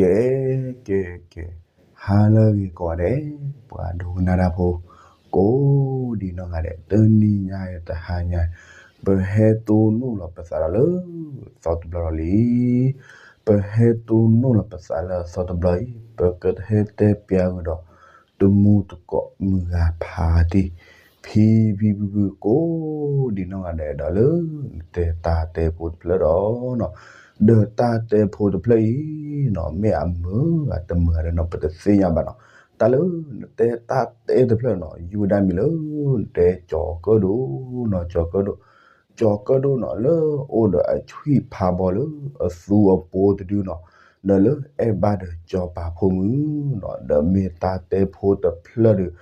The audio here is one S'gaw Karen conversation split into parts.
ကဲ ကဲ ကဲ, ဟါလၢအဂ့ၤကိးဂၤဒဲး, ပှၤဒိကနၣ်တၢ်ဖိ ကိးဒံနီၢ်ဂၤဒဲး, တနံၤညါအံၤတဟါညါ, ပဟဲတိၢ်နီၣ်လီၤပသးဒီးလၢ သီတဘျီလီၤလံ. ပဟဲတိၢ်နီၣ်လီၤပသးလၢအသီတဘျီအံၤ, ပကဟဲတဲပျးကဒီး တမူတကိးမုၢ်ဂၤဖးတံၢ်, ဖံဖံဖုဖုကိးဒံနီၢ်ဂၤဒဲးဒီးလၢ နတဲတၢ်တဲဖိတဖျၢၣ်ဒီးနီၤ, ဒီးတၢ်တဲဖိတဖျၢၣ်အံၤနီၤ မ့ၢ်အမုာ်ဂၤတမုာ်ဂၤဒီးနီၤ ပတသ့ၣ်ညါဘၣ်နီၤ. တၢ်လၢနတဲတၢ်တဲတဖျၢၣ်နီၤ ယုၢ်ဝဲဒၣ်မံၤလၢ နတဲကၠီၤကၢၣ်ဒိၣ်နီၤ ကၠီၤကၢၣ်ဒိၣ်, ကၠီၤကၢၣ်ဒိၣ်နီၤ လၢအိၣ်ဒီးအဆွံၣ်ဖးဘီလၢအသူအပိတဒုနီၤ, ဒီးလၢအဲၣ်ဘၣ်ဒီးစီၤပၤဖိမုၣ်နီၤ, ဒီးမ့ၢ်တၢ်တဲဖိတဖျၢၣ်ဒီး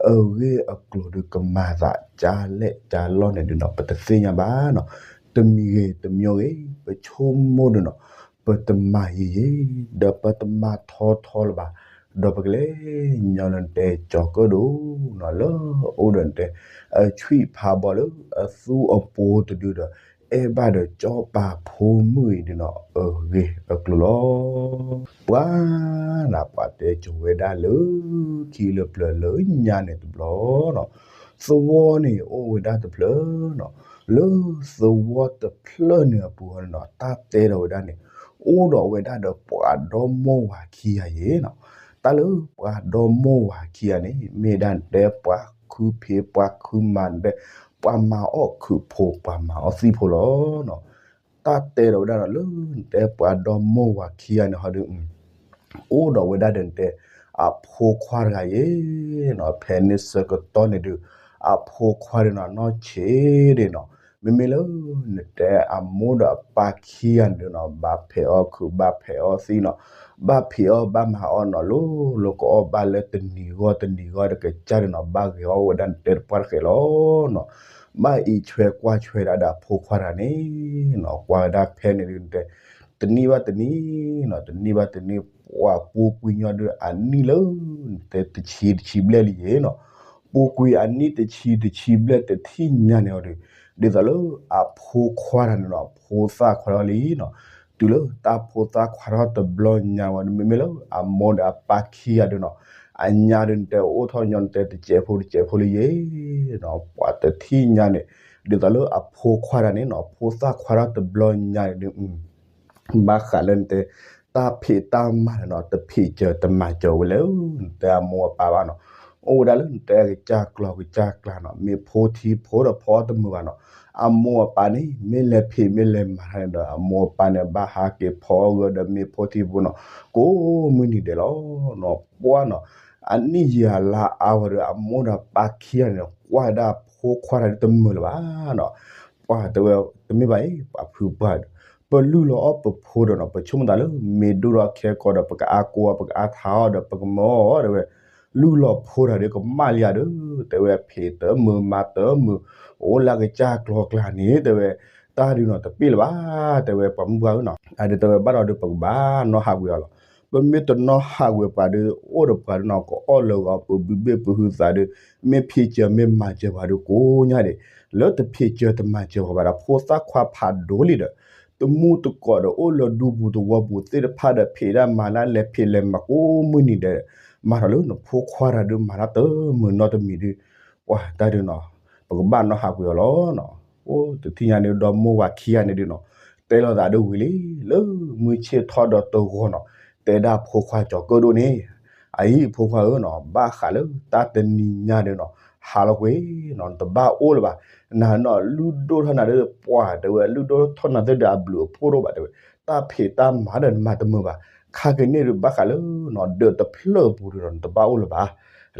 အဂ့ၢ်အကျိၤဒီးကမၤသးကလဲၣ်ကလီၢ်န့ၣ်ဒုနီၤ ပတသ့ၣ်ညါဘၣ်နီၤ. တမံၤဂ့ၤတမံၤဂ့ၤ ပဆိကမိၣ်ဒုနီၤ ပတမၤယံာ်ယံာ်, ဒီးပတမၤထီထီလၢၤဘၣ်, ဒီးပကလဲၤညီလၢနတဲကၠီၤကၢၣ်ဒိၣ်နီၤ လၢအိၣ်ဒီးနတဲ အဆွံၣ်ဖးဘီလၢအသူအပိတဒုဒီး အဲၣ်ဘၣ်ဒီးစီၤပၤဖိမုၣ်အံၤဒုနီၤ အဂ့ၢ်အကျိၤလီၤ. ပှၤနၤ ပှၤတဲကိၤဝဲဒၣ်လၢ ခံလၢပျၢၤလၢညါန့ၣ်တဘျီနီၤ, သဝီန့ၣ်အိၣ်ဝဲဒၣ်တဖျၢၣ်နီၤ, လၢသဝီတဖျၢၣ်န့ၣ်အပူၤန့ၣ်နီၤ တၢ်တဲဒီးဝဲဒၣ်န့ၣ် အိၣ်ဒီးဝဲဒၣ်ဒီးပှၤဒီမါဝၤခံဂၤယဲနီၤ. တၢ်လၢပှၤဒီမါဝၤခံဂၤန့ၣ် မ့ၢ်ဒၣ်နတဲပှၤခုဖံးပှၤခုမၤ နတဲ ပှၤမၤအီၣ်ခုးဖိ ပှၤမၤအီၣ်သံၣ်ဖိလီၤနီၤ. တၢ်တဲဒီးဝဲဒၣ်ဒီးလၢနတဲပှၤဒီမါဝၤခံဂၤန့ၣ်ဟီဒု အိၣ်ဒီးဝဲဒၣ်ဒီးနတဲ အဖိခွါတဂၤယဲနီၤ, ဖဲန့ၣ်ဆၢကတီၢ်န့ၣ်ဒု အဖိခွါဒုနီၤ နီၢ်ဆံးဒၣ်နီၤ, မ့မ့ၢ်လၢနတဲအမိၢ်ဒီးအပၢ်ခံဂၤန့ၣ်ဒုနီၤ ဘၣ်ဖံးအီၣ်ခုး ဘၣ်ဖံးအီၣ်သံၣ်နီၤ, ဘၣ်ဖံးအီၣ်ဘၣ်မၤအီၣ်နီၤ လီၤလီၤကအီၣ်ဘၣ်လၢတနံၤဂီၢ်တနံၤဂီၢ်ဒီးကစၢ်ဒုနီၤ ဘၣ်ဂဲၤအီၣ်ဝဲဒၣ်နတဲတပှၢ်တဃဲးလီၤနီၤ. ဘၣ်အံးဆွဲကွၢ်ဆွဲဒၣ်ဒီးအဖိခွါတဂၤန့ၣ်နီၤ ကွၢ်ဝဲဒၣ်ဖဲန့ၣ်ဒုနတဲ တနံၣ်ဘၣ်တနံၣ်နီၤ တနံၣ်ဘၣ်တနံၣ် ပှၤပူၤကွံာ်ညီဒုအနံၣ်လၢ နတဲတဆံတဆံဘျဲၣ်လံယဲနီၤ, ပူၤကွံာ်အနံၣ်တဆံတဆံဘျဲၣ်တထံၣ်ညါန့ၣ်အီၤဒီး ဒ်သိးလၢအဖိခွါတဂၤန့ၣ်နီၤ ဖိသၣ်ခွါထီၣ်လံနီၤ, တုၤလၢတၢ်ဖိသၣ်ခွါထီၣ်တဘျီညါဝဲ မ့မ့ၢ်လၢအမိၢ်ဒီးအပၢ်ခံဂၤဒုနီၤ အညါဒုနတဲအိၣ်ထီၣ်ညီနတဲတစဲးဖိတစဲးဖိလံယဲနီၤ, ပှၤတထံၣ်ညါန့ၣ် ဒ်သိးလၢအဖိခွါတဂၤန့ၣ်နီၤ ဖိသၣ်ခွါထီၣ်တဘျီညါန့ၣ်ဒု ဘၣ်ဃးလၢနတဲ တၢ်ဖံးတၢ်မၤန့ၣ်နီၤ တဖံးစၢၤတမၤစၢၤဝဲလၢ နတဲအမိၢ်အပၢ်ဘၣ်နီၤ, အိၣ်ဝဲဒၣ်လၢနတဲအကစၢ်ကျီၤကစၢ်ကျါနီၤ မ့ၢ်ဖိထံဖိဒီးဖီအီၣ်တမုာ်ဘၣ်နီၤ, အမိၢ်အပၢ်န့ၣ် မ့ၢ်လဲၤဖံးမ့ၢ်လဲၤမၤတၢ်န့ၣ်ဒီး အမိၢ်အပၢ်န့ၣ် ဘၣ်ဟးက့ၤဖီအီၣ်ဂၢၢ်ဒီးမ့ၢ်ဖိထံဖိနီၤ ကိးမုၢ်နံၤဒဲးလီၤနီၤ, ပှၢ်နီၤ အနံၣ်ယံာ်အလါအါဝဲဒီး အမိၢ်ဒီးပၢ်ခံဂၤန့ၣ် ကွၢ်ဝဲဒၣ်ဖိခွါတဂၤဒုတမုာ်လၢၤဘၣ်နီၤ, ပှၢ်တဲဝဲ တမ့ၢ်ဘၣ်အံၤ ပှၤဖုပှၢ်ဒီး ပလုၢ်လီၤအီၣ်ပဖိဒီးနီၤ ပဆိကမိၣ်သးလၢ မ့ၢ်ဒိၣ်ထီၣ်ခဲကိာ်ဒီး ပကအါကိအီၤ ပကအါထါအီၤဒီး ပကမၢအီၤတဲဝဲ, လုၢ်လီၤဖိတဂၤဒုကမၣ်လံဧါဒီး တဲဝဲ ဖံးတမုာ်မၤတမုာ် အိၣ်လၢကစၢ်ကျီၤကျါန့ၣ် တဲဝဲ, တၢ်ဒုနီၤတပ့ၢ်လၢၤဘၣ် တဲဝဲ ပှၤမုၢ်ပှၢ်ဧၢနီၤ, အဒုတဲဝဲဘၣ်ဒီးဒု ပကဘၣ်နီၣ်ဟးကွံာ်အီၤလီၤ, ပမ့ၢ်တနီၣ်ဟးကွံာ်ပှၤဒု အိၣ်ဒီးပှၤဒုနီၤ ကအီၣ်လၢဂီၤ ပဘုဘ့ၣ်ပဟုသးဒု မ့ၢ်ဖံးစၢၤမ့ၢ်မၤစၢၤပှၤဒုကိးညါဒဲး, လၢတဖံးစၢၤတမၤစၢၤပှၤဘၣ်ဒီး ဖိသၣ်ခွါဖးဒိၣ်လံဒီး တမူတကိးဒီး အိၣ်လၢဒူပူၤသဝီပူၤသ့ၣ်တဖၣ်ဒီး ဖံးတၢ်မၤတၢ်လဲၤဖံးလဲၤမၤကိးမုၢ်နံၤဒဲး, မၤထီၣ်လၢနဖိခွါတဂၤဒုမၤတၢ်တမုာ်နီတမံၤဒု, ပှၤတၢ်ဒုနီၤ ပကဘၣ်နီၣ်ဟးကွံာ်အီၤလီၤနီၤ, အိၣ်တထံၣ်ညါန့ၣ် ဒီမိၢ်ဝၤခံဂၤန့ၣ်ဒုနီၤ တဲလိာ်သးဒုဝံၤလံ, လၢမုၢ်ဆ့ၣ်ထီၣ်ဒီးတဂီၤနီၤ တဲဒၣ်ဖိခွါကၠီၤကၢၣ်ဒိၣ်န့ၣ်, အအံၤဖိခွါဧၢနီၤ ဘၣ်ဃးလၢတၢ်တနံၤညါဒုနီၤ ဟးလီၤကွံာ်နီၤ နတဘၣ်အိၣ်လၢၤဘၣ်, နၤနီၤ လုၢ်ဒိၣ်ထီၣ်နၤဒု ပှၤတဲဝဲ လုၢ်ဒိၣ်ထီၣ်နၤသ့ၣ်ဒီးအဘျုးအဖှိၣ်တအိၣ်ဘၣ်တဲဝဲ, တၢ်ဖံးတၢ်မၤဒီးနမၤတမုာ်ဘၣ်, ခါကန့ၣ်ဒုဘၣ်ဃးလၢနီၤ ဒၢးတဖျၢၣ်အပူၤဒုနီၤ နတဘၣ်အိၣ်လၢၤဘၣ်,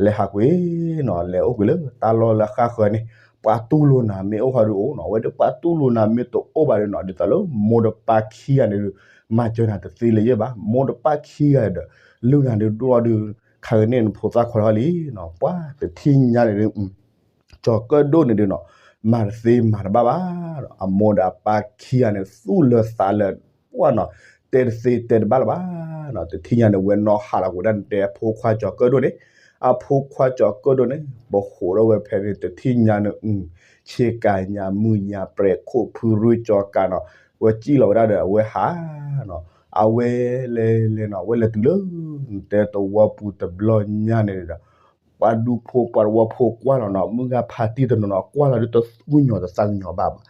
လဲၤဟးကွံာ်နီၤ လဲၤအိၣ်ကွံာ်လၢတၢ်လီၢ်လၢအဃၣ်ဃၢၤန့ၣ်, ပှၤတူၢ်လိာ်နၤမ့ၢ်အိၣ်ဟီဒုအိၣ်နီၤ အဝဲဒုပှၤတူၢ်လိာ်နၤမ့ၢ်တအိၣ်ဘၣ်ဒုနီၤ ဒ်သိးလၢမိၢ်ဒီးပၢ်ခံဂၤန့ၣ်ဒု မၤစၢၤနၤတသ့လၢၤယဲၢ်ဘၣ်, မိၢ်ဒီးပၢ်ခံဂၤဒီး လုၢ်နၤဒုဒိၣ်ထီၣ်ဒု, ခါကန့ၣ်နဖိသၣ်ခွါထီၣ်လံနီၤ ပှၤတထံၣ်ညါန့ၣ်ဒု ကၠီၤကၢၣ်ဒိၣ်န့ၣ်ဒုနီၤ မၤတသ့မၤတဘၣ်ဘၣ်, အမိၢ်ဒီးအပၢ်ခံဂၤန့ၣ် သူၣ်လၢသးလၢ ပှၢ်နီၤ တဲတသ့တဲတဘၣ်လၢၤဘၣ်နီၤ, တထံၣ်ညါန့ၣ် ဝဲနီၣ်ဟးလီၤကွံာ်ဒၣ်နတဲအဖိခွါကၠီၤကၢၣ်ဒိၣ်န့ၣ်, အဖိခွါကၠီၤကၢၣ်ဒိၣ်န့ၣ် ပဃိးထီၣ်ဝဲဖဲန့ၣ် တထံၣ်ညါန့ၣ် ဆ့ကၤညါမုၢ်ညါပြဲးခိၣ်ဖုရူကၠီၤကးနီၤ, ဝဲစံၣ်လီၤဝဲဒၣ်ဒီးအဝဲဟးနီၤ အဝဲလဲၤလဲၤနီၤ အဝဲလဲၤတုၤလၢ နတဲသဝီပူၤတဘျီညါန့ၣ်ဒီး ပှၤဒူဖိပှၤသဝီဖိကွၢ်လီၤနီၤ မုၢ်ဂၤဖးတံၢ်တနီၤနီၤ ကွၢ်လီၤဒုးတသူၣ်ကညီၤတသးကညီၤဘၣ်ဘၣ်.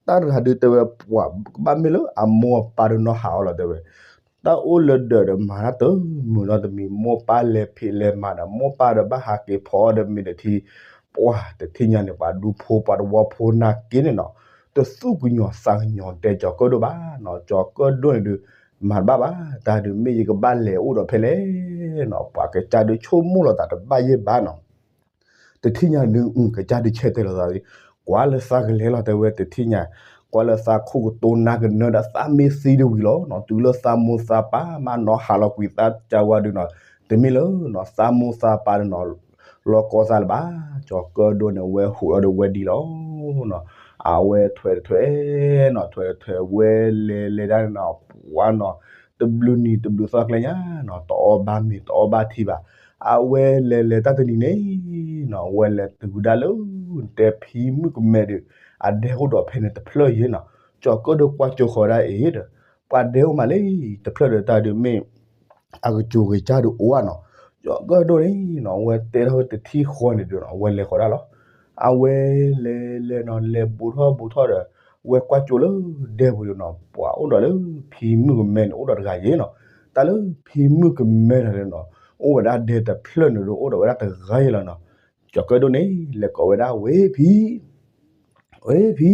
တၢ်တဂၤဒုးတဲဝဲ ပှၤကဘၣ်မ့ၢ်လၢအမိၢ်အပၢ်ဒုးနီၢ်ဟးအီၤလီၤတဲဝဲ တၢ်အိၣ်လၢဒၢးဒီးမၤတၢ်တမုာ်နီတမံၤ မိၢ်ပၢ်လဲၤဖံးလဲၤမၤဒီး မိၢ်ပၢ်ဒီးဘၣ်ဟးက့ၤဖီအီၣ်ဒီးမ့ၤဒီးထံ ပှၤတထံၣ်ညါန့ၣ် ပှၤဒူဖိပှၤသဝီဖိနာ်က့န့ၣ်နီၤ တသူၣ်ကညီၤသးကညီၤတဲကၠီၤကၢၣ်ဒိၣ်ဘၣ်နီၤ ကၠီၤကၢၣ်ဒိၣ်န့ၣ်ဒုး မၤတဘၣ်ဘၣ် တၢ်ဒုးမ့ၢ်ယကဘၣ်လဲၤအိၣ်ဒီးဖဲလဲၣ်နီၤ ပှၤကစၢ်ဒုးဆိကမိၣ်လိာ်သးတဘၣ်ယဲၢ်ဘၣ်နီၤ တထံၣ်ညါဒုး ကစၢ်ဒုးဆဲးတဲလိာ်သး ကွၢ်လၢသးကလဲၤလီၤတဲဝဲတထံၣ်ညါ ကွၢ်လၢသးခိၣ်ကတိၤနၢ်ကနၢဒီးသးမ့ၢ်သံတဝံၤလီၤနီၤ တုၤလၢသးမိၢ်သးပၢ်မးနီၤဟးလီၤကွံာ်သးကၢဝါဒုးနီၤ တမ့ၢ်လၢနီၤ သးမိၢ်သးပၢ်ဒုးနီၤ လီၤကီသးလၢၤဘၣ် ကၠီၤကၢၣ်ဒိၣ်န့ၣ် ဝဲဟူးထီၣ်ဒီးဝဲဒ်လီၤနီၤ အဝဲထွဲတထွဲနီၤ ထွဲတထွဲဝဲလဲၤလဲၤဒၣ်နီၤ ပှၤနီၤ တဘျုးနံၤတဘျုးသီကျဲညါနီၤ တအီၣ်ဘၣ်မ့ၤတအီၣ်ဘၣ်ထံဘၣ် အဝဲလဲၤလဲၤတၢ်တနံၤန့ၣ်နီၤ အဝဲလဲၤတုၤဒၣ်လၢ တဲဖံမုၣ်ကမဲဒုး အဒဲအိၣ်ဒီးဖဲန့ၣ်တဖျၢၣ်ယဲၢ်နီၤ ကၠီၤကၢၣ်ဒိၣ်ကွၢ်ကၠိဃီၤဒၣ်အံၤဒီး ပှၤဒဲအိၣ်မးလၢတဖျၢၣ်ဒီးတၢ်ဒုးမ့ၢ် အကစူၤကစၢ်ဒုးအိၣ်ဧါနီၤ ကၠီၤကၢၣ်ဒိၣ်န့ၣ်နီၤ အဝဲတဲထီၣ်ဝဲတထံၣ်ဃီန့ၣ်ဒုးနီၤ အဝဲလဲၤဃီၤဒၣ်လီၤ အဝဲလဲၤလဲၤနီၤ လဲၤဘူးထီၣ်ဘူးထီၣ်ဒီး ဝဲကွၢ်ကၠိလၢဒဲပူၤဒုးနီၤ ပှၤအိၣ်ဒီးလၢဖံမုၣ်ကမဲန့ၣ် အိၣ်ဒီးတဂၤယဲၢ်နီၤ တၢ်လၢဖံမုၣ်ကမဲတၢ်န့ၣ်နီၤ အိၣ်ဝဲဒၣ်ဒဲတဖျၢၣ်န့ၣ်ဒုး အိၣ်ဒီးဝဲဒၣ်တဂၤယဲၢ်လီၤနီၤ ကၠီၤကၢၣ်ဒိၣ်န့ၣ် လဲၤကိးဝဲဒၣ်ဝဲဖံ ဝဲဖံ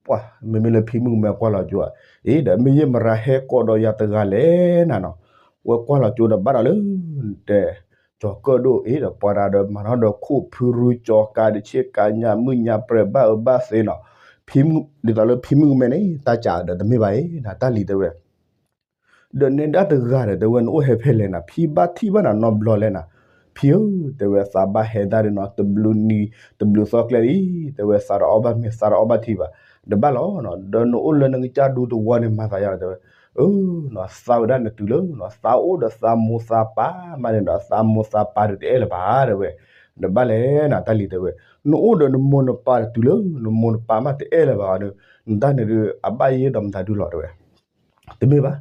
ပှၤ မ့မ့ၢ်လၢဖံမုၣ်ကမဲကွၢ်လီၤကၠိဧါ အ့ ဒီးမ့ၢ်ယဲၢ်မရၤဟဲကိးဒီးယၤတဂၤလဲၣ်နၤနီၤ ဝဲကွၢ်လီၤကၠိဒီးဘၣ်ဒီးလၢ တဲ ကၠီၤကၢၣ်ဒိၣ်အ့ ဒီးပှၤတဂၤဒီးမၤထီၣ်ဒီးခိၣ်ဖုရူကၠီၤကးတဆ့ကးညါမုၢ်ညါပြဲၤဘၣ်အၢဘၣ်သ့နီၤ ဖံမုၣ် ဒ်သိးလၢဖံမုၣ်ကမဲန့ၣ် တၢ်ကးဒီးတမ့ၢ်ဘၣ်အ့ နတၢ်လံၤတဲဝဲ ဒီးနဲဒၣ်တဂၤဒီး တဲဝဲနအိၣ်ဟဲဖဲလဲၣ်နၤ ဖံဘၣ်ထံၣ်ဘၣ်နၤနီတဘျီလဲၣ်နၤ, ဖံဧၢ, တဲဝဲသးဘၣ်ဟဲဒၣ်ဒီးနီၤ တဘျုးနံၤ တဘျုးသီကျဲလံ, တဲဝဲသးတအီၣ်ဘၣ်မ့ၤ သးတအီၣ်ဘၣ်ထံဘၣ်, တဘၣ်လီၤ, ဒီးနအိၣ်လၢနကစၢ်ဒူသဝီန့ၣ် မၤသးယါလီၤ တဲဝဲ, အၢ သးဝဲဒၣ်နတုၤလၢ သးအိၣ်ဒီးသးမိၢ်သးပၢ်မးန့ၣ်ဒီး သးမိၢ်သးပၢ်ဒီးတအဲၣ်လၢၤဘၣ် တဲဝဲ, တဘၣ်လဲၣ်နၤ တၢ်လံၤတဲဝဲ, နအိၣ်ဒီးနမိၢ်နပၢ်ဒီးတုၤလၢ နမိၢ်နပၢ်မးတအဲၣ်လၢၤဘၣ်ဒီး နတၢ်န့ၣ်ဒီး အဘၣ်ယဲဒီးမတၤဒုလီၤ တဲဝဲ တမ့ၢ်ဘၣ်,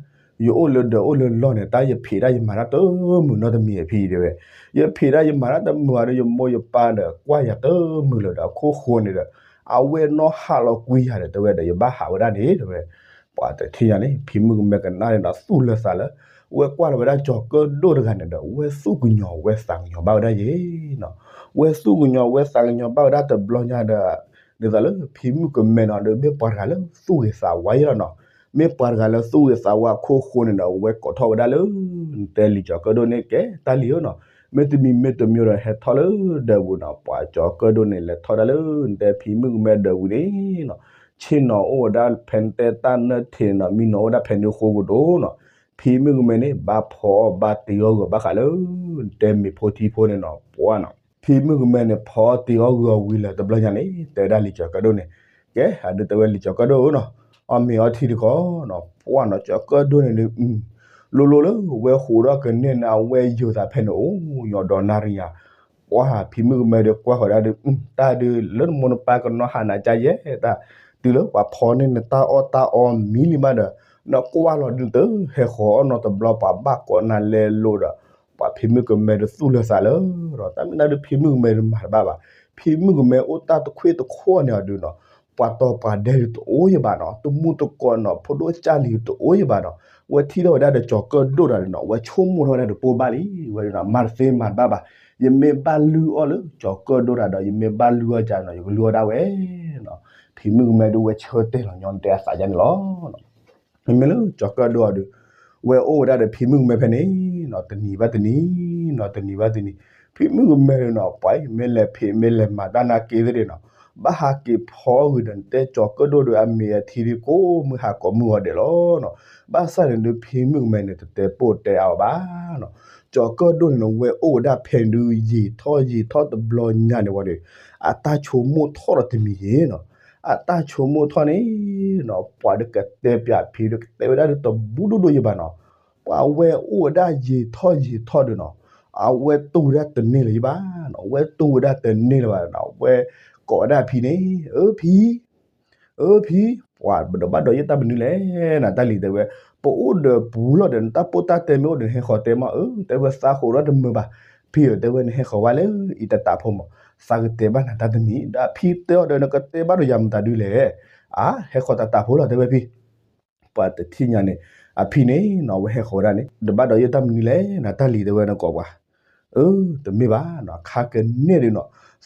ယအိၣ်လၢဒီးအိၣ်လၢလီၢ်န့ၣ် တၢ်ယဖံးတၢ်ယမၤတၢ်တမုာ်နီတမံၤအဖံတဲဝဲ, ယဖံးတၢ်ယမၤတၢ်တမုာ်ဒီး ယမိၢ်ယပၢ်ဒီး ကွၢ်ယၤတမုာ်လၢၤဒီး အခိၣ်ဃိန့ၣ်ဒီး အဝဲနီၣ်ဟးလီၤကွံာ်ယၤဒီး တဲဝဲဒီး ယဘၣ်ဟးဝဲဒၣ်န့ၣ် တဲဝဲ, ပှၤတထံၣ်ညါန့ၣ် ဖံမုၣ်ကမဲကနၣ်န့ၣ်ဒီး သူၣ်လၢသးလၢ ဝဲကွၢ်လီၤဝဲဒၣ်ကၠီၤကၢၣ်ဒိၣ်တဂၤန့ၣ်ဒီး ဝဲသူၣ်ကညီၤဝဲသးကညီၤဘၣ်ဝဲဒၣ်ယဲနီၤ, ဝဲသူၣ်ကညီၤဝဲသးကညီၤဘၣ်ဝဲဒၣ်တဘျီညါဒီး ဒ်သိးလၢဖံမုၣ်ကမဲနီၤ ဒီးမ့ၢ်ပှၤတဂၤလၢသူၣ်ဂ့ၤသးဝါယဲလီၤနီၤ, မ့ၢ်ပှၤတဂၤလၢသူၣ်ဂ့ၤသးဝါအခိၣ်ဃိန့ၣ်ဒီး ဝဲကိးထီၣ်ဝဲဒၣ်လၢ နတဲလံာ်ကၠီၤကၢၣ်ဒိၣ်န့ၣ် ကဲတၢ်လံၤဧၢနီၤ, မ့တမံၤမ့တမံၤဒီး ဟဲထီၣ်လၢဒၢးပူၤနီၤ, ပှၤကၠီၤကၢၣ်ဒိၣ်န့ၣ် လဲၤထီၣ်ဒၣ်လၢ နတဲဖံမုၣ်ကမဲဒၢးပူၤန့ၣ်နီၤ, ဆ့ၣ်နီၤအိၣ်ဝဲဒၣ်ဖဲနတဲတၢ်နၢထံးနီၤ, မံနီၤအိၣ်ဝဲဒၣ်ဖဲန့ၣ်ဃိကဒီးနီၤ, ဖံမုၣ်ကမဲန့ၣ် ဘၣ်ဖီအီၣ်ဘၣ်တ့အီၣ်ဂီၤဘၣ်ဃးလၢ နတဲမ့ၤဖိထံဖိန့ၣ်နီၤ, ပှၤနီၤ ဖံမုၣ်ကမဲန့ၣ် ဖီအီၣ်တ့အီၣ်ဂီၤဝံၤလၢတဘျီညါန့ၣ် တဲဒၣ်လံာ်ကၠီၤကၢၣ်ဒိၣ်န့ၣ်, ကဲ အဒုးတဲဝဲလံာ်ကၠီၤကၢၣ်ဒိၣ်ဧၢနီၤ, အီၣ်မ့ၤအီထံတခီနီၤ, ပှၤနီၤ ကၠီၤကၢၣ်ဒိၣ်န့ၣ်ဒုး လိၤလိၤလၢဝဲဃိးဒီးကန့ၢ်နၤ အဝဲယိၤသးဖဲန့ၣ်အိၣ်ညီဒီးနၣ်ရံၣ်ယါ, ပှၤဖံမုၣ်ကမဲဒီးကွၢ်ဃီၤဒၣ်ဒီး တၢ်ဒုးလၢနမိၢ်နပၢ်ကနီၣ်ဟးနၤကါယဲတၢ်, တုၤလၢပှၤဖီန့ၢ်နတၢ်အီၣ်တၢ်အီမံလံမးဒီး နကွၢ်လီၤဒုးတဟဲဃီၤအီၣ်နီတဘျီ ပှၤဘၣ်ကိးနၤလဲၤလိာ်ဒီး ပှၤဖံမုၣ်ကမဲဒီးသူၣ်လၢသးလၢ ဒီးတၢ်မ့ၢ်တၢ်ဒုးဖံမုၣ်ကမဲဒီးမၤတဘၣ်ဘၣ်, ဖံမုၣ်ကမဲအိၣ်တၢ်တခွ့ၣ်တခိၣ်န့ၣ်အီၤဒုးနီၤ, ပှၤတီၤပှၤဒဲးဒုးတအိၣ်ယဘၣ်နီၤ, တမူတကိးနီၤ ဖိဒိၣ်ကၢ်လံၤတအိၣ်ယဘၣ်နီၤ, ဝဲထံၣ်ထီၣ်ဝဲဒၣ်ဒီးကၠီၤကၢၣ်ဒိၣ်တၢ်ဒုးနီၤ ဝဲဆိကမိၣ်ထီၣ်ဝဲဒၣ်ဒီးပိၢ်ဘၣ်လံ, ဝဲဒုးနီၤ မၤတသ့မၤတဘၣ်ဘၣ်, ယမ့ၢ်ဘၣ်လုၢ်အီၣ်လၢကၠီၤကၢၣ်ဒိၣ်တၢ်ဒီး ယမ့ၢ်ဘၣ်လုၢ်အီၣ်ကါနီၤ ယကလုၢ်အီၣ်ဒၣ်ဝဲနီၤ, ဖံမုၣ်ကမဲဒုးဝဲဆၢတဲာ်လီၤညီနတဲအသးယါန့ၣ်လီၤ. မ့မ့ၢ်လၢကၠီၤကၢၣ်ဒိၣ်အီၤဒုး ဝဲအိၣ်ဝဲဒၣ်ဒီးဖံမုၣ်ကမဲဖဲန့ၣ်နီၤ တနံၤဘၣ်တနံၤနီၤ တနံၤဘၣ်တနံၤ, ဖံမုၣ်ကမဲဒုးနီၤ ပှၤမ့ၢ်လဲၤဖံးမ့ၢ်လဲၤမၤတၢ်နာ်က့သ့ၣ်နီၤ, ဘၣ်ဟးက့ၤဖီဂုာ်ဒီးနတဲကၠီၤကၢၣ်ဒိၣ်ဒီးအမ့ၤအထံဒုးကိးမုၢ်ဟးကိးမုၢ်ဂီၤဒဲးလီၤနီၤ, ဘၣ်ဆၣ်န့ၣ်ဒုးဖံမုၣ်ကမဲန့ၣ် တတဲပိၢ်တဲအါအီၤဘၣ်နီၤ, ကၠီၤကၢၣ်ဒိၣ်န့ၣ် ဝဲအိၣ်ဝဲဒၣ်ဖဲန့ၣ်ဒုး ယံာ်ထီၣ်ယံာ်ထီၣ်တဘျီညါန့ၣ်ဝံၤဒီး အတၢ်ဆိကမိၣ်ထီၣ်ဒီးတမံၤယဲနီၤ အတၢ်ဆိကမိၣ်ထီၣ်န့ၣ်နီၤ ပှၤဒုးကတဲပၠးဖံဒုးကတဲဝဲဒၣ်ဒုးတဘူးဒိၣ်ဒိၣ်ယဘၣ်နီၤ, ပှၤဝဲအိၣ်ဝဲဒၣ်ယံာ်ထီၣ်ယံာ်ထီၣ်ဒုးနီၤ, အဝဲတူၢ်ဝဲဒၣ်တန့ၢ်လၢၤယဘၣ်နီၤ, အဝဲတူၢ်ဝဲဒၣ်တန့ၢ်လၢၤဘၣ်နီၤ, အဝဲကိးဝဲဒၣ်ဖံန့ၣ် အၢဖံ အၢဖံ, ပှၤဒီးဘၣ်ဒီးယဲၢ်တၢ်မနုၤလဲၣ်နၤ တၢ်လံၤတဲဝဲ, ပအိၣ်ဒီးပူၤလီၤဒီး နတၢ်ပိၢ်တၢ်တဲမ့ၢ်အိၣ်ဒီး နဟဲဃီၤတဲမး. အၢ တဲဝဲ သးဃိးဒီးတမုာ်ဘၣ်. ဖံဧၢ တဲဝဲ နဟဲဃီၤဝဲလၢအံၤတတးဖိမး, သးကတဲဘၣ်နၤတၢ်တမံၤ. ဒီးဖံတဲအီၤဒီး နကတဲဘၣ်ဒီးယၤမတၤဒုလဲၣ်. အါ ဟဲဃီၤတတးဖိလီၤ တဲဝဲဖံ ပှၤတထံၣ်ညါန့ၣ် အဖံန့ၣ်နီၤ အဝဲဟဲဃီၤဝဲဒၣ်န့ၣ် တဘၣ်ဒီးယတၢ်မနုၤလဲၣ် နတၢ်လံၤ တဲဝဲ နကိးပှၤ. အၢ တမ့ၢ်ဘၣ်နီၤ ခါကန့ၣ်ဒုးနီၤ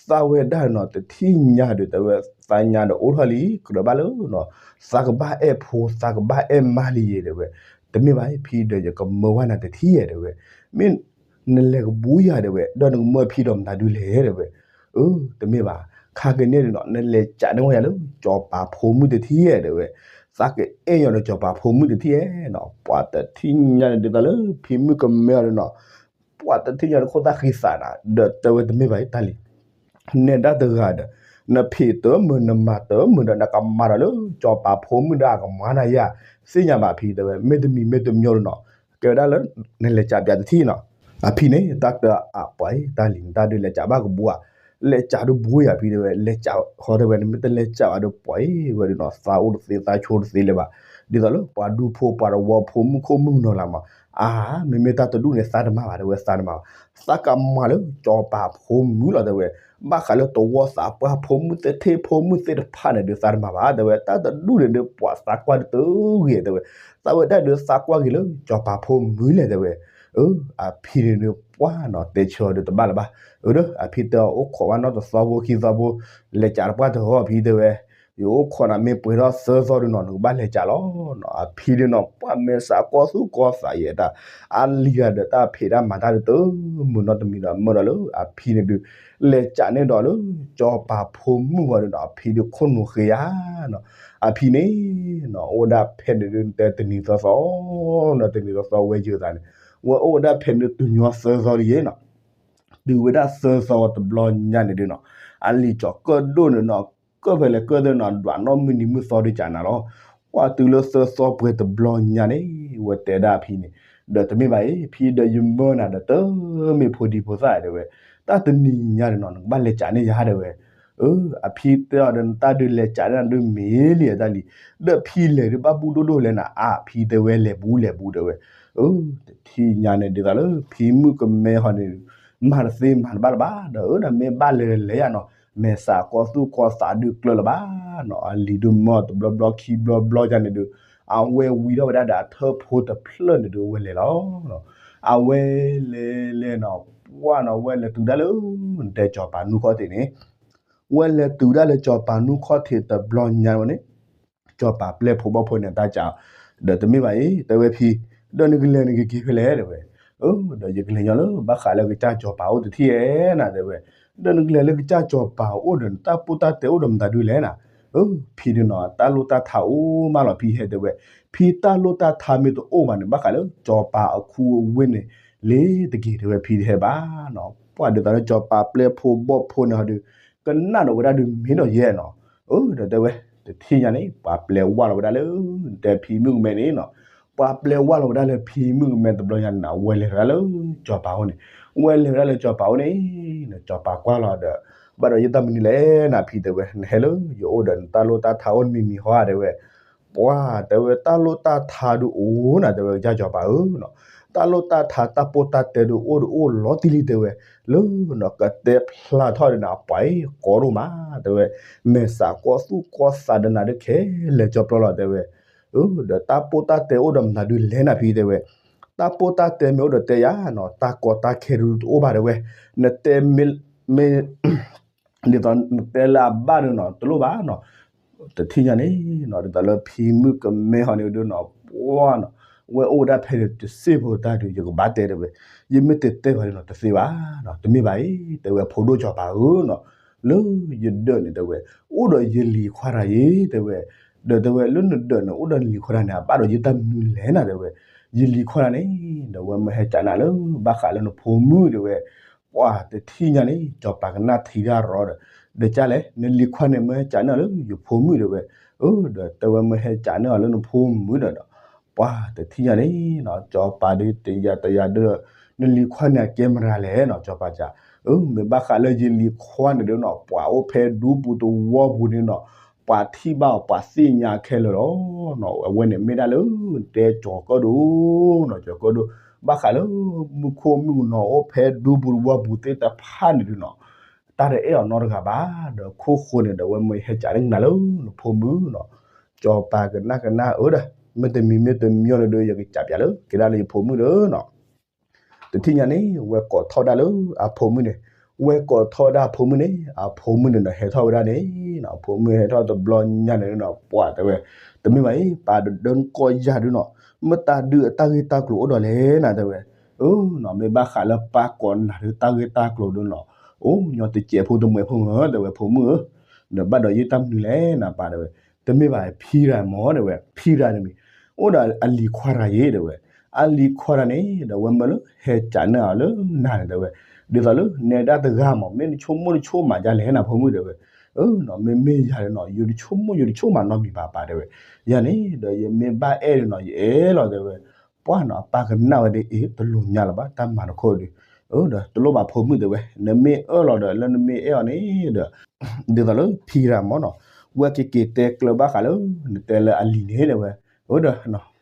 သးဝဲဒၣ်နီၤ တထံၣ်ညါဒုး တဲဝဲ သးညါဒီးအိၣ်ထီၣ်လံ ကြၢးဘၣ်လၢနီၤ သးကဘၣ်အဲၣ်ဖိ သးကဘၣ်အဲၣ်မါလံယဲ တဲဝဲ. တမ့ၢ်ဘၣ် ဖံဒီး ယကမၢဝဲနၤတထံၣ်ယဲ တဲဝဲ. မ့ၢ်နလဲၤကဘူးယၤ တဲဝဲ ဒီးနကမၢဖံဒီးမတၤဒုလဲၣ် တဲဝဲ. အၢ တမ့ၢ်ဘၣ် ခါကန့ၣ်ဒုးနီၤ နလဲၤကးန့ၢ်ဝဲယၤလၢ ကၠီၤပၤဖိမုၣ်တထံၣ်ယဲ တဲဝဲ. သးကအဲၣ်ယၤဒီးကၠီၤပၤဖိမုၣ်တထံၣ်ယဲနီၤ ပှၤတထံၣ်ညါန့ၣ် ဒ်သိးလၢဖံမုၣ်ကမဲအီၤဒုးနီၤ ပှၤတထံၣ်ညါန့ၣ် ခိၣ်သၣ်ဃံသးနၤ ဒီးတဲဝဲ တမ့ၢ်ဘၣ်အံၤတၢ်လံၤ နဲဒၣ်တဂၤဒီး နဖံးတမုာ် နမၤတမုာ်ဒီး နကမၤဒီးလၢကၠီၤပၤဖိမုၣ်ဒီးအကမၤနၤယၤ သ့ၣ်ညါဘၣ်ဖံ တဲဝဲ. မ့ၢ်တမံၤမ့ၢ်တမံၤဒုးနီၤ ကဲဝဲဒၣ်လၢ နလဲၤကးပၠးတထံၣ်နီၤ. အဖံန့ၣ် တၢ်တဲအပှၤအံၤ တၢ်လံၤနတၢ်ဒုး လဲၤကးဘၣ်ကဘူးဧါ. လဲၤကးဒုးဘူးယၤဖံ တဲဝဲ လဲၤကးဃီတဲဝဲ နမ့ၢ်တလဲၤကးဘၣ်ဒီး ပှၤအံၤဝဲဒုးနီၤ သးအိၣ်တသ့ သးဆိတသ့လၢၤဘၣ်. ဒ်သိးလၢပှၤဒူဖိပှၤတဝီဖိမုၣ်ခိၣ်မုၣ်ကနီၤလၢ်မး အါ မ့မ့ၢ်တၢ်တဒူၣ်န့ၣ် သးတမၤဘၣ် တဲဝဲ သးတမၤဘၣ်. သးကမၤလၢကၠီၤပၤဖိမုၣ်လီၤ တဲဝဲ. ဘၣ်ဃးလၢတဝီသးပှၢ်ဖိမုၣ်သ့ၣ်ထ့ၣ်ဖိမုၣ်သ့ၣ်တဖၣ်န့ၣ်ဒုး သးတမၤဘၣ် တဲဝဲ. တၢ်တဒူၣ်န့ၣ်ဒုး ပှၤသးကွၢ်ဒုးတဂ့ၤ တဲဝဲ. သးဝဲဒၣ်ဒုးသးကွၢ်က့ၤလၢကၠီၤပၤဖိမုၣ်လဲၣ် တဲဝဲ. အၢ အဖံန့ၣ်ဒုးပှၢ်နီၤ တဲဆၢအီၤဒုးတဘၣ်လၢၤဘၣ်. အၢ ဒီးအဖံတဲအီၤ အိၣ်ခိးဘၣ်နီတသီဖိခံသီဖိ လဲၤကးတပှၢ်တဟီဖံ တဲဝဲ. ယအိၣ်ခိးနၤမ့ၢ်ပှဲၤထီၣ်သၢသီဒုးနီၤ နကဘၣ်လဲၤကးလီၤနီၤ. အဖံဒုးနီၤ ပှၢ်မဲာ်ဆှးကီၢ်သူၣ်ကီၢ်သးယဲတၢ် အလံၤဂၤဒီးတၢ်ဖံးတၢ်မၤတၢ်ဒုးတမုာ်နီတမံၤဒီး မၢဒီးလၢအဖံန့ၣ်ဒုး လဲၤကးန့ၢ်ဒီးလၢကၠီၤပၤဖိမုၣ်ဝံၤဒုးနီၤ အဖံဒုးခိၣ်နူာ်ဃ့ယၤနီၤ. အဖံန့ၣ်နီၤ အိၣ်ဝဲဒၣ်ဖဲန့ၣ်ဒုး နတဲတနံၤသီသီနီၤ တနံၤသီသီဝဲယုာ်သးန့ၣ် ဝဲအိၣ်ဝဲဒၣ်ဖဲန့ၣ်ဒုး တုၤညီသၢသီဒ်ယဲနီၤ တုၤဝဲဒၣ်သၢသီတဘျီညါန့ၣ်ဒုးနီၤ အလံၤကၠီၤကၢၣ်ဒိၣ်န့ၣ်နီၤ ကၢၣ်ဖဲလဲၣ်ကၢၣ်သ့နီၤ ဒွးနီၣ်မုၢ်နံၤမုၢ်သီဒုးကးနၤလီၤ. ပှၢ်တုၤလၢသၢသီပှဲၤတဘျီညါန့ၣ် ဝဲတဲဒၣ်အဖံန့ၣ် ဒီးတမ့ၢ်ဘၣ်အံၤ ဖံဒီးယမၢနၤဒီးတမ့ၢ်ဖိဒံဖိသၣ်တဲဝဲ တၢ်တနံၤညါန့ၣ်နီၤ နကဘၣ်လဲၤကးန့ၢ်ယၤတဲဝဲ. အၢ အဖံတဲအီၤဒီး နတၢ်ဒုးလဲၤကးန့ၢ်နၤဒုးမ့ၢ်လံတၢ်လံၤ ဒီးဖံလဲၤဒုးဘၣ်ဘူၣ်ဒိၣ်ဒိၣ်လဲၣ်နၤ အဖံတဲဝဲ လဲၤဘူးလဲၤဘူးတဲဝဲ. အၢ တထံၣ်ညါန့ၣ် ဒ်သိးလၢဖံမုၣ်ကမဲဟီန့ၣ် မၤတသ့မၤတဘၣ်လၢၤဘၣ် ဒီးအၢ နမ့ၢ်ဘၣ်လဲၤလဲၤယၤနီၤ မဲာ်ဆှးကီၢ်သူၣ်ကီၢ်သးဒုးကျၢၤလၢၤဘၣ်နီၤ အလံၤဒုးမၢအီၤတဘျီဘျီခံဘျီဘျီယါန့ၣ်ဒုး အဝဲဝံၤထီၣ်ဝဲဒၣ်ဒီးအထၢၣ်ဖိတဖျၢၣ်န့ၣ်ဒုး အဝဲလဲၤလီၤ. အဝဲလဲၤလဲၤနီၤ ပှၢ်နီၤ ဝဲလဲၤတုၤဒၣ်လၢ နတဲကၠီၤပၤနူၢ်ခီၣ်ထံးန့ၣ် ဝဲလဲၤတုၤဒၣ်လၢကၠီၤပၤနူၢ်ခီၣ်ထံးတဘျီညါဝဲန့ၣ် ကၠီၤပၤပျဲၢ်ဖိဘီၣ်ဖိန့ၣ် တၢ်ကး ဒီးတမ့ၢ်ဘၣ်အံၤ တဲဝဲဖံ ဒီးနကလဲၤနကက့ၤဖဲလဲၣ်တဲဝဲ. အၢ ဒီးယကလဲၤညီလၢဘၣ်ဃးလၢကစၢ်ကၠီၤပၤအိၣ်တထံၣ်ဧဲနၤတဲဝဲ. ဒီးနကလဲၤလၢကစၢ်ကၠီၤပၤအိၣ်ဒီး နတၢ်ပိၢ်တၢ်တဲအိၣ်ဒီးမတၤဒုလဲၣ်နၤ. အၢ ဖံဒုးနီၤ တၢ်လိၣ်တၢ်ထးအိၣ်မးလီၤဖံဟဲတဲဝဲ. ဖံတၢ်လိၣ်တၢ်ထးမ့ၢ်တအိၣ်ဘၣ်န့ၣ် ဘၣ်ဃးလၢကၠီၤပၤအခူအဝ့ၢ်န့ၣ် လ့ၤတက့ၤတဲဝဲ ဖံတဟဲဘၣ်နီၤ. ပှၢ်ဒ်သိးလၢကၠီၤပၤပျဲၢ်ဖိဘီၣ်ဖိန့ၣ်ဟီဒုး ကနၣ်ဒီးဝဲဒၣ်ဒုးမ့ၢ်ဒီးယဲနီၤ. အၢ ဒီးတဲဝဲ တထံၣ်ညါန့ၣ် ပှၤပျဲဝဲလီၤဝဲဒၣ်လၢ နတဲဖံမုၣ်ကမဲန့ၣ်နီၤ ပှၤပျဲဝဲလီၤဝဲဒၣ်လၢဖံမုၣ်ကမဲတဘျီညါန့ၣ်နီၤ ဝဲလဲၤဝဲဒၣ်လၢကၠီၤပၤအိၣ်န့ၣ် ဝဲလဲၤဝဲဒၣ်လၢကၠီၤပၤအိၣ်န့ၣ် ကၠီၤပၤကွၢ်လီၤဒီး ဘၣ်ဒီးယတၢ်မနုၤလဲၣ်နၤဖံတဲဝဲ နဟဲလၢယအိၣ်ဒီးနတၢ်လိၣ်တၢ်ထးအိၣ်နမံၤမံၤဟီဧါတဲဝဲ. ပှၢ်တဲဝဲ တၢ်လိၣ်တၢ်ထးဒုးအိၣ်နၤတဲဝဲ ကစၢ်ကၠီၤပၤဧၢနီၤ. တၢ်လိၣ်တၢ်ထးတၢ်ပိၢ်တၢ်တဲဒုး အိၣ်ဒုးအိၣ်လီၤတံၢ်လံတဲဝဲ. လၢနီၤ ကတဲဖျါထီၣ်ဒီးနၤ ပှၤအံၤကီဒိၣ်မးတဲဝဲ. မဲာ်ဆှးကီၢ်သူၣ်ကီၢ်သးဒီးနၤဒုးခဲလၢာ်ကၠီပျီလီၤတဲဝဲ. အၢ ဒီးတၢ်ပိၢ်တၢ်တဲအိၣ်ဒီးမတၤဒုးလဲၣ်နၤဖံတဲဝဲ. တၢ်ပိၢ်တၢ်တဲမ့ၢ်အိၣ်ဒီးတဲယၤနီၤ တၢ်ကီတၢ်ခဲဒုးတအိၣ်ဘၣ်တဲဝဲ. နတဲမ့ၢ် မ့ၢ် ဒ်သိးနတဲလၢအဘၣ်ဒီးနီၤ တလိၣ်ဘၣ်နီၤ. တထံၣ်ညါန့ၣ်နီၤ ဒ်သိးလၢဖံမုၣ်ကမဲဟီန့ၣ်ဒုးနီၤ ပှၢ်နီၤ ဝဲအိၣ်ဝဲဒၣ်ဖဲန့ၣ်တစ့ၢ်ဖိတၢ်ဒုး ယကဘၣ်တဲတဲဝဲ. ယမ့ၢ်တတဲဘၣ်န့ၣ်နီၤ တသ့ဘၣ်နီၤ တမ့ၢ်ဘၣ်အံၤ တဲဝဲ ဖိဒိၣ်ကၠီၤပၤဧၢနီၤ. လၢယဒၢးန့ၣ်တဲဝဲ အိၣ်ဒီးယလံၤခွါတဂၤအံၤတဲဝဲ. ဒီးတဲဝဲလၢနဒၢးန့ၣ် အိၣ်ဒီးနလံၤခွါတဂၤန့ၣ် အဘၣ်ဒီးယတၢ်မနုၤလဲၣ်နၤတဲဝဲ. ယလံၤခွါတဂၤန့ၣ် ဒီးဝဲမၢဟဲကးနၤလၢ ဘၣ်ဃးလၢနဖိမုၣ်တဲဝဲ. ပှၢ်တထံၣ်ညါန့ၣ် ကၠီၤပၤကနၣ်ထံတၢ်ရီဒီး ဒီးကၢ်လဲၣ် နလံၤခွါန့ၣ် မၢဟဲကးန့ၢ်အီၤလၢယဖိမုၣ်တဲဝဲ. အၢ ဒီးတဲဝဲမၢဟဲကးန့ၢ်အီၤလၢနဖိမုၣ်ဒီး ပှၢ်တထံၣ်ညါန့ၣ်နီၤ ကၠီၤပၤဒုးတယၤတယၤဒီး နလံၤခွါန့ၣ် အကဲမရၤလဲၣ်နီၤ ကၠီၤပၤကး. အၢ မ့ၢ်ဘၣ်ဃးလၢယလံၤခွါန့ၣ်ဒီးနီၤ ပှၤအိၣ်ဖဲဒူပူၤသဝီပူၤန့ၣ်နီၤ ပှၤထံၣ်ဘၣ်အီၤ ပှၤသ့ၣ်ညါခဲလၢာ်လီၤ. အဝဲန့ၣ်မ့ၢ်ဒၣ်လၢ တဲကၠီၤကၢၣ်ဒိၣ်နီၤ, ကၠီၤကၢၣ်ဒိၣ် ဘၣ်ဃးလၢ မူခိၣ်မုၣ်ကနီၤအိၣ်ဖဲဒူပူၤတဝီပူၤသ့ၣ်တဖၣ်န့ၣ်ဒုးနီၤ, တၢ်တအဲၣ်အီၤနီတဂၤဘၣ်, ဒီးခိၣ်ဃိန့ၣ်ဒီး အဝဲမ့ၢ်ဟဲကးန့ၢ်နၤလၢနဖိမုၣ်နီၤ. ကၠီၤပၤကနၣ်ကနၣ်အၢဒီး မ့တမံၤမ့တမံၤအီၤန့ၣ်ဒီး ယကစးပၠးလၢက့ၤဒၣ်လၢယဖိမုၣ်ဒီးနီၤ တထံၣ်ညါန့ၣ် ဝဲကိးထီၣ်ဒၣ်လၢအဖိမုၣ်န့ၣ်, ဝဲကိးထီၣ်ဝဲဒၣ်အဖိမုၣ်န့ၣ် အဖိမုၣ်န့ၣ်ဒီးဟဲထီၣ်ဝဲဒၣ်န့ၣ်, အဖိမုၣ်ဟဲထီၣ်တဘျီညါန့ၣ်နီၤ ပှၤတဲဝဲ, တမ့ၢ်ဘၣ်အံၤ ပာ်ဒဒၢနကိးယၤဒုနီၤ, မ့ၢ်တၢ်ဒုးအတၢ်ဂ့ၢ်တၢ်ကျိၤအိၣ်ဒီးလဲၣ်နၤတဲဝဲ, အၢနီၤ မ့ၢ်ဘၣ်ဃးလၢပၢ်ကိးနၤဒုးတၢ်ဂ့ၢ်တၢ်ကျိၤဒုနီၤ, အိၣ်ညီတစဲးဖိတမှဲးဖိမ့ၢ်တဲဝဲဖိမုၣ်ဧၢ, ဒီးဘၣ်ဒီးယတၢ်မနုၤလဲၣ်နၤပၢ်တဲဝဲ, တမ့ၢ်ဘၣ်ဖံရၤမ့ၢ်တဲဝဲ, ဖံရၤန့ၣ်မ့ၢ် အိၣ်ဒီးအလံၤခွါတဂၤယ့ၤတဲဝဲ, အလံၤခွါတဂၤန့ၣ် ဒီးဝဲမၢလၢဟဲကးန့ၢ်အီၤလၢနၤန့ၣ်တဲဝဲ, ဒ်သိးလၢနဲဒၣ်တဂၤမ့ၢ် မ့ၢ်နဆိကမိၣ်နဆိကမးဒ်လဲၣ်နၤဖိမုၣ်တဲဝဲ, အၢနီၤ မ့မ့ၢ်ယၤန့ၣ်နီၤ ယတဆိကမိၣ်ယတဆိကမးနီတမံၤဘၣ်ပၢ်တဲဝဲ, ယၤန့ၣ်ဒီးယမ့ၢ်ဘၣ်အဲၣ်န့ၣ်နီၤ ယအဲၣ်လီၤတဲဝဲ, ပှၢ်နီၤ အပၢ်ကနၣ်ဝဲဒ်အံၤ တလိၤညါလၢၤဘၣ် တၢ်မၤတခီဒုး, အၢဒီးတလိၣ်ဘၣ်ဖိမုၣ်တဲဝဲ, နမ့ၢ်အၢၣ်လီၤဒီးလၢနမ့ၢ်အဲၣ်အီၤန့ၣ်ဒီး ဒ်သိးလၢဖံရၤမ့ၢ်နီၤ, ဝဲကက့ၤတဲကျၢၤဘၣ်ဃးလၢ နတဲလၢအလံၤန့ၣ်တဲဝဲ, အၢဒီး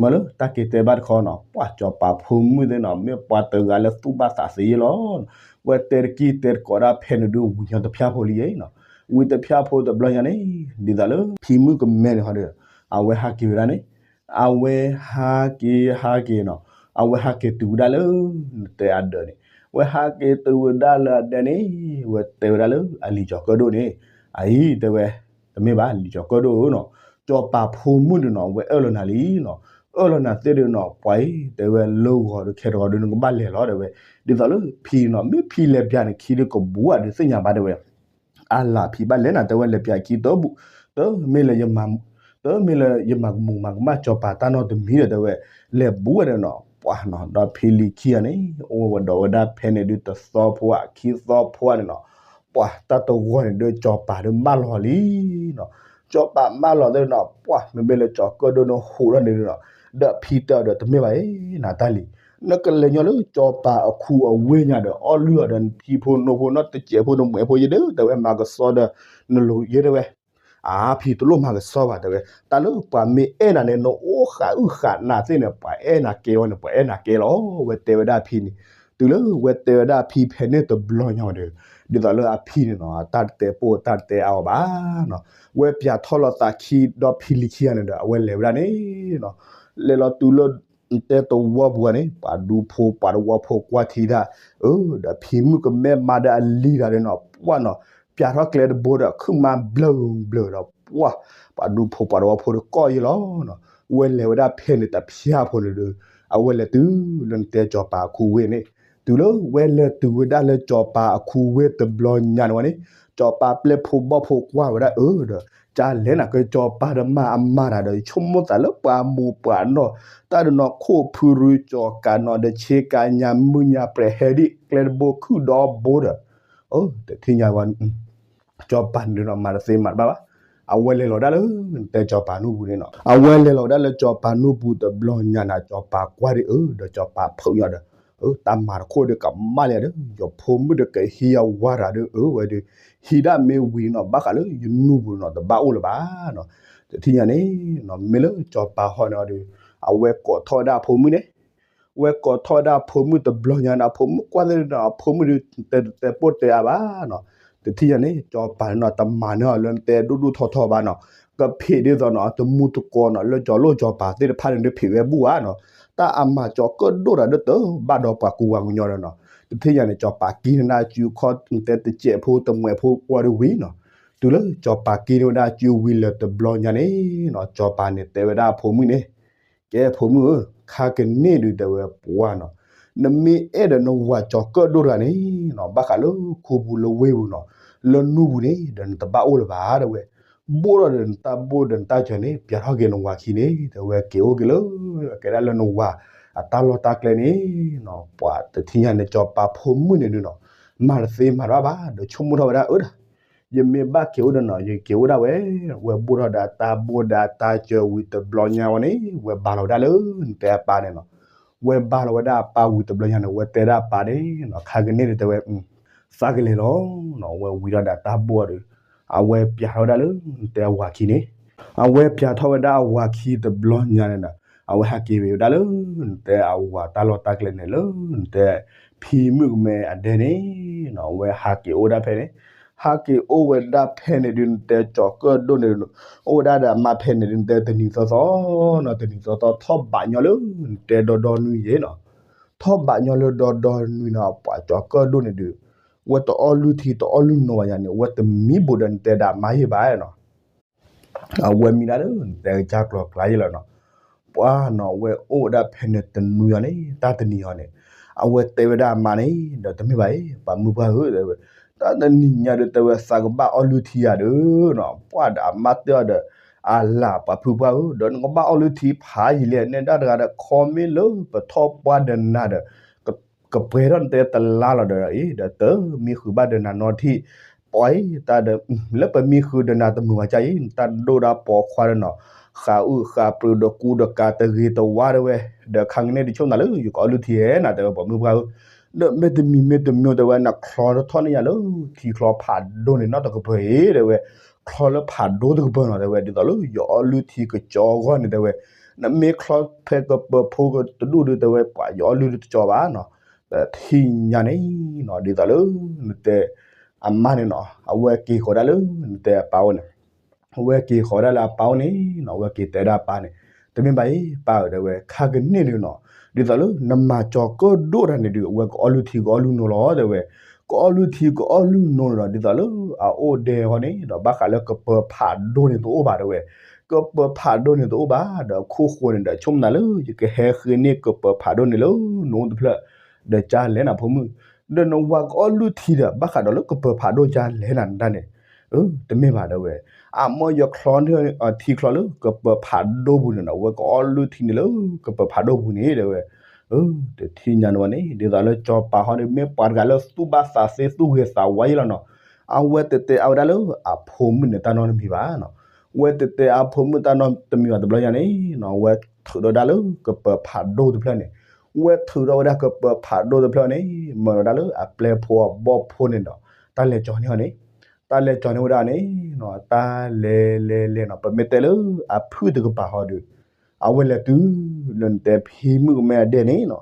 မၢလၢတၢ်က့ၤတဲဘၣ်တခီနီၤ ပှၤကၠီၤပၤဖိမုၣ်သ့ၣ်နီၤ မ့ၢ်ပှၤတဂၤလၢသူၣ်ဘၣ်သးသ့ယ့ၢ်လီၤ, ဝဲတဲတကံၢ်တဲတကိးဒၣ်ဖဲန့ၣ်ဒုး ဝံၤညီတဖၠၣ်ဖိလံယ့ၤနီၤ, ဝံၤတဖၠၣ်ဖိတဘျီညါန့ၣ် ဒ်သိးလၢဖံမုၣ်ကမဲန့ၣ်ဟီဒီး အဝဲဟးက့ၤဝဲဒၣ်န့ၣ် အဝဲဟးက့ၤဟးက့ၤနီၤ, အဝဲဟးက့ၤတုၤဝဲဒၣ်လၢ နတဲအဒၢးန့ၣ်, ဝဲဟးက့ၤတုၤဝဲဒၣ်လၢအဒၢးန့ၣ်, ဝဲတဲဝဲဒၣ်လၢအလံၤကၠီၤကၢၣ်ဒိၣ်န့ၣ်, အအံၤတဲဝဲ, တမ့ၢ်ဘၣ်လံၤကၠီၤကၢၣ်ဒိၣ်ဧၢနီၤ, ကၠီၤပၤဖိမုၣ်န့ၣ်နီၤ ဝဲအၢၣ်လီၤနၤလံနီၤ, အၢၣ်လီၤနၤသ့ၣ်ဒီးနီၤ ပှၤအံၤတဲဝဲလၢဂီၤဒီးခဲတဂီၤဒီးနကဘၣ်လဲၤလီၤတဲဝဲ, ဒ်သိးလၢဖံနီၤ မ့ၢ်ဖံလဲၤပၠးန့ၣ် ခံဒုးကဘူးဧါဒုးသ့ၣ်ညါဘၣ်တဲဝဲ အလၢ်ဖံဘၣ်လဲၣ်နၤ တဲဝဲလဲၤပၠးခံတဘူၣ်, တမ့ၢ်လၢယမၤ, တမ့ၢ်လၢယမၤကမူၤမၤကမၣ်ကၠီၤပၤတၢ်နီတမံၤဒီးတဲဝဲ, လဲၤဘူးဝဲဒီးနီၤ, ပှၤနီၤ ဒီးဖံလံၤခံဂၤန့ၣ် အိၣ်ဝဲဒီးဝဲဒၣ်ဖဲန့ၣ်ဒုးတသီဖိဧါခံသီဖိဧါန့ၣ်နီၤ, ပှၤတၢ်တဂီၤန့ၣ်ဒီးကၠီၤပၤဒီးမၢလီၤလံနီၤ, ကၠီၤပၤမၢလီၤသ့ၣ်နီၤ ပှၤမ့မ့ၢ်လၢကၠီၤကၢၣ်ဒိၣ်န့ၣ်ဟူးထီၣ်န့ၣ်နီၤ, ဒီးဖံတဲအီၤဒီးတမ့ၢ်ဘၣ်အံၤ နၤတၢ်လံၤ, နကလဲၤညီလၢကၠီၤပၤအခူအဝ့ၢ်ညါဒီး အီၣ်လုၢ်အီၤဒီးနဖံဖိနိဖိနီတစဲးဖိတမှဲးဖိယ့ၢ်ဒီး တဲဝဲမၤကစီဒီး နလိၤယ့ၢ်တဲဝဲ အါဖံတလိၣ်မၤကစီဘၣ်တဲဝဲ, တၢ်လၢပှၤမ့ၢ်အဲၣ်နၤန့ၣ် နအိၣ်ဃာ်အုၣ်ဃာ်နၤသ့ၣ်န့ၣ် ပှၤအဲၣ်နၤကဲဝဲန့ၣ် ပှၤအဲၣ်နၤကဲလီၤ, ဝဲတဲဝဲဒၣ်ဖံန့ၣ်, တုၤလၢဝဲတဲဝဲဒၣ်ဖံဖဲန့ၣ်တဘျီညါဝဲဒီး, ဒ်သိးလၢအဖံန့ၣ်နီၤ တၢ်တတဲပိာ်တၢ်တတဲအါအီၤဘၣ်နီၤ, ဝဲပၠးထီၣ်လီၤသးခံဒီးဖံလံၤခံဂၤန့ၣ်ဒီး အဝဲလဲၤဝဲဒၣ်န့ၣ်နီၤ, လဲၤလီၤတုၤလၢ တဲတဝီပူၤန့ၣ် ပှၤဒူဖိပှၤတဝီဖိကွၢ်ထံတၢ်, အၢ ဒီးဖံမုၣ်ကမဲမါဒီးအလံၤတၢ်ဒီးနီၤ ပှၢ်နီၤ, ပၠးထီၣ်ကျဲတဘိဒီး ခုၣ်မါဘျၢဘျၢဒီး ပှၢ် ပှၤဒူဖိပှၤတဝီဖိဒီးကီၢ်ယ့ၢ်လီၤနီၤ, ဝဲလဲၤဝဲဒၣ်ဖဲန့ၣ်တဖၠၣ်ဖိန့ၣ်ဒီး အဝဲလဲၤတုၤလၢနတဲကၠီၤပၤအခူဝ့ၢ်န့ၣ်, တုၤလၢဝဲလဲၤတုၤဝဲဒၣ်လၢကၠီၤပၤအခူဝ့ၢ်တဘျီညါန့ၣ်ဝဲန့ၣ်, ကၠီၤပၤပျဲၢ်ဖိဘီၣ်ဖိကွၢ်ဝဲဒၣ်အၢဒီး ကၠါလဲၣ်နၤကၠီၤပၤဒီးမၤအမၤတၢ်ဒီး ယဆိကမိၣ်သးလၢပှၤမိၢ်ပှၤနီၢ် တၢ်ဒီးနီၢ်ခိၣ်ဖုရူကၠီၤကးနီၤဒီးဆ့ကၤညါမုၢ်ညါပြဲးဟဲဒ်ကျဲတဘိခုၣ်ဒီဘိဒီး, တထံၣ်ညါဝဲ ကၠီၤပၤန့ၣ်ဒီးနီၤ မၤတသ့မၤတဘၣ်ဘၣ်, အဝဲလဲၤလီၤဒၣ်လၢ တဲကၠီၤပၤနူၢ်ပူၤန့ၣ်နီၤ, အဝဲလဲၤလီၤဒၣ်လၢကၠီၤပၤနူၢ်ပူၤတဘျီညါန့ၣ် ကၠီၤပၤကွၢ်ဒ်အၢဒီးကၠီၤပၤဖုးညီဒီး, အၢ တၢ်မၤတခိၣ်ဒီးကမၣ်လံဒီး ယဖိမုၣ်ဒီးကဟံးအဝၤတၢ်ဒီးအၢဝဲဒီး, ဟံးဒၣ်မ့ၢ်ဝံၤနီၤ ဘၣ်ဃးလၢယနူၢ်ပူၤနီၤ တဘၣ်အိၣ်လၢၤဘၣ်နီၤ, တထံၣ်ညါန့ၣ်နီၤ မ့ၢ်လၢကၠီၤပၤဟီၣ်န့ၣ်ဒီး, အဝဲကိးထီၣ်ဝဲဒၣ်အဖိမုၣ်န့ၣ် ဝဲကိးထီၣ်ဝဲဒၣ်အဖိမုၣ်တဘျီညါန့ၣ် အဖိမုၣ်ကွၢ်သ့ၣ်ဒီး အဖိမုၣ်ဒီး တဲတဲပိာ်တဲအါဘၣ်နီၤ, တထံၣ်ညါန့ၣ် ကၠီၤပၤန့ၣ်နီၤ တမၤန့ၢ်အီၤလၢနတဲဒိၣ်ဒိၣ်ထီထီဘၣ်နီၤ, ကဖံးဒ်သိးနီၤ တမူတကိးနီၤ လၢကၠီၤလိၣ်ကၠီၤပၤသ့ၣ်တဖၣ်န့ၣ်ဒီးဖံးဝဲဘူၣ်ဧါနီၤ, တၢ်အမၤကၠီၤကၢၣ်ဒိၣ်တၢ်ဒီးတဘၣ်ဒီးပှၤကူပှၤကညီဒီးနီၤ, တထံၣ်ညါန့ၣ် ကၠီၤပၤက့ၤန့ၢ်ဝဲဒၣ်အစုခီၣ်တဲတစဲးဖိတမှဲးဖိဝံၤဒီးဝံၤနီၤ, တုၤလၢကၠီၤပၤက့ၤန့ၢ်ဝဲဒၣ်အစုဝံၤလၢၤတဘျီညါန့ၣ်နီၤ ကၠီၤပၤန့ၣ်တဲဝဲဒၣ်အဖိမုၣ်န့ၣ် ကဲဖိမုၣ်ဧၢ, ခါကန့ၣ်ဒုးတဲဝဲပှၢ်နီၤ, နမ့ၢ်အဲၣ်ဒိးနဝၤကၠီၤကၢၣ်ဒိၣ်တဂၤန့ၣ်နီၤ ဘၣ်ဃးလၢခူပူၤလၢဝ့ၢ်ပူၤနီၤ, လၢနူၢ်ပူၤန့ၣ်ဒီးနတဘၣ်အိၣ်လၢၤဘၣ်တဲဝဲ, ဘိၣ်ထီၣ်ဒီးနတၢ်ဘိၣ်ဒီးနတၢ်စၢၤန့ၣ် ပၠးထီၣ်က့ၤနဝၤခံန့ၣ် တဲဝဲက့ၤအိၣ်က့ၤလၢ ကဲဒၣ်လၢနဝၤ အတၢ်လီၢ်တၢ်ကျဲန့ၣ်နီၤ, ပှၤတထံၣ်ညါန့ၣ် ကၠီၤပၤဖိမုၣ်န့ၣ်ဒုးနီၤ, မၤတသ့မၤတဘၣ်ဘၣ် ဒီးဆိကမိၣ်ထီၣ်ဝဲဒၣ်အၢဒၣ် ယမ့ၢ်ဘၣ်က့ၤအိၣ်ဒီးနီၤ ယက့ၤအိၣ်ဒၣ်ဝဲ, ဝဲဘိၣ်ထီၣ်ဒီးအတၢ်ဘိၣ်ဒီးအတၢ်စၢၤဝံၤတဘျီညါဝဲန့ၣ် ဝဲဘါလီၤဝဲဒၣ်လၢနတဲအပၢ်န့ၣ်နီၤ, ဝဲဘါလီၤဝဲဒၣ်အပၢ်ဝံၤတဘျီညါန့ၣ် ဝဲတဲဒၣ်အပၢ်န့ၣ်နီၤ ခါကန့ၣ်ဒုးတဲဝဲ, သးကလဲၤလီၤနီၤ ဝဲဝံၤဒီးအတၢ်ဘိၣ်ဒီး, အဝဲပျးထီၣ်ဝဲဒၣ်လၢ နတဲအဝၤခံန့ၣ်, အဝဲပျးထီၣ်ဝဲဒၣ်အဝၤခံတဘျီညါန့ၣ်ဒီး အဝဲဟးက့ၤဝဲဒၣ်လၢ နတဲအဝၤတၢ်လီၢ်တၢ်ကျဲန့ၣ်လၢ နတဲ ဖံမုၣ်ကမဲအဒဲန့ၣ်နီၤ အဝဲဟးက့ၤအိၣ်ဝဲဒၣ်ဖဲန့ၣ်, ဟးက့ၤအိၣ်ဝဲဒၣ်ဖဲန့ၣ်ဒုး နတဲကၠီၤကၢၣ်ဒိၣ်န့ၣ် အိၣ်ဝဲဒၣ်ဒီးအမါဖဲန့ၣ်ဒုး နတဲတနံၤသီသီနီၤ တနံၤသီသီထီၣ်ဘးညီလၢ နတဲဒီဒီနွံယဲၢ်နီၤ, ထီၣ်ဘးညီလၢဒီဒီနွံနီၤ ပှၤကၠီၤကၢၣ်ဒိၣ်န့ၣ်ဒုး ဝဲတအီၣ်လုၢ်ထံတအီၣ်လုၢ်နိဘၣ်ယါန့ၣ် ဝဲတမံဘိးဒီးနတဲဒီးအမါယဲၢ်ဘၣ်နီၤ အဝဲမံဒၣ်လၢနတဲကစၢ်ကျီၤကျါယဲၢ်လီၤနီၤ, ပှၤနီၤ အဝဲအိၣ်ဝဲဒၣ်ဖဲန့ၣ်တနွံအီၤန့ၣ် တၢ်တနံၤအီၤန့ၣ် အဝဲတဲဝဲဒၣ်အမါန့ၣ် ဒီးတမ့ၢ်ဘၣ်အံၤ ပှၤမုၣ်ပှၢ်ဧၢ တဲဝဲ, တၢ်တနံၤညါဒုး တဲဝဲ သးကဘၣ်အီၣ်လုၢ်ထံဧါဒီးနီၤ ပှၤဒီးအမါတဲအီၤဒီး အလၤ ပှၤဖုပှၢ်ဧၢ ဒီးနကဘၣ်အီၣ်လုၢ်ထံဖးယံာ်လံန့ၣ် ဒၣ်တဂၤဒီး ခီမ့ၢ်လၢပထီၣ်ပှၢ်ဒီးနၤဒီး ကပှဲၤထီၣ်နတဲတလါလီၤဒီးအံၤ ဒီးတမ့ၢ်ဃုာ်ဘၣ်ဒီးနၤနီတထံၣ်, ပှၤအံၤတၢ်ဒီး လၢပမ့ၢ်ဃုာ်ဒီးနၤတမုာ်ဘၣ်ကၢ်အံၤ နတၢ်ဒိၣ်ဒၣ်ပိာ်ခွါဒီးနီၤ ဃးအုၣ်ဃးပြူးဒီးကူဒီးကၤတဂ့ၤတဝါတဲဝဲ, ဒီးခါကန့ၣ်ဒုးဆိကမိၣ်နၤလၢ ယကအီၣ်လုၢ်ထံဧဲနီၤ တဲဝဲ ပှၤမုၣ်ပှၢ်ဧၢ, ဒီးမ့တမံၤမ့တမံၤတဲဝဲ နချီထီၣ်န့ၢ်ယၤလၢ ထံချီဖးဒိၣ်န့ၣ်နီတကပၢၤအံၤ တဲဝဲ, ချီလၢဖးဒိၣ်တကပၢၤနီၤ တဲဝဲ ဒ်သိးလၢယအီၣ်လုၢ်ထံကကၠီအဂီၢ်န့ၣ် တဲဝဲ, နမ့ၢ်ချီဖဲကပၢၤဖိကတဒူၣ်ဒုး တဲဝဲ ပှၤယအီၣ်လုၢ်တကၠီဘၣ်နီၤ, ဒီးထံၣ်ညါန့ၣ်နီၤ ဒ်သိးလၢ နတဲ အမါန့ၣ်နီၤ အဝဲက့ၤဃီၤဒၣ်လၢ နတဲအပၢ်အိၣ်န့ၣ်, အဝဲက့ၤဃီၤဒၣ်လၢအပၢ်အိၣ်န့ၣ်နီၤ အဝဲက့ၤတဲဒၣ်အပၢ်န့ၣ်, တမ့ၢ်ဘၣ်အံၤ ပၢ်ဧၢ တဲဝဲ ခါကန့ၣ်ဒုးနီၤ ဒ်သိးလၢနမၤကၠီၤကၢၣ်ဒိၣ်တၢ်န့ၣ်ဒုး အဝဲကအီၣ်လုၢ်ထံကအီၣ်လုၢ်နိလီၤ တဲဝဲ, ကအီၣ်လုၢ်ထံကအီၣ်လုၢ်နိန့ၣ်ဒီး ဒ်သိးလၢအအိၣ်ဒဲဟီန့ၣ်ဒီး ဘၣ်ဃးလၢကပၢၤဖးဒိၣ်န့ၣ်တအိၣ်ဘၣ် တဲဝဲ, ကပၢၤဖးဒိၣ်န့ၣ်တအိၣ်ဘၣ် ဒီးအခိၣ်ဃိန့ၣ်ဒီး ဆိကမိၣ်နၤလၢ ယကဟဲဃ့န့ၢ်ကပၢၤဖးဒိၣ်န့ၣ်လၢ နအိၣ်တဖျၢၣ် ဒီးကၢ်လဲၣ်နၤဖိမုၣ်, ဒီးနဝၤကအီၣ်လုၢ်ထံဒီး ဘၣ်ဃးဒီးလၢကပၢၤဖးဒိၣ်ကၢ်လဲၣ်နၤနတၢ်န့ၣ်, တမ့ၢ်ဘၣ် တဲဝဲ, အမ့ၢ်ယချီထံချီလၢကပၢၤဖးဒိၣ်ပူၤန့ၣ်နီၤ အဝဲကအီၣ်လုၢ်ထံန့ၣ်လၢကပၢၤဖးဒိၣ်ပူၤန့ၣ် တဲဝဲ, တထံၣ်ညါန့ၣ်ဝဲန့ၣ် ဒ်သိးလၢကၠီၤပၤဟီန့ၣ် မ့ၢ်ပှၤတဂၤလၢသူၣ်ဘၣ်သးသ့သူၣ်ဂ့ၤသးဝါယဲၢ်လီၤနီၤ, အဝဲတတဲအါဝဲဒၣ်လၢအဖိမုၣ်န့ၣ်တၢ်နီတမံၤဘၣ်နီၤ, ဝဲတတဲအဖိမုၣ်တၢ်နီတမံၤဘၣ်တဘျီညါန့ၣ်နီၤ ဝဲထုးထီၣ်ဒၣ်လၢကပၢၤဖးဒိၣ်တဖျၢၣ်န့ၣ်, ဝဲထုးထီၣ်ဝဲဒၣ်ကပၢၤဖးဒိၣ်တဖျၢၣ်န့ၣ် မၢလီၤဒၣ်လၢအပျဲၢ်ဖိအဘီၣ်ဖိန့ၣ်ဒီး တၢ်လဲၤကၠီၤန့ၢ်အီၤန့ၣ်, တၢ်လဲၤကၠီၤန့ၢ်ဝဲဒၣ်န့ၣ်နီၤ တၢ်လဲၤလဲၤလဲၤနီၤ ပမ့ၢ်တဲလၢအဖုၣ်တကပၤဟီဒီး အဝဲလဲၤတုၤလၢနတဲဖံမုၣ်ကမဲအဒဲန့ၣ်နီၤ,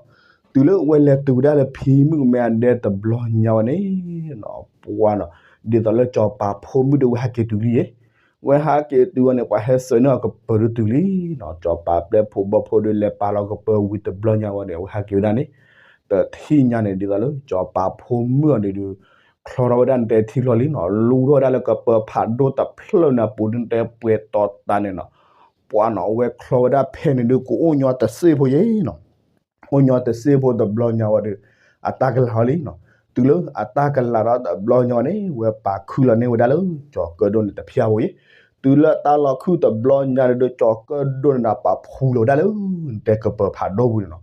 တုၤလၢဝဲလဲၤတုၤဝဲဒၣ်လၢဖံမုၣ်ကမဲအဒဲတဘျီညါဝဲန့ၣ်နီၤ ပှၤနီၤ, ဒ်သိးလၢကၠီၤပၤဖိမုၣ်ဒီးဝဲဟးက့ၤတုၤလံယဲၢ်, ဝဲဟးက့ၤတုၤဝဲန့ၣ် ပှၤဟဲစၢၤန့ၢ်အီၤကပၢၤဒုးတုၤလံနီၤ, ကၠီၤပၤပျဲၢ်ဖိဘီၣ်ဖိဒီးလဲၤပာ်လီၤကပၢၤဝံၤတဘျီညါဝဲန့ၣ် အဝဲဟးက့ၤဝဲဒၣ်န့ၣ်, တထံၣ်ညါန့ၣ် ဒ်သိးလၢကၠီၤပၤဖိမုၣ်အီၤန့ၣ်ဒုး ချီထီၣ်ဝဲဒၣ်နတဲထံချီလံနီၤ, လူထီၣ်ဝဲဒၣ်လၢကပၢၤဖးဒိၣ်တဖျၢၣ်န့ၣ်အပူၤဒုး နတဲပှဲၤတီၤတၢ်န့ၣ်နီၤ, ပှၤနီၤ အဝဲချီဝဲဒၣ်ဖဲန့ၣ်ဒုး ကအိၣ်ညီတစ့ဖိယဲၢ်နီၤ, အိၣ်ညီတစ့ဖိတဘျီညါဝဲဒီး အတၢ်ကလၤထီၣ်လံနီၤ, တုၤလၢအတၢ်ကလၤထီၣ်တဘျီညါဝဲန့ၣ် ဝဲပာ်ခုၣ်လီၤန့ၢ်ဝဲဒၣ်လၢကၠီၤကၢၣ်ဒိၣ်န့ၣ်တဖျၢၣ်ဖိယဲၢ်, တုၤလၢတၢ်လီၤခုၣ်တဘျီညါန့ၣ်ဒီး ကၠီၤကၢၣ်ဒိၣ်န့ၣ်ဒီးပာ်ဖှူလီၤဝဲဒၣ်လၢ နတဲကပၢၤဖးဒိၣ်ပူၤန့ၣ်နီၤ,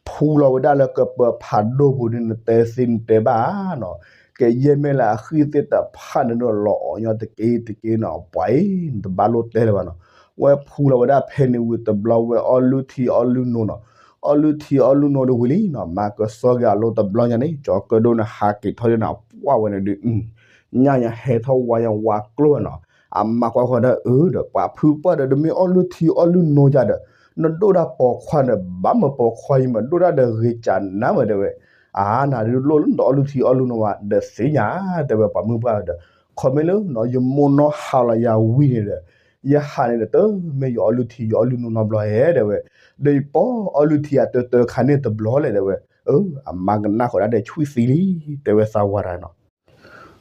ဖှူလီၤဝဲဒၣ်လၢကပၢၤဖးဒိၣ်ပူၤဒုး နတဲသ့နတဲဘၣ်နီၤ, ကယဲၢ်မ့ၢ်လၢအဃံသ့ၣ်တဖၣ်န့ၣ်ဒီး လီၤအီၤညီတက့ၢ်တက့ၢ်နီၤ, ပှၤအံၤ နတဘၣ်လိၣ်တဲလၢၤဘၣ်နီၤ, ဝဲဖှူလီၤဝဲဒၣ်ဖဲန့ၣ်ဝံၤတဘျီ ဝဲအီၣ်လုၢ်ထံအီၣ်လုၢ်နိနီၤ, အီၣ်လုၢ်ထံအီၣ်လုၢ်နိဒီးဝံၤလံနီၤ, မၤကဆှီက့ၤအလိၤတဘျီညါန့ၣ် ကၠီၤကၢၣ်ဒိၣ်န့ၣ်ဟးက့ၤထီၣ်ဒၣ်န့ၣ် ပှၢ်ဝဲန့ၣ်ဒုး ညါညါဟဲထီၣ်ဝါညါဝါကျိၣ်ဝဲနီၤ, အမါကွၢ်ဃီဒီး အၢ ဒီးပှၤဖုပှၢ်ဒီး တမ့ၢ်အီၣ်လုၢ်ထံအီၣ်လုၢ်နိယၤဒီး နဒိၣ်ဒၣ်ပိာ်ခွါန့ၣ် ဘၣ်မၢပိာ်ခွါအံၤမး ဒိၣ်ဒၣ်ဒီးဂ့ၤကၢ်နါမး တဲဝဲ, အါ နၤဒုးလိၣ်လၢနတအီၣ်လုၢ်ထံအီၣ်လုၢ်နိဘၣ် ဒီးသ့ၣ်ညါ တဲဝဲ ပှၤမုၣ်ပှၢ်ဒီး ခီမ့ၢ်လၢ ယမိၢ်နီၢ်ဟးလီၤယၤဝံၤန့ၣ်ဒီး ယဟးန့ၣ်ဒီး တမ့ၢ်ယအီၣ်လုၢ်ထံယအီၣ်လုၢ်နိနီတဘျီဧဲ တဲဝဲ, ဒီးယပိာ်အီၣ်လုၢ်ထံအတၢတၢခါန့ၣ်တဘျီလဲၣ် တဲဝဲ, အၢ အမါကနၣ်ဃီဒၣ်ဒီးဆွံၣ်သံလံ တဲဝဲသးဝါတၢ်နီၤ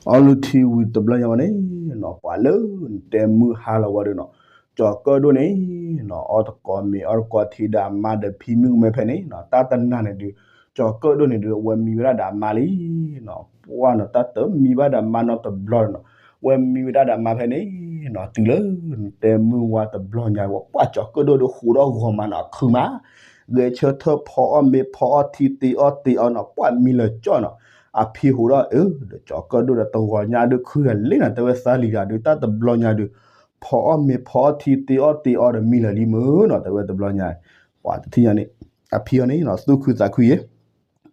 အီၣ်လုၢ်ထံဝံၤတဘျီညါဝဲန့ၣ်နီၤ ပှၤလၢနတဲမုၢ်ဟါလီၤဝဲဒီးနီၤ ကၠီၤကၢၣ်ဒိၣ်န့ၣ်နီၤ အီၣ်တကိးမ့ၤအီၣ်တကိးထံဒီးအမါဒီးဖံမုၣ်ကမဲဖဲန့ၣ်နီၤ တၢ်တနၤန့ၣ်ဒုး ကၠီၤကၢၣ်ဒိၣ်န့ၣ်ဒုး အဝဲမံဝဲဒၣ်ဒီးအမါလံနီၤ ပှၢ်နီၤ တၢ်တမံဘၣ်ဒီးအမါနီတဘျီနီၤ ဝဲမံဝဲဒၣ်ဒီးအမါဖဲန့ၣ်နီၤ တုၤလၢနတဲမုၢ်ဝါတဘျီညါဝဲ ပှၢ်ကၠီၤကၢၣ်ဒိၣ်ဒီးဃိးဒီးဂီၤမးနီၤ အခုမး ဂဲၤဆၢထၢၣ်ဖီအီၣ်မ့ၤဖီအီၣ်ထံတ့အီၣ်တ့အီနီၤ ပှၢ်မံလၢာ်ကၠီနီၤ အဖံဟူးဒီးအၢ ဒီးကၠီၤကၢၣ်ဒိၣ်ဒီးတဂီၤညါဒုးခုဒီးလ့နီၤ တဲဝဲသးလံၤတဂၤဒုး တၢ်တဘျီညါဒုး ဖီအီၣ်မ့ၤဖီအီၣ်ထံတ့အီၣ်တ့အီဒီးမံလၢာ်လံမုၢ်နီၤ တဲဝဲတဘျီညါ ပှၢ်တထံၣ်ညါန့ၣ် အဖံအီၤန့ၣ်နီၤ သူၣ်ခုသးခုယဲ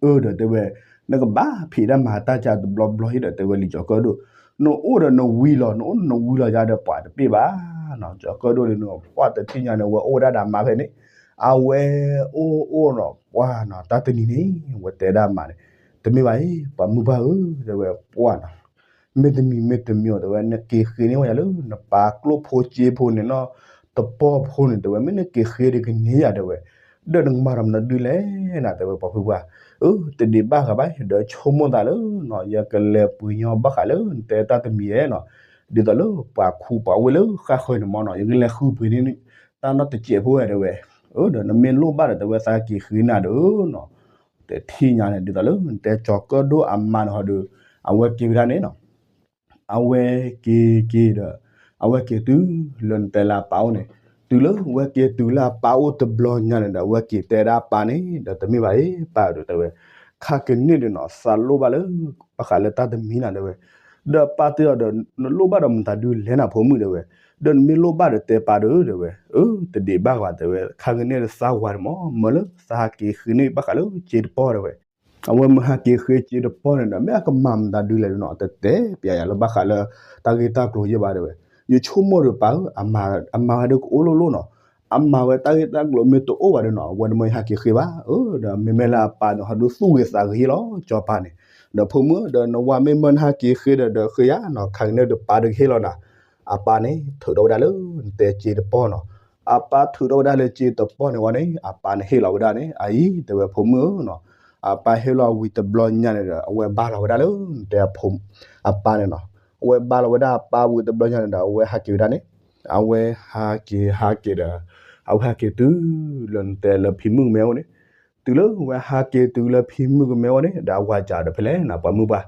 အၢ ဒီးတဲဝဲ နကဘၣ်ဖံးတၢ်မၤတၢ်ကၢ်တဘျီဘျီဟ့ၣ်ဒီးတဲဝဲလံာ်ကၠီၤကၢၣ်ဒိၣ် နအိၣ်ဒီးနဝံၤလီၤ, နအိၣ်နဝံၤလီၤယၤဒီးပှၤတပ့ၢ်ဘၣ်နီၤ. ကၠီၤကၢၣ်ဒိၣ်န့ၣ် ပှၤတထံၣ်ညါန့ၣ် အဝဲအိၣ်ဝဲဒၣ်ဒီးအမါဖဲန့ၣ်, အဝဲအိၣ်အိၣ်နီၤ ပှၤနီၤ တၢ်တနံၤန့ၣ် အဝဲတဲဒၣ်အမါန့ၣ်, တမ့ၢ်ဘၣ်အံၤ ပှၤမုၢ်ပှၢ်ဧၢ တဲဝဲ ပှၤနီၤ မ့တမံၤမ့တမံၤအီၤ တဲဝဲ နက့ၤဃ့န့ၢ်ဝဲယၤလၢ နပၢ်ကျိၣ်ဖိစ့ဖိန့ၣ်နီၤ တပီၢ်ဖိန့ၣ် တဲဝဲ မ့ၢ်နက့ၤဃ့ဒီးကန့ၢ်ယၤ တဲဝဲ, ဒီးနကမၤဒီးမနုၤဒုလဲၣ်နီၤ တဲဝဲ ပှၤဖုပှၢ်, အၢ တဒံးဘၣ်ဂၤဘၣ် ဒီးဆိကမိၣ်သးလၢနီၤ ယကလဲၤပှ့ၤညီဘၣ်ဃးလၢနတဲတၢ်တမံၤဧဲနီၤ, ဒ်သိးလၢပှၤခူပှၤဝ့ၢ်လၢဃၣ်ဃၢၤန့ၣ်မ့ၢ်နီၤ ယကလဲၤဃုပှ့ၤန့ၢ် တၢ်နီတစဲးဖိဝဲ တဲဝဲ, အၢ ဒီးနမ့ၢ်လိၣ်ဘၣ်ဒီး တဲဝဲ သးက့ၤဃ့နၤဒီးနီၤ တထံၣ်ညါန့ၣ် ဒ်သိးလၢနတဲကၠီၤကၢၣ်ဒိၣ်အမါန့ၣ်ဟီဒီး အဝဲက့ၤဝဲဒၣ်န့ၣ်နီၤ အဝဲက့ၤက့ၤဒီး အဝဲက့ၤတုၤလၢနတဲလၢအပၢ်အိၣ်န့ၣ်, တုၤလၢအဝဲက့ၤတုၤလၢအပၢ်အိၣ်တဘျီညါန့ၣ်ဒီး အဝဲက့ၤတဲဒၣ်အပၢ်န့ၣ်ဒီး တမ့ၢ်ဘၣ်အံၤ ပၢ်ဒီး တဲဝဲ, ခါကန့ၣ်ဒီးနီၤ သးလိၣ်ဘၣ်လၢ ဘၣ်ဃးလၢတၢ်တမံၤနီၤ တဲဝဲ, ဒီးပၢ်တဲအီၤဒီး နလိၣ်ဘၣ်ဒီးမတၤဒုလဲၣ်နၤဖိမုၣ် တဲဝဲ, ဒီးနမ့ၢ်လိၣ်ဘၣ်ဒီးတဲပၢ်ဒီး တဲဝဲ, အၢ တဒံးဘၣ်ဂၤ တဲဝဲ ခါကန့ၣ်ဒီးသးဝၤန့ၣ်မ့ၢ် မၢလၢသးဟးက့ၤဃ့န့ၢ်ဘၣ်ဃးလၢစ့တပီၢ် တဲဝဲ အဝဲမ့ၢ်ဟးက့ၤဃ့စ့တပီၢ်န့ၣ်ဒီး မ့ၢ်အကမၤမတၤဒုလဲၣ်နီၤ တတဲပျးယၤလၢဘၣ်ဃးလၢ တၢ်ဂ့ၢ်တၢ်ကျိၤယဲၢ်ဘၣ် တဲဝဲ, ယဆိကမိၣ်ဒီးပၢ်ဧၢ အမါ အမါဒုကအိၣ်လိၣ်လိၣ်နီၤ, အမါဝဲတၢ်ဂ့ၢ်တၢ်ကျိၤမ့ၢ်တအိၣ်ဘၣ်ဒီးနီၤ အဝဲတမ့ၢ်ဟးက့ၤဃ့ဘၣ်, အၢ ဒီးမ့မ့ၢ်လၢအပၢ်န့ၣ် ဟီဒုသူၣ်ဂ့ၤသးဂ့ၤလီၤ ကၠီၤပၤန့ၣ်, ဒီးဖိမုၣ် ဒီးနဝၤမ့ၢ်မၢနဟးက့ၤဃ့ဒီးဒီးဃ့ယၤနီၤ ခါကန့ၣ်ဒီးပၢ်ဒီးကဟ့ၣ်လီၤနၤ, အပၢ်န့ၣ် ထုးထီၣ်ဝဲဒၣ်လၢ နတဲစ့တပီၢ်နီၤ, အပၢ်ထုးထီၣ်ဝဲဒၣ်လၢစ့တပီၢ်န့ၣ်ဝံၤန့ၣ် အပၢ်န့ၣ်ဟ့ၣ်လီၤဝဲဒၣ်န့ၣ် အအံၤ တဲဝဲ ဖိမုၣ်ဧၢနီၤ, အပၢ်ဟ့ၣ်လီၤဝံၤတဘျီညါန့ၣ်ဒီး အဝဲဘါလီၤဝဲဒၣ်လၢ နတဲအဖိ အပၢ်န့ၣ်နီၤ, အဝဲဘါလီၤဝဲဒၣ်အပၢ်ဝံၤတဘျီညါန့ၣ်ဒီး အဝဲဟးက့ၤဝဲဒၣ်န့ၣ်, အဝဲဟးက့ၤဟးက့ၤဒီး အဝဲဟးက့ၤတုၤလၢနတဲလၢဖံမုၣ်ကမဲအိၣ်န့ၣ်, တုၤလၢအဝဲဟးက့ၤတုၤလၢဖံမုၣ်ကမဲအိၣ်န့ၣ် ဒီးအဝၤစံးဒီးဖဲလဲၣ်နီၤ ပှၤမုၢ်ပှၢ်,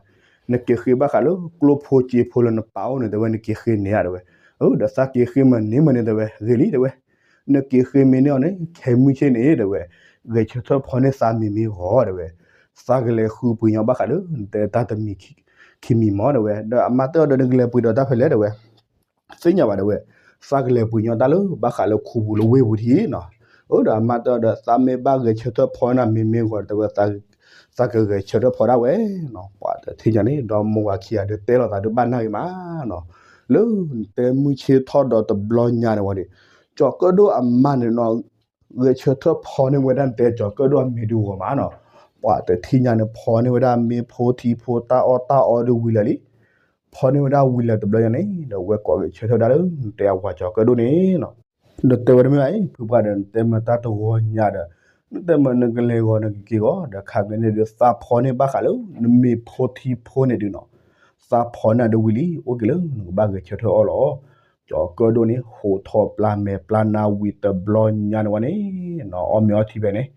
နက့ၤဃ့ဘၣ်ဃးလၢကျိၣ်ဖိစ့ဖိလၢနပၢ်အိၣ်န့ၣ် တဲဝဲ နက့ၤဃ့န့ၢ်ဧါ တဲဝဲ, အၢ ဒီးသးက့ၤဃ့မ့ၢ်န့ၢ်မ့ၢ်န့ၣ် တဲဝဲ ဂ့ၤလံ တဲဝဲ, နက့ၤဃ့မ့ၢ်န့ၢ်အီၤန့ၣ် ခဲမုၢ်ဆ့ၣ်န့ၣ် တဲဝဲ, ဂဲၤဆၢထၢၣ်ဖီန့ၢ်သးမံၤမ့ၢ်ဂီၤ တဲဝဲ, သးကလဲၤဃုပှ့ၤညီဘၣ်ဃးလၢ နတဲတၢ်တမံၤခံမံၤမ့ၢ် တဲဝဲ, ဒီးအမါတဲအီၤဒီး နကလဲၤပှ့ၤဒီးတၢ်ဖဲလဲၣ် တဲဝဲ သ့ၣ်ညါဘၣ် တဲဝဲ, သးကလဲၤပှ့ၤညီတၢ်လၢ ဘၣ်ဃးလၢခူပူၤလၢဝ့ၢ်ပူၤထံနီၤ, အၢ ဒီးအမါတဲအီၤဒီး သးမ့ၢ်ဘၣ်ဂဲၤဆၢထၢၣ်ဖီန့ၢ်မံၤမ့ၢ်ဂီၤ တဲဝဲ, သးကဂဲၤဆၢထၢၣ်ဖီဒၣ်ဝဲနီၤ, ပှၤတထံၣ်ညါန့ၣ် ဒီမိၢ်ဝၤခံဂၤဒီးတဲလိာ်သးဒီးဘၣ်နၢ်ဂ့ၤမးနီၤ, လၢနတဲမုၢ်ဆ့ၣ်ထီၣ်ဒီးတဘျီညါန့ၣ်ဝံၤဒီး ကၠီၤကၢၣ်ဒိၣ်အမါန့ၣ်နီၤ ဂဲၤဆၢထၢၣ်ဖီန့ၢ်ဝဲဒၣ် နတဲကၠီၤကၢၣ်ဒိၣ်အမံၤဒုးဂီၤမးနီၤ, ပှၤတထံၣ်ညါန့ၣ် ဖီန့ၢ်ဝဲဒၣ်မ့ၢ်ဖိထံဖိတၢ်အီၣ်တၢ်အီဒုးဝံၤလၢာ်လံ, ဖီန့ၢ်ဝဲဒၣ်ဝံၤလၢာ်တဘျီညါန့ၣ် ဒီးဝဲကိးဂဲၤဆၢထၢၣ်ဒၣ်လၢ နတဲအဝၤကၠီၤကၢၣ်ဒိၣ်န့ၣ်နီၤ, ဒီးတဲဝဲတမ့ၢ်ဘၣ်အံၤ ဖုပှၢ်ဒီး နတဲမ့ၢ်တၢ်တဂီၤညါဒီး နတဲမ့ၢ်နကလဲၤဂီၤနကက့ၤဂီၤ ဒီးခါကန့ၣ်ဒီး သးဖီန့ၢ်ဘၣ်ဃးလၢ နမ့ၢ်ဖိထံဖိန့ၣ်ဒုးနီၤ, သးဖီန့ၢ်ဒုးဝံၤလံ အိၣ်က့ၤလၢနကဘၣ်ဂဲၤဆၢထၢၣ်အီၣ်လီၤ, ကၠီၤကၢၣ်ဒိၣ်န့ၣ် ဟိးထီၣ်ပျၢ်မဲာ်ပျၢ်နါဝံၤတဘျီညါန့ၣ်ဝံၤန့ၣ်နီၤ အီၣ်မ့ၤအီထံဖဲန့ၣ်,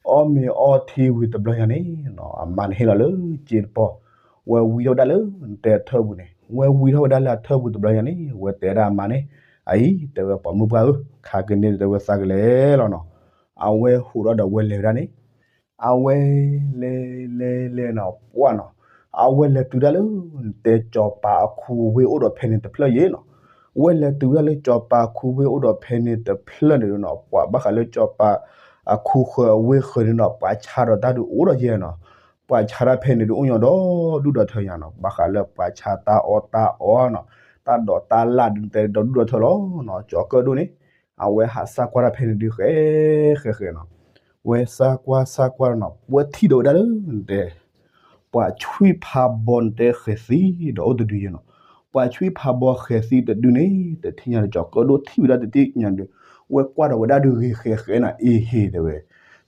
အီၣ်မ့ၤအီထံဝံၤတဘျီညါန့ၣ်နီၤ အမါန့ၣ်ဟ့ၣ်လီၤလၢစ့တပီၢ်, ဝဲဝံထီၣ်ဝဲဒၣ်လၢ နတဲထၢၣ်ပူၤန့ၣ် ဝဲဝံထီၣ်ဝဲဒၣ်လၢအထၢၣ်ပူၤတဘျီညါန့ၣ် ဝဲတဲဒၣ်အမါန့ၣ်, အအံၤ တဲဝဲပှၤမုၢ်ပှၢ်ဧၢ, ခါကန့ၣ်ဒီး တဲဝဲသးကလဲၤလီၤနီၤ, အဝဲဟူးထီၣ်ဒီးဝဲလဲၤဝဲဒၣ်န့ၣ် အဝဲလဲၤလဲၤလဲၤနီၤ ပှၢ်နီၤ, အဝဲလဲၤတုၤဒၣ်လၢ နတဲကၠီၤပၤအခူအဝ့ၢ်အိၣ်ဒီးဖဲန့ၣ်တဖျၢၣ်ယဲနီၤ, ဝဲလဲၤတုၤဒၣ်လၢကၠီၤပၤအခူဝ့ၢ်အိၣ်ဒီးဖဲန့ၣ်တဖျၢၣ်န့ၣ်နီၤ ပှၤဘၣ်ဃးလၢကၠီၤပၤအခူဃၢၤအဝ့ၢ်ဃၢၤန့ၣ်နီၤ ပှၤဆါဒီးတၢ်ဒုးအိၣ်ဒီးယဲနီၤ, ပှၤဆါတၢ်ဖဲန့ၣ်ဒုးအိၣ်ညီဒီဒူၣ်ဒီထၢညါနီၤ ဘၣ်ဃးလၢပှၤဆါတၢ်အီၣ်တၢ်အီနီၤ, တၢ်ဒိးတၢ်လၣ်ဒုးတဲဒီဒူၣ်ဒီထၢလီၤနီၤ ကၠီၤကၢၣ်ဒိၣ်န့ၣ် အဝဲဟးစၢ်ကွၢ်တၢ်ဖဲန့ၣ်ဒုးဃဲဃဲဃဲနီၤ, ဝဲစၢ်ကွၢ်စၢ်ကွၢ်နီၤ ဝဲထံၣ်ဒီးဝဲဒၣ်လၢ နတဲ ပှၤဆွံၣ်ဖးဘီနတဲဃဲၤသံဒီးအိၣ်တဒုယဲနီၤ, ပှၤဆွံၣ်ဖးဘီဃဲၤသံတဒုန့ၣ် တထံၣ်ညါဒီးကၠီၤကၢၣ်ဒိၣ်ထံၣ်ဝဲဒၣ်တထံၣ်ညါဒီး ဝဲကွၢ်ဒီးဝဲဒၣ်ဒုးဂ့ၤဃဲဃဲနီၤ အ့ဟ့ၣ်တဲဝဲ,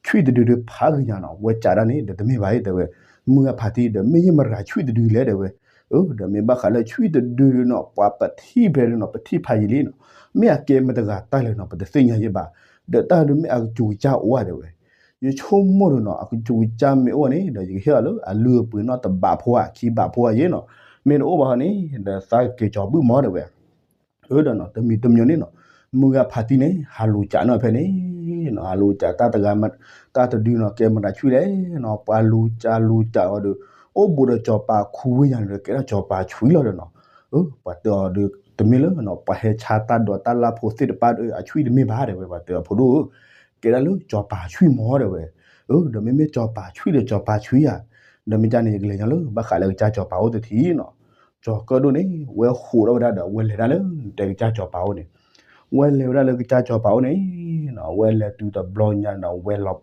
ဆွံၣ်တဒုဒုးဖးဂ့ၤညါနီၤ ဝဲကးဒၣ်န့ၣ် ဒီးတမ့ၢ်ဘၣ်အံၤတဲဝဲ, မုၢ်ဂၤဖးတံၢ်ဒီး မ့ၢ်ယဲမတၤဆွံၣ်တဒုလဲၣ်တဲဝဲ, အၢ ဒီးမ့ၢ်ဘၣ်ဃးလၢဆွံၣ်တဒုနီၤ ပှၤပထံၣ်ဖဲန့ၣ်နီၤ ပထံၣ်ဖးယံာ်လံနီၤ, မ့ၢ်အကဲမတၤတဂၤတၢ်လဲၣ်နီၤ ပတသ့ၣ်ညါယဲဘၣ်, ဒီးတၢ်ဒုးမ့ၢ်အကစူၤကစၢ်အိၣ်ဧါတဲဝဲ, ယဆိကမိၣ်ဒီးနီၤ အကစူၤကစၢ်မ့ၢ်အိၣ်န့ၣ် ဒီးယကဟ့ၣ်အီၤလၢအလုၢ်အပှ့ၤနီၤ တဘးဖိဧါ ခံဘးဖိဧါယဲနီၤ, မ့ၢ်တအိၣ်ဘၣ်ဟီန့ၣ် ဒီးသးက့ၤကၠီၤဘုၣ်မီၤတဲဝဲ အၢ ဒီးနီၤ တမံၤတမံၤန့ၣ်နီၤ မုၢ်ဂၤဖးတံၢ်န့ၣ် ဟးလူၤကးနီၤဖဲန့ၣ်နီၤ ဟးလူၤကးတၢ်တဂၤ တၢ်တဒုနီၤ ကဲမတၤဆွံၣ်လဲၣ်နီၤ ပှၤလူၤကးလူၤကးအီၤဒီး အိၣ်ဘူးဒီးကၠီၤပၤခူဝ့ၢ်ညါန့ၣ်ဒီး ကဲထီၣ်ကၠီၤပၤဆွံလီၤဒီးနီၤ, အၢ ပှၤတဲအီၤဒီး တမ့ၢ်လၢနီၤ ပှၤဟဲဆါတၢ်ဒိးတၢ်လၣ်ဖိသ့ၣ်တဖၣ်ဒီး အဆွံၣ်တမ့ၢ်ဘၣ်တဲဝဲ ပှၤတဲအီၤဖိဒိၣ်ဧၢ, ကဲဒၣ်လၢကၠီၤပၤဆွံမီၤတဲဝဲ, အၢ ဒီးမ့မ့ၢ်ကၠီၤပၤဆွံဒီးကၠီၤပၤဆွံဧါ, ဒီးမ့ၢ်ကန့ၣ် ယကလဲၤညီလၢ ဘၣ်ဃးလၢကစၢ်ကၠီၤပၤအိၣ်တထံၣ်နီၤ ကၠီၤကၢၣ်ဒိၣ်န့ၣ် ဝဲဟးထီၣ်ဝဲဒၣ်ဒီး ဝဲလဲၤဒၣ်လၢနတဲကစၢ်စီၤပၤအိၣ်န့ၣ်, ဝဲလဲၤဝဲဒၣ်လၢကစၢ်စီၤပၤအိၣ်န့ၣ်, ဝဲလဲၤတုၤတဘျီညါဒီး ဝဲလီၤ,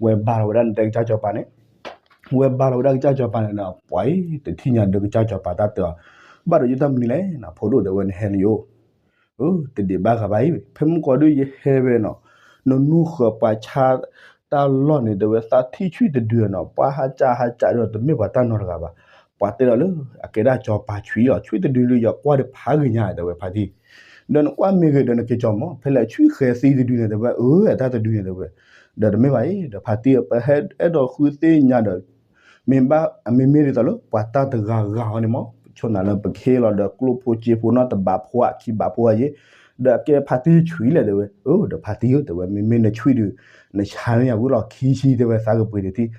ဝဲဘါလီၤဝဲဒၣ်နတဲကစၢ်စီၤပၤန့ၣ်, ဝဲဘါလီၤဝဲဒၣ်ကစၢ်စီၤပၤန့ၣ်ဒီး ပှၤအံၤ တထံၣ်ညါဒီးကစၢ်စီၤပၤတၢ်တဲအီၤ, ဘၣ်ဒီးယတၢ်မနုၤလဲၣ် ဖိဒိၣ် တဲဝဲ နဟဲလၢယအိၣ် တဒံးဘၣ်ဂၤဘၣ်အံၤ, ဖဲမုၢ်ကီၤဒု ယဟဲဝဲနီၤ, နနူၢ်ဃၢၤပှၤဆါတၢ်လီၢ်န့ၣ် တဲဝဲ သးထံၣ်ဆွံတဒုနီၤ, ပှၤဟးကးဟးကးဒီး တမ့ၢ်ပှၤတၢ်နီတဂၤဘၣ်, ပှၤတဲဒီးလၢ အကဲဒၣ်စီၤပၤဆွံလီၤ, ဆွံတဒုဒီး ယကွၢ်ဒီးဖးဂ့ၤညါ တဲဝဲ ဖါတံၢ်, ဒီးနကွၢ်မ့ၢ်ဂ့ၤဒီးနက့ၤကၠီၤမး, ဖဲလဲၣ်ဆွံဃဲၤသံတဒုန့ၣ် တဲဝဲ အၢ အတၢ်တဒုန့ၣ် တဲဝဲ, ဒီးတမ့ၢ်ဘၣ်အံၤ ဒီးဖါတံၢ် ပဟဲအဲၣ်ဒိးဃုသ့ၣ်ညါဒီး မ့ၢ်ဘၣ် မ့မ့ၢ်ဒ်သိးလၢ ပှၤတၢ်တဂၤဂၤအီၤန့ၣ်မး, ဆိနၤလၢပကဟ့ၣ်လီၤဒီးကျိၣ်ဖိစ့ဖိနီတဘးဖိဧါခံဘးဖိဧါယဲ, ဒီးအကဲဖါတံၢ်ဆွံလဲၣ် တဲဝဲ, အၢ ဒီးဖါတံၢ်ဧၢ တဲဝဲ မ့မ့ၢ်နဆွံဒုး နဆါန့ၢ်ယၤဝံၤလီၤခံဆံ တဲဝဲ သးကပှ့ၤတထံၣ်,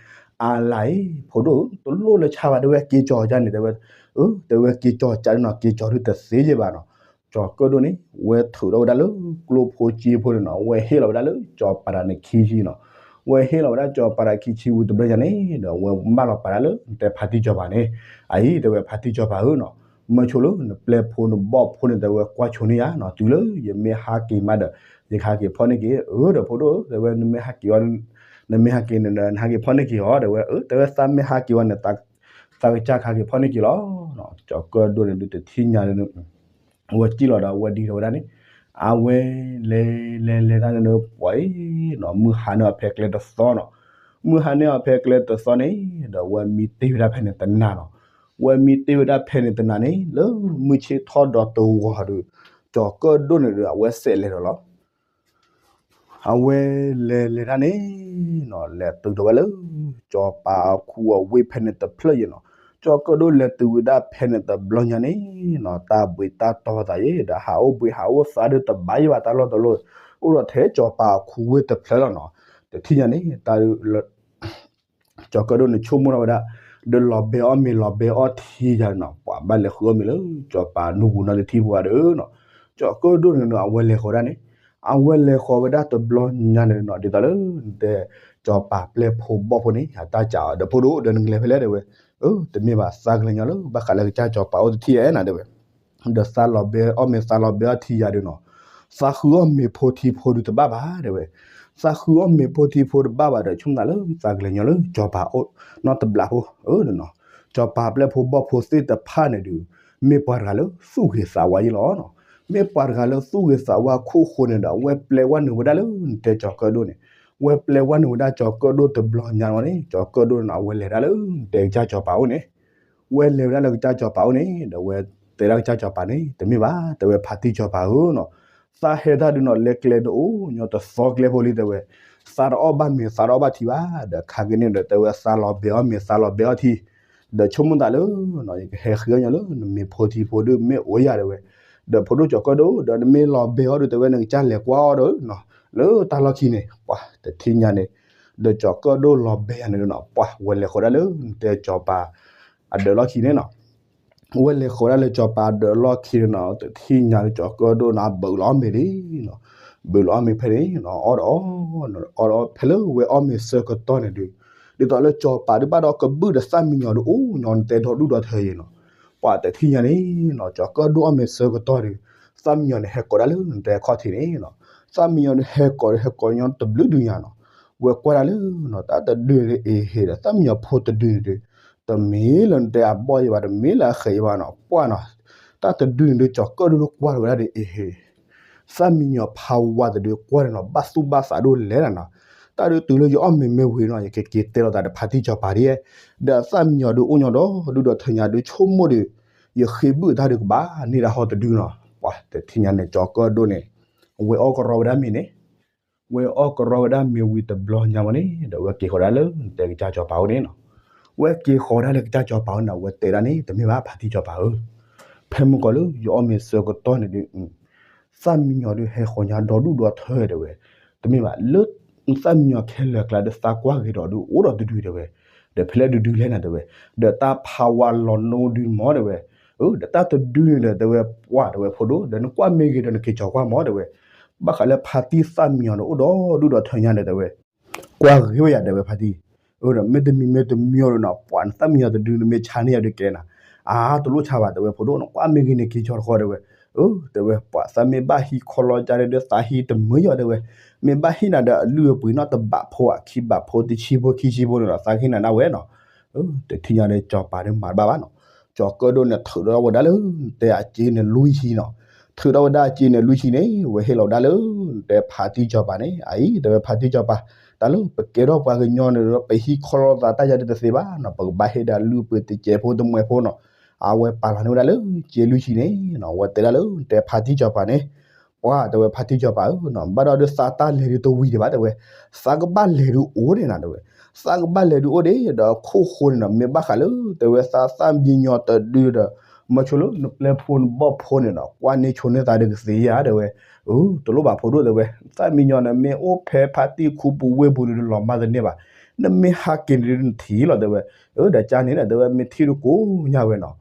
အါလါအံၤ ဖိဒိၣ် တလိၣ်လၢဆါဘၣ် တဲဝဲ က့ၤကၠီၤကန့ၣ် တဲဝဲ, အၢ တဲဝဲ က့ၤကၠီၤကန့ၣ်နီၤ, က့ၤကၠီၤဒုးတသ့ယဲဘၣ်နီၤ, ကၠီၤကၢၣ်ဒိၣ်န့ၣ် ဝဲထုးထီၣ်ဝဲဒၣ်လၢကျိၣ်ဖိစ့ဖိန့ၣ်နီၤ, ဝဲဟ့ၣ်လီၤဝဲဒၣ်လၢကၠီၤပၤတဂၤန့ၣ်ခံဆံနီၤ, ဝဲဟ့ၣ်လီၤဝဲဒၣ်ကၠီၤပၤတဂၤခံဆံဝံၤတဘျီညါန့ၣ်ဒီး ဝဲဘၣ်လီၤပာ်ဒၣ်လၢနတဲဖါတံၢ်ကၠီၤပၤန့ၣ်, အအံၤ တဲဝဲ ဖါတံၢ်ကၠီၤပၤဧၢနီၤ, မၢဆိလၢနပျဲၢ်ဖိနဘီၣ်ဖိန့ၣ် တဲဝဲ ကွၢ်ဆိန့ၢ်ယၤနီၤ, တုၤလၢယမ့ၢ်ဟးက့ၤမးဒီး ယကဟးက့ၤဖီၣ်န့ၢ်က့ၤ, အၢ ဒီးဖိဒိၣ် တဲဝဲ နမ့ၢ်ဟးက့ၤဝဲ နမ့ၢ်ဟးက့ၤန့ၣ်ဒီး နဟးက့ၤဖီၣ်န့ၢ်က့ၤအီၤ တဲဝဲ, အၢ တဲဝဲ သးမ့ၢ်ဟးက့ၤဝဲန့ၣ် သးကစၢ်ကဟးက့ၤဖီၣ်န့ၢ်က့ၤလီၤ, ကၠီၤကၢၣ်ဒိၣ်န့ၣ်ဒုးတထံၣ်ညါလၢ အဝဲစံၣ်လီၤဒီးအဝဲဒံးထီၣ်ဝဲဒၣ်န့ၣ်, အဝဲလဲၤလဲၤလဲၤတၢ်န့ၣ်ဒီး ပှၤအံၤနီၤ မုၢ်ဟါန့ၢ်အီၤဖဲကျဲတသီနီၤ, မုၢ်ဟါန့ၢ်အီၤဖဲကျဲတသီန့ၣ်ဒီး ဝဲမံတ့ၢ်ဝဲဒၣ်ဖဲန့ၣ်တနၤနီၤ, ဝဲမံတ့ၢ်ဝဲဒၣ်ဖဲန့ၣ်တနၤန့ၣ် လၢမုၢ်ဆ့ၣ်ထီၣ်ဒီးတဂီၤဒီး ကၠီၤကၢၣ်ဒိၣ်န့ၣ်ဒီး အဝဲစဲးလဲၤဒီးလီၤ အဝဲလဲၤလဲၤတၢ်န့ၣ်နီၤ လဲၤတုၤထီၣ်ဝဲလၢ ကၠီၤပၤအခူအဝ့ၢ်ဖဲန့ၣ်တဖျၢၣ်ယဲနီၤ, ကၠီၤကၢၣ်ဒိၣ်လဲၤတုၤဝဲဒၣ်ဖဲန့ၣ်တဘျီညါန့ၣ်နီၤ တၢ်ဘှံးတၢ်တီၤသးယဲဒီး ဟးအိၣ်ဘှံးဟးအိၣ်သါဒုးတဘၣ်ယဲဘၣ် တၢ်လီၢ်တလီၢ် အိၣ်ဒီးထဲကၠီၤပၤအခူဝ့ၢ်တဖျၢၣ်လီၤနီၤ, တထံၣ်ညါန့ၣ် တၢ် ကၠီၤကၢၣ်ဒိၣ်န့ၣ်ဆိကမိၣ်ထီၣ်ဝဲဒၣ် ဒီးလီၤဘဲအီၣ်မ့ၤလီၤဘဲအီထံယၤနီၤ ပှၤဘၣ်လဲၤဃုအီၣ်မ့ၤလၢ ကၠီၤပၤနူပူၤနီတထံဖိဧါဒီးနီၤ, ကၠီၤကၢၣ်ဒိၣ်န့ၣ်ဒီး အဝဲလဲၤဃီၤဒၣ်န့ၣ်, အဝဲလဲၤဃီၤဝဲဒၣ်တဘျီညါန့ၣ်နီၤ ဒ်သိးလၢ နတဲ ကၠီၤပၤပျဲၢ်ဖိဘီၣ်ဖိန့ၣ် အတၢ်စးအီၤ ဒီးဖိဒိၣ် ဒီးနကလဲၤဖဲလဲၣ် တဲဝဲ, အၢ တမ့ၢ်ဘၣ် သးကလဲၤညီလၢ ဘၣ်ဃးလၢကစၢ်ကၠီၤပၤအိၣ်တထံၣ်ဧဲနီၤ တဲဝဲ ဒီးသးလီၤဘဲအီၣ်မ့ၤသးလီၤဘဲအီထံယၤဒီးနီၤ, သးဃုအီၣ်မ့ၤဖိထံဖိဒုးတဘၣ်ဘၣ် တဲဝဲ, သးဃုအီၣ်မ့ၤဖိထံဖိတဘၣ်ဘၣ်ဒီး ဆိကမိၣ်သးလၢ သးကလဲၤညီလၢ ကၠီၤပၤအိၣ်နီတဘျီဖိ, အၢ နီၤ, ကၠီၤပၤပျဲၢ်ဖိဘီၣ်ဖိသ့ၣ်တဖၣ်န့ၣ်ဒီး မ့ၢ်ပှၤတဂၤလၢသူၣ်ဂ့ၤသးဝါယဲလီၤနီၤ, မ့ၢ်ပှၤတဂၤလၢသူၣ်ဂ့ၤသးဝါခိၣ်ဃိန့ၣ်ဒီး အဝဲပျဲဝဲနုာ်ဝဲဒၣ်လၢနတဲကၠီၤကၢၣ်ဒိၣ်န့ၣ်, ဝဲပျဲဝဲနုာ်ဝဲဒၣ်ကၠီၤကၢၣ်ဒိၣ်တဘျီညါလီၤန့ၣ် ကၠီၤကၢၣ်ဒိၣ်န့ၣ် အဝဲလဲၤဒၣ်လၢနတဲကစၢ်ကၠီၤပၤအိၣ်န့ၣ် ဝဲလဲၤဝဲဒၣ်လၢကစၢ်ကၠီၤပၤန့ၣ် တဲဒၣ်ကစၢ်ကၠီၤပၤန့ၣ် တမ့ၢ်ဘၣ် တဲဝဲ ဖါတံၢ်ကၠီၤပၤဧၢနီၤ, သးဟဲတၢ်ဒုးနီၤ လဲၤကျဲဒုးအိၣ်ညီတသီကျဲဖိလံ တဲဝဲ, သးတအီၣ်ဘၣ်မ့ၤသးတအီၣ်ဘၣ်ထံဘၣ် ဒီးခါက့ၤန့ၣ်ဒီး တဲဝဲ သးလီၤဘဲအီၣ်မ့ၤသးလီၤဘဲအီၣ်ထံ, ဒီးဆိကမိၣ်သးလၢ ယကဟဲဃ့အီၣ်ညီလၢနမ့ၤဖိထံဖိဒုးမ့ၢ်အိၣ်ယၤ တဲဝဲ, ဒီးဖိဒိၣ်ကၠီၤကၢၣ်ဒိၣ် ဒီးနမ့ၢ်လီၤဘဲအီၣ်ဒုး တဲဝဲ နကစၢ်လဲၤကွၢ်အီၣ်ဒီးနီၤ လၢတၢ်လီၢ်ခံန့ၣ် ပှၤတထံၣ်ညါန့ၣ်, ဒီးကၠီၤကၢၣ်ဒိၣ်လီၤဘဲယၤန့ၣ်ဒီးနီၤ ပှၤဝဲလဲၤဃီၤဒၣ်လၢနတဲကၠီၤပၤ အဒၢးလီၢ်ခံန့ၣ်နီၤ ဝဲလဲၤဃီၤဒၣ်လၢကၠီၤပၤဒၢးလီၢ်ခံန့ၣ်နီၤ တထံၣ်ညါလၢကၠီၤကၢၣ်ဒိၣ်နီၤ ဘုးလီၤအီၣ်မ့ၤလံနီၤ, ဘုးလီၤအီၣ်မ့ၤဖဲန့ၣ်နီၤ အီၣ်ဒီးအီၣ်, အီၣ်ဒီးအီၣ် ဖဲလၢဝဲအီၣ်မ့ၤဆၢကတီၢ်န့ၣ်ဒီး, ဒ်သိးလၢကၠီၤပၤဒုးဘၣ်ဒီးကဘုၣ်ဒီးသၣ်မံယီၤဒုးအိၣ်ညီနတဲဒီဒူၣ်ဒီထၢယဲနီၤ, ပှၤတထံၣ်ညါန့ၣ်နီၤ ကၠီၤကၢၣ်ဒိၣ်အီၣ်မ့ၤဆၢကတီၢ်ဒီး, သၣ်မံယီၤန့ၣ်ဟဲကိးဒၣ်လၢနတဲအခီၣ်ထံးန့ၣ်နီၤ, သၣ်မံယီၤန့ၣ်ဟဲကိးဒီးဟဲကိးညီတဘျုးဒုးညါနီၤ, ဝဲကွၢ်ဒၣ်လၢနီၤ တၢ်တဒုန့ၣ်အ့ဟ့ဒီး သၣ်မံယီၤဖိတဒုန့ၣ်ဒီး တမ့ၢ်လၢနတဲအဘီၣ်ယဲဘၣ် တမ့ၢ်လၢအဃဲးယဲဘၣ်နီၤ ပှၢ်နီၤ, တၢ်တဒုန့ၣ်ဒီး ကၠီၤကၢၣ်ဒိၣ်ကွၢ်လီၤဝဲဒၣ်ဒီးအ့ဟ့ သၣ်မံယီၤဖးဝါတဒုကွၢ်န့ၣ်နီၤ ဘၣ်သူၣ်ဘၣ်သးဒိၣ်လဲၣ်နီၤ, တၢ်ဒုးတုၤလၢယအီၣ်မ့ၤမ့ၢ်ဝံၤနီၤ ယကက့ၤတဲလိာ်သးဒီးဖါတံၢ်ကၠီၤပၤဒ်, ဒီးသၣ်မံယီၤဒုးအိၣ်ညီဒီဒူၣ်ဒီထၢညါဒုး ဆိကမိၣ်ဒီး ယဃ့ဘုၣ်တၢ်ဒုးကဘၣ်န့ၢ်ဒၣ်ဟီတဒုနီၤ, ပှၤတထံၣ်ညါန့ၣ် ကၠီၤကၢၣ်ဒိၣ်န့ၣ် ဝဲအီၣ်ကရီဝဲဒၣ်မ့ၤန့ၣ် ဝဲအီၣ်ကရီဝဲဒၣ်မ့ၤဝံၤတဘျီညါမ့ၢ်န့ၣ် ဒီးဝဲက့ၤဃီၤဒၣ်လၢနတဲကစၢ်ကၠီၤပၤအိၣ်န့ၣ်နီၤ, ဝဲက့ၤဃီၤဒၣ်လၢကစၢ်ကၠီၤပၤအိၣ်န့ၣ် ဝဲတဲဒၣ်န့ၣ် တမ့ၢ်ဘၣ်ဖါတံၢ်ကၠီၤပၤဧၢ, ဖဲမုၢ်ကီၤလၢယအီၣ်မ့ၤဆၢကတီၢ်န့ၣ်ဒီး သၣ်မံယီၤဒုးဟဲဃီၤညါဒီဒူၣ်ဒီထၢတဲဝဲ, တမ့ၢ်ဘၣ်လၢ သၣ်မံယီၤခဲလၢာ်ကျါဒီးသးကွၢ်ဂ့ၤဒီးဒုး အိၣ်ဒီးတဒုတဲဝဲ, ဒီးဖဲလဲၣ်ဒုးဒုးလဲၣ်နၤတဲဝဲ, ဒီးတၢ်ဖးဝါလီၤနိဒုးမ့ၢ်တဲဝဲ, ဒီးတၢ်တဒုန့ၣ်ဒီးတဲဝဲ ပှၢ်တဲဝဲဖိဒိၣ် ဒီးနကွၢ်မ့ၢ်ဂ့ၤဒီးနက့ၤကၠီၤကွၢ်မ့ၢ်တဲဝဲ, ဘၣ်ဃးလၢဖါတံၢ်သၣ်မံယီၤန့ၣ်အိၣ်ဒီဒူၣ်ဒီထၢညါန့ၣ်တဲဝဲ, ကွၢ်ဂ့ၤဝဲယၤတဲဝဲဖါတံၢ်, ဒီးမ့တမံၤမ့တမံၤဒီးနီၤ ပှၢ်နသၣ်မံယီၤတဒုန့ၣ်မ့ၢ်ဆါန့ၢ်ယၤဒုးကဲနၤ, အါတလိၣ်ဆါဘၣ် တဲဝဲ ဖိဒိၣ်နီၤ ကွၢ်မ့ၢ်ဂ့ၤန့ၣ် က့ၤကၠီတဃီ တဲဝဲ. အၢ တဲဝဲ ပှၤသးမ့ၢ်ဘၣ်ဟံးခီလီၤကါဒီး သးဟံးတမုာ်ယီၤ တဲဝဲ. မ့ၢ်ဘၣ်ဟ့ၣ်နၤဒီးအလုၢ်အပှ့ၤနီတဘးဖိ ခံဘးဖိ တဆံဖိ ခံဆံဖိန့ၣ်ဒီး သးကဟ့ၣ်နၤဒၣ်ဝဲနီၤ. တထံၣ်ညါဒီး ကၠီၤပၤဒီးမၤတဘၣ်ဘၣ်နီၤ. ကၠီၤကၢၣ်ဒိၣ်န့ၣ် ထုးထီၣ်ဝဲဒၣ်လၢ တဲအစ့န့ၣ်လွံၢ်ဆံနီၤ. ထုးထီၣ်ဝဲဒၣ်အစ့န့ၣ်လွံၢ်ဆံန့ၣ် ဝဲဟ့ၣ်လီၤဝဲဒၣ်လၢ တဲဖါတံၢ်ကၠီၤပၤန့ၣ် အအံၤ တဲဝဲ ဖါတံၢ်ကၠီၤပၤ တၢ်လၢပကဲထီၣ်ပှၤကညီန့ၣ်ဒီး ပဟံးခီလီၤသးတၢ်ယါဒ်တသ့ဘၣ်နီၤ. ပကဘၣ်ဟ့ၣ်ဒၣ်လုၢ်ပှ့ၤတစဲးဖိတမှဲးဖိနီၤ. အဝဲပာ်လီၤန့ၢ်ဝဲဒၣ်လၢ စ့လွံၢ်ဆံန့ၣ်နီၤ. ဝဲတဲဒၣ်လၢ တဲဖါတံၢ်ကၠီၤပၤန့ၣ် ပှၤ တဲဝဲ ဖါတံၢ်ကၠီၤပၤဧၢနီၤ, ဘၣ်ဒီးဒုးသးတၢ်လဲၤဒုးတဝံၤဒံးဘၣ် တဲဝဲ, သးကဘၣ်လဲၤဒုးအိၣ်ဒံးနၤ တဲဝဲ, သးကဘၣ်လဲၤဒုးအိၣ်ဒံးဒီးခိၣ်ဃိန့ၣ်နီၤ, မ့ၢ်ဘၣ်ဃးလၢ တဲဝဲ သးသၣ်မံညီၤတဒုဒီး မၤဆိလၢနပျဲၢ်ဖိနဘီၣ်ဖိန့ၣ်နီၤ, ကွၢ်န့ၢ်ဆိန့ၢ်သးဒုးကသ့ဧါ တဲဝဲ. အၢ တလိၣ်ဘၣ်ဖိဒိၣ် တဲဝဲ, သၣ်မံညီၤန့ၣ် မ့ၢ်အိၣ်ဖဲဖါတံၢ်ခူပူၤဝ့ၢ်ပူၤန့ၣ်ဒုးလီၤမၢ်တန့ၢ်ဘၣ်, နမ့ၢ်ဟးက့ၤန့ၣ်ဒုးနထံၣ်လီၤ တဲဝဲ. အၢ ဒီးကၢ်န့ၣ်ဒီး တဲဝဲ မ့ၢ်ထံၣ်ဒုးကိးညါဝဲနီၤ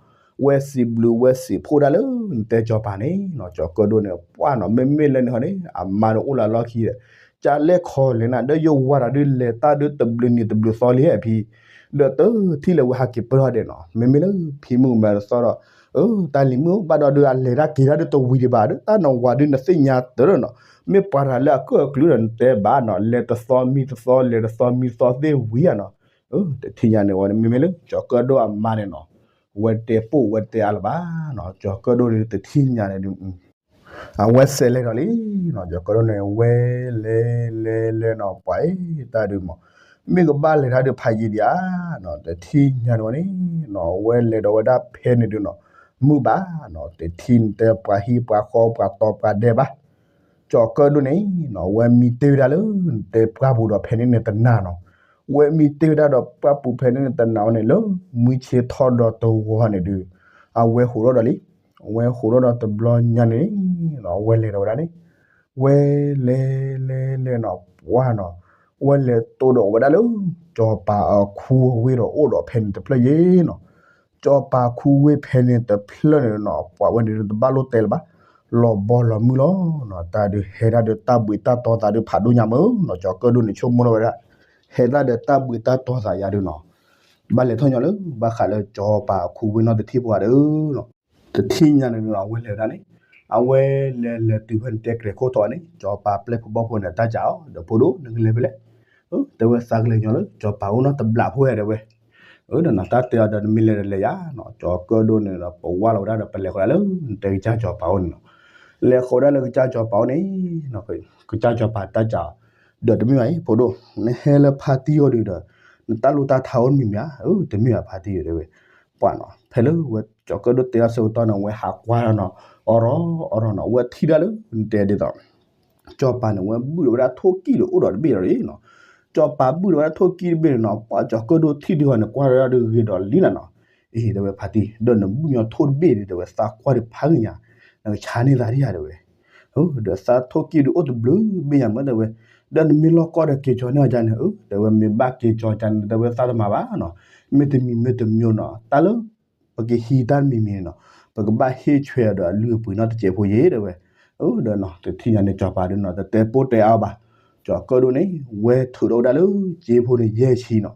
ဝဲစံးဘျုးဝဲစံးဖှိၣ်ဒၣ်လၢနတဲကၠီၤပၤန့ၣ်နီၤ, ကၠီၤကၢၣ်ဒိၣ်န့ၣ် ပှၢ်နီၤ, မ့မ့ၢ်လၢန့ၣ်ဟီန့ၣ် အမါန့ၣ်အိၣ်လၢအလီၢ်ခံဒီး, ကၢ်လဲၣ်ခီလဲၣ်နၤ ဒီးယိဝါဒီးဒုးလဲၤတၢ်ဒုးတဘျုးနံၤတဘျုးသီလံဟဲဖံ, ဒီးတထံၣ်လၢဝဲဟးက့ၤပၢၢ်ထီၣ်ဒဲးနီၤ, မ့မ့ၢ်လၢဖံမုၣ်မဲာ်တသီဒီး, အၢ တၢ်လံၤမုၣ် ဘၣ်ဒီးဒုးအလဲၤတၢ်က့ၤတၢ်ဒုးတဝံၤဒံးဘၣ်ဒီး တၢ်နီၢ်ဝါဒုးနသ့ၣ်ညါတၢ်ဒီးနီၤ, မ့ၢ်ပှၤတဂၤလၢအကၢၣ်အကျူဒီးနတဲဘၣ်နီၤ, လဲၤတသီမံတသီ လဲၤတသီမံတသီသ့ၣ်ဝံၤဧါနီၤ. အၢ တထံၣ်ညါန့ၣ်ဝဲ မ့မ့ၢ်လၢ ကၠီၤကၢၣ်ဒိၣ်အမါန့ၣ်နီၤ, ဝဲတဲပိာ်ဝဲတဲအါလၢၤဘၣ်နီၤ, ကၠီၤကၢၣ်ဒိၣ်န့ၣ် တထံၣ်ညါန့ၣ်ဒုး အဝဲစဲးလဲၤဒီးလံနီၤ, ကၠီၤကၢၣ်ဒိၣ်န့ၣ် ဝဲလဲၤလဲၤလဲၤနီၤ, ပှၤအံၤ တၢ်ဒုးမး, မ့ၢ်ကဘၣ်လဲၤတၢ်ဒုးဖးယံာ်ဒံးဧါနီၤ, တထံၣ်ညါန့ၣ်ဝဲန့ၣ်နီၤ, ဝဲလဲၤဒီးဝဲဒၣ်ဖဲန့ၣ်ဒုးနီၤ, မုာ်ဘၣ်နီၤ, တထံၣ်န့ၣ်တဲပှၤဟံၣ်ပှၤဃီ ပှၤတီပှၤဒဲးဘၣ်. ကၠီၤကၢၣ်ဒိၣ်န့ၣ်နီၤ, ဝဲမံတ့ၢ်ဝဲဒၣ်လၢ တဲပှၢ်ပူၤဒီးဖဲန့ၣ်န့ၣ်တနၤနီၤ, ဝဲမံတ့ၢ်ဝဲဒၣ်ဒီးပှၢ်ပူၤဖဲန့ၣ်န့ၣ်တနၤဝဲန့ၣ် လၢမုၢ်ဆ့ၣ်ထီၣ်ဒီးတဂီၤန့ၣ်ဒုး, အဝဲဟးထီၣ်ဒီးလံ, အဝဲဟးထီၣ်ဒီးတဘျီညါန့ၣ်နီၤ, ဝဲလဲၤဒီးဝဲဒၣ်န့ၣ်, ဝဲလဲၤလဲၤလဲၤနီၤ, ပှၢ်နီၤ, ဝဲလဲၤတိၢ်ဒီးဝဲဒၣ်လၢ ကၠီၤပၤအခူအဝ့ၢ်ဒီးအိၣ်ဒီးဖဲန့ၣ်တဖျၢၣ်ယဲနီၤ. ကၠီၤပၤခူဝ့ၢ်ဖဲန့ၣ်တဖျၢၣ်န့ၣ်နီၤ, ပှၤဝဲန့ၣ်တဘၣ်လိၣ်တဲလၢၤဘၣ်, လီၤဘီလီၤမုၢ်လီၤနီၤ, တၢ်ဒုးဟဲဒၣ်ဒီးတၢ်ဘှံးတၢ်တီၤသးဒုးဖးဒိၣ်ညါမးနီၤ, ကၠီၤကၢၣ်ဒိၣ်န့ၣ် ဆိကမိၣ်ထီၣ်ဝဲဒၣ်, ဟဲဒၣ်ဒီးတၢ်ဘှံးတၢ်တီၤသးယါဒုးနီၤ, ဘၣ်လဲၤထီၣ်ညီလၢ ဘၣ်ဃးလၢကၠီၤပၤအခူဝ့ၢ်နီတထံၣ်ဖိဧါဒီးနီၤ. တထံၣ်ညါန့ၣ်နီၤ အဝဲလဲၤဝဲဒၣ်န့ၣ်, အဝဲလဲၤလဲၤတုၤဖဲန့ၣ်တဲကျဲၤခိၣ်ထီၣ်န့ၣ် ကၠီၤပၤပျဲၢ်ဖိဘီၣ်ဖိန့ၣ် တၢ်စံးအီၤ ဒီးဖိဒိၣ် နကလဲၤဖဲလဲၣ်, တဲဝဲသးကလဲၤညီလၢ ကၠီၤပၤအိၣ်နီတဘျီဖိဧါ တဲဝဲ. အၢ ဒီးနီၤ တၢ်တဲအီၤဒီးနမ့ၢ်လဲၤဒီးလဲၤယါနီၤ, ကၠီၤကၢၣ်ဒိၣ်န့ၣ်ဒီး ပဝါလီၤဝဲဒၣ်ဒီးပလဲၤဃီၤဒၣ်လၢ နတဲကစၢ်ကၠီၤပၤအိၣ်န့ၣ်နီၤ, လဲၤဃီၤဒၣ်လၢကစၢ်ကၠီၤပၤအိၣ်န့ၣ်, ကစၢ်ကၠီၤပၤတၢ်စံးအီၤ, ဒီးတမ့ၢ်ဘၣ်အံၤ ဖိဒိၣ်, နဟဲလၢဖါတံၢ်အအိၣ်ဒုးဒီး နတၢ်လိၣ်တၢ်ထါအိၣ်တမံၤမံၤဧါ, အၢ တမ့ၢ်ဘၣ်ဖါတံၢ် တဲဝဲ. ပှၢ်နီၤ ဖဲလၢဝဲကၠီၤကၢၣ်ဒိၣ်တဲအီၤဆၢကတီၢ်န့ၣ် ဝဲဟးကွၢ်နီၤ, အီၣ်ရီၣ်အီၣ်ရီၣ်နီၤ, ဝဲထံၣ်ဒၣ်လၢ နတဲဒ်သိး ကၠီၤပၤန့ၣ် ဝဲဘုၣ်ဒီးဝဲဒၣ်ထိၣ်ကံၢ်ဒီးအိၣ်ဒီးတဘ့ၣ်ဒီးနီၤ, ကၠီၤပၤဘုၣ်ဒီးဝဲဒၣ်ထိၣ်ကံၢ်တဘ့ၣ်န့ၣ်နီၤ, ပှၢ်ကၠီၤကၢၣ်ဒိၣ်ထံၣ်ဒုးဂီၤန့ၣ် ကွၢ်ဒၣ်ဒုးဂ့ၤဒီးလံလီၤနီၤ. အ့ တဲဝဲဖါတံၢ် ဒီးနဘုၣ်ညီထိၣ်တဘ့ၣ်ဒီး တဲဝဲ သးကွၢ်ဒုးဖးဂ့ၤညါ, နကဆါန့ၢ်သးဒံးဧါ တဲဝဲ. အၢ ဒီးသးထိၣ်ကံၢ်ဒုးအိၣ်တဘျုးဘ့ၣ်ညါမး တဲဝဲ, ဒီးနမ့ၢ်လီၢ်ကီၢ်ဒီးက့ၤကၠီန့ၢ်အီၤကန့ၣ်, အၢ တဲဝဲ မ့ၢ်ဘၣ်က့ၤကၠီကန့ၣ် တဲဝဲ သးတမၤဘၣ်နီၤ, မ့တမံၤမ့တမံၤနီၤ တၢ်လၢ ပကဟံးတၢ်တမံၤမံၤန့ၣ်နီၤ, ပကဘၣ်ဟ့ၣ်ဆွဲအီၤဒီးအလုၢ်အပှ့ၤနီတစဲးဖိယဲ တဲဝဲ. အၢ ဒီးနီၤ တထံၣ်ညါန့ၣ် ကၠီၤပၤဒုးနီၤ တတဲပိာ်တဲအါဘၣ်, ကၠီၤကၢၣ်ဒိၣ်န့ၣ် ဝဲထုးထီၣ်ဝဲဒၣ်လၢစ့ဖိန့ၣ်ယဲၢ်ဆံနီၤ,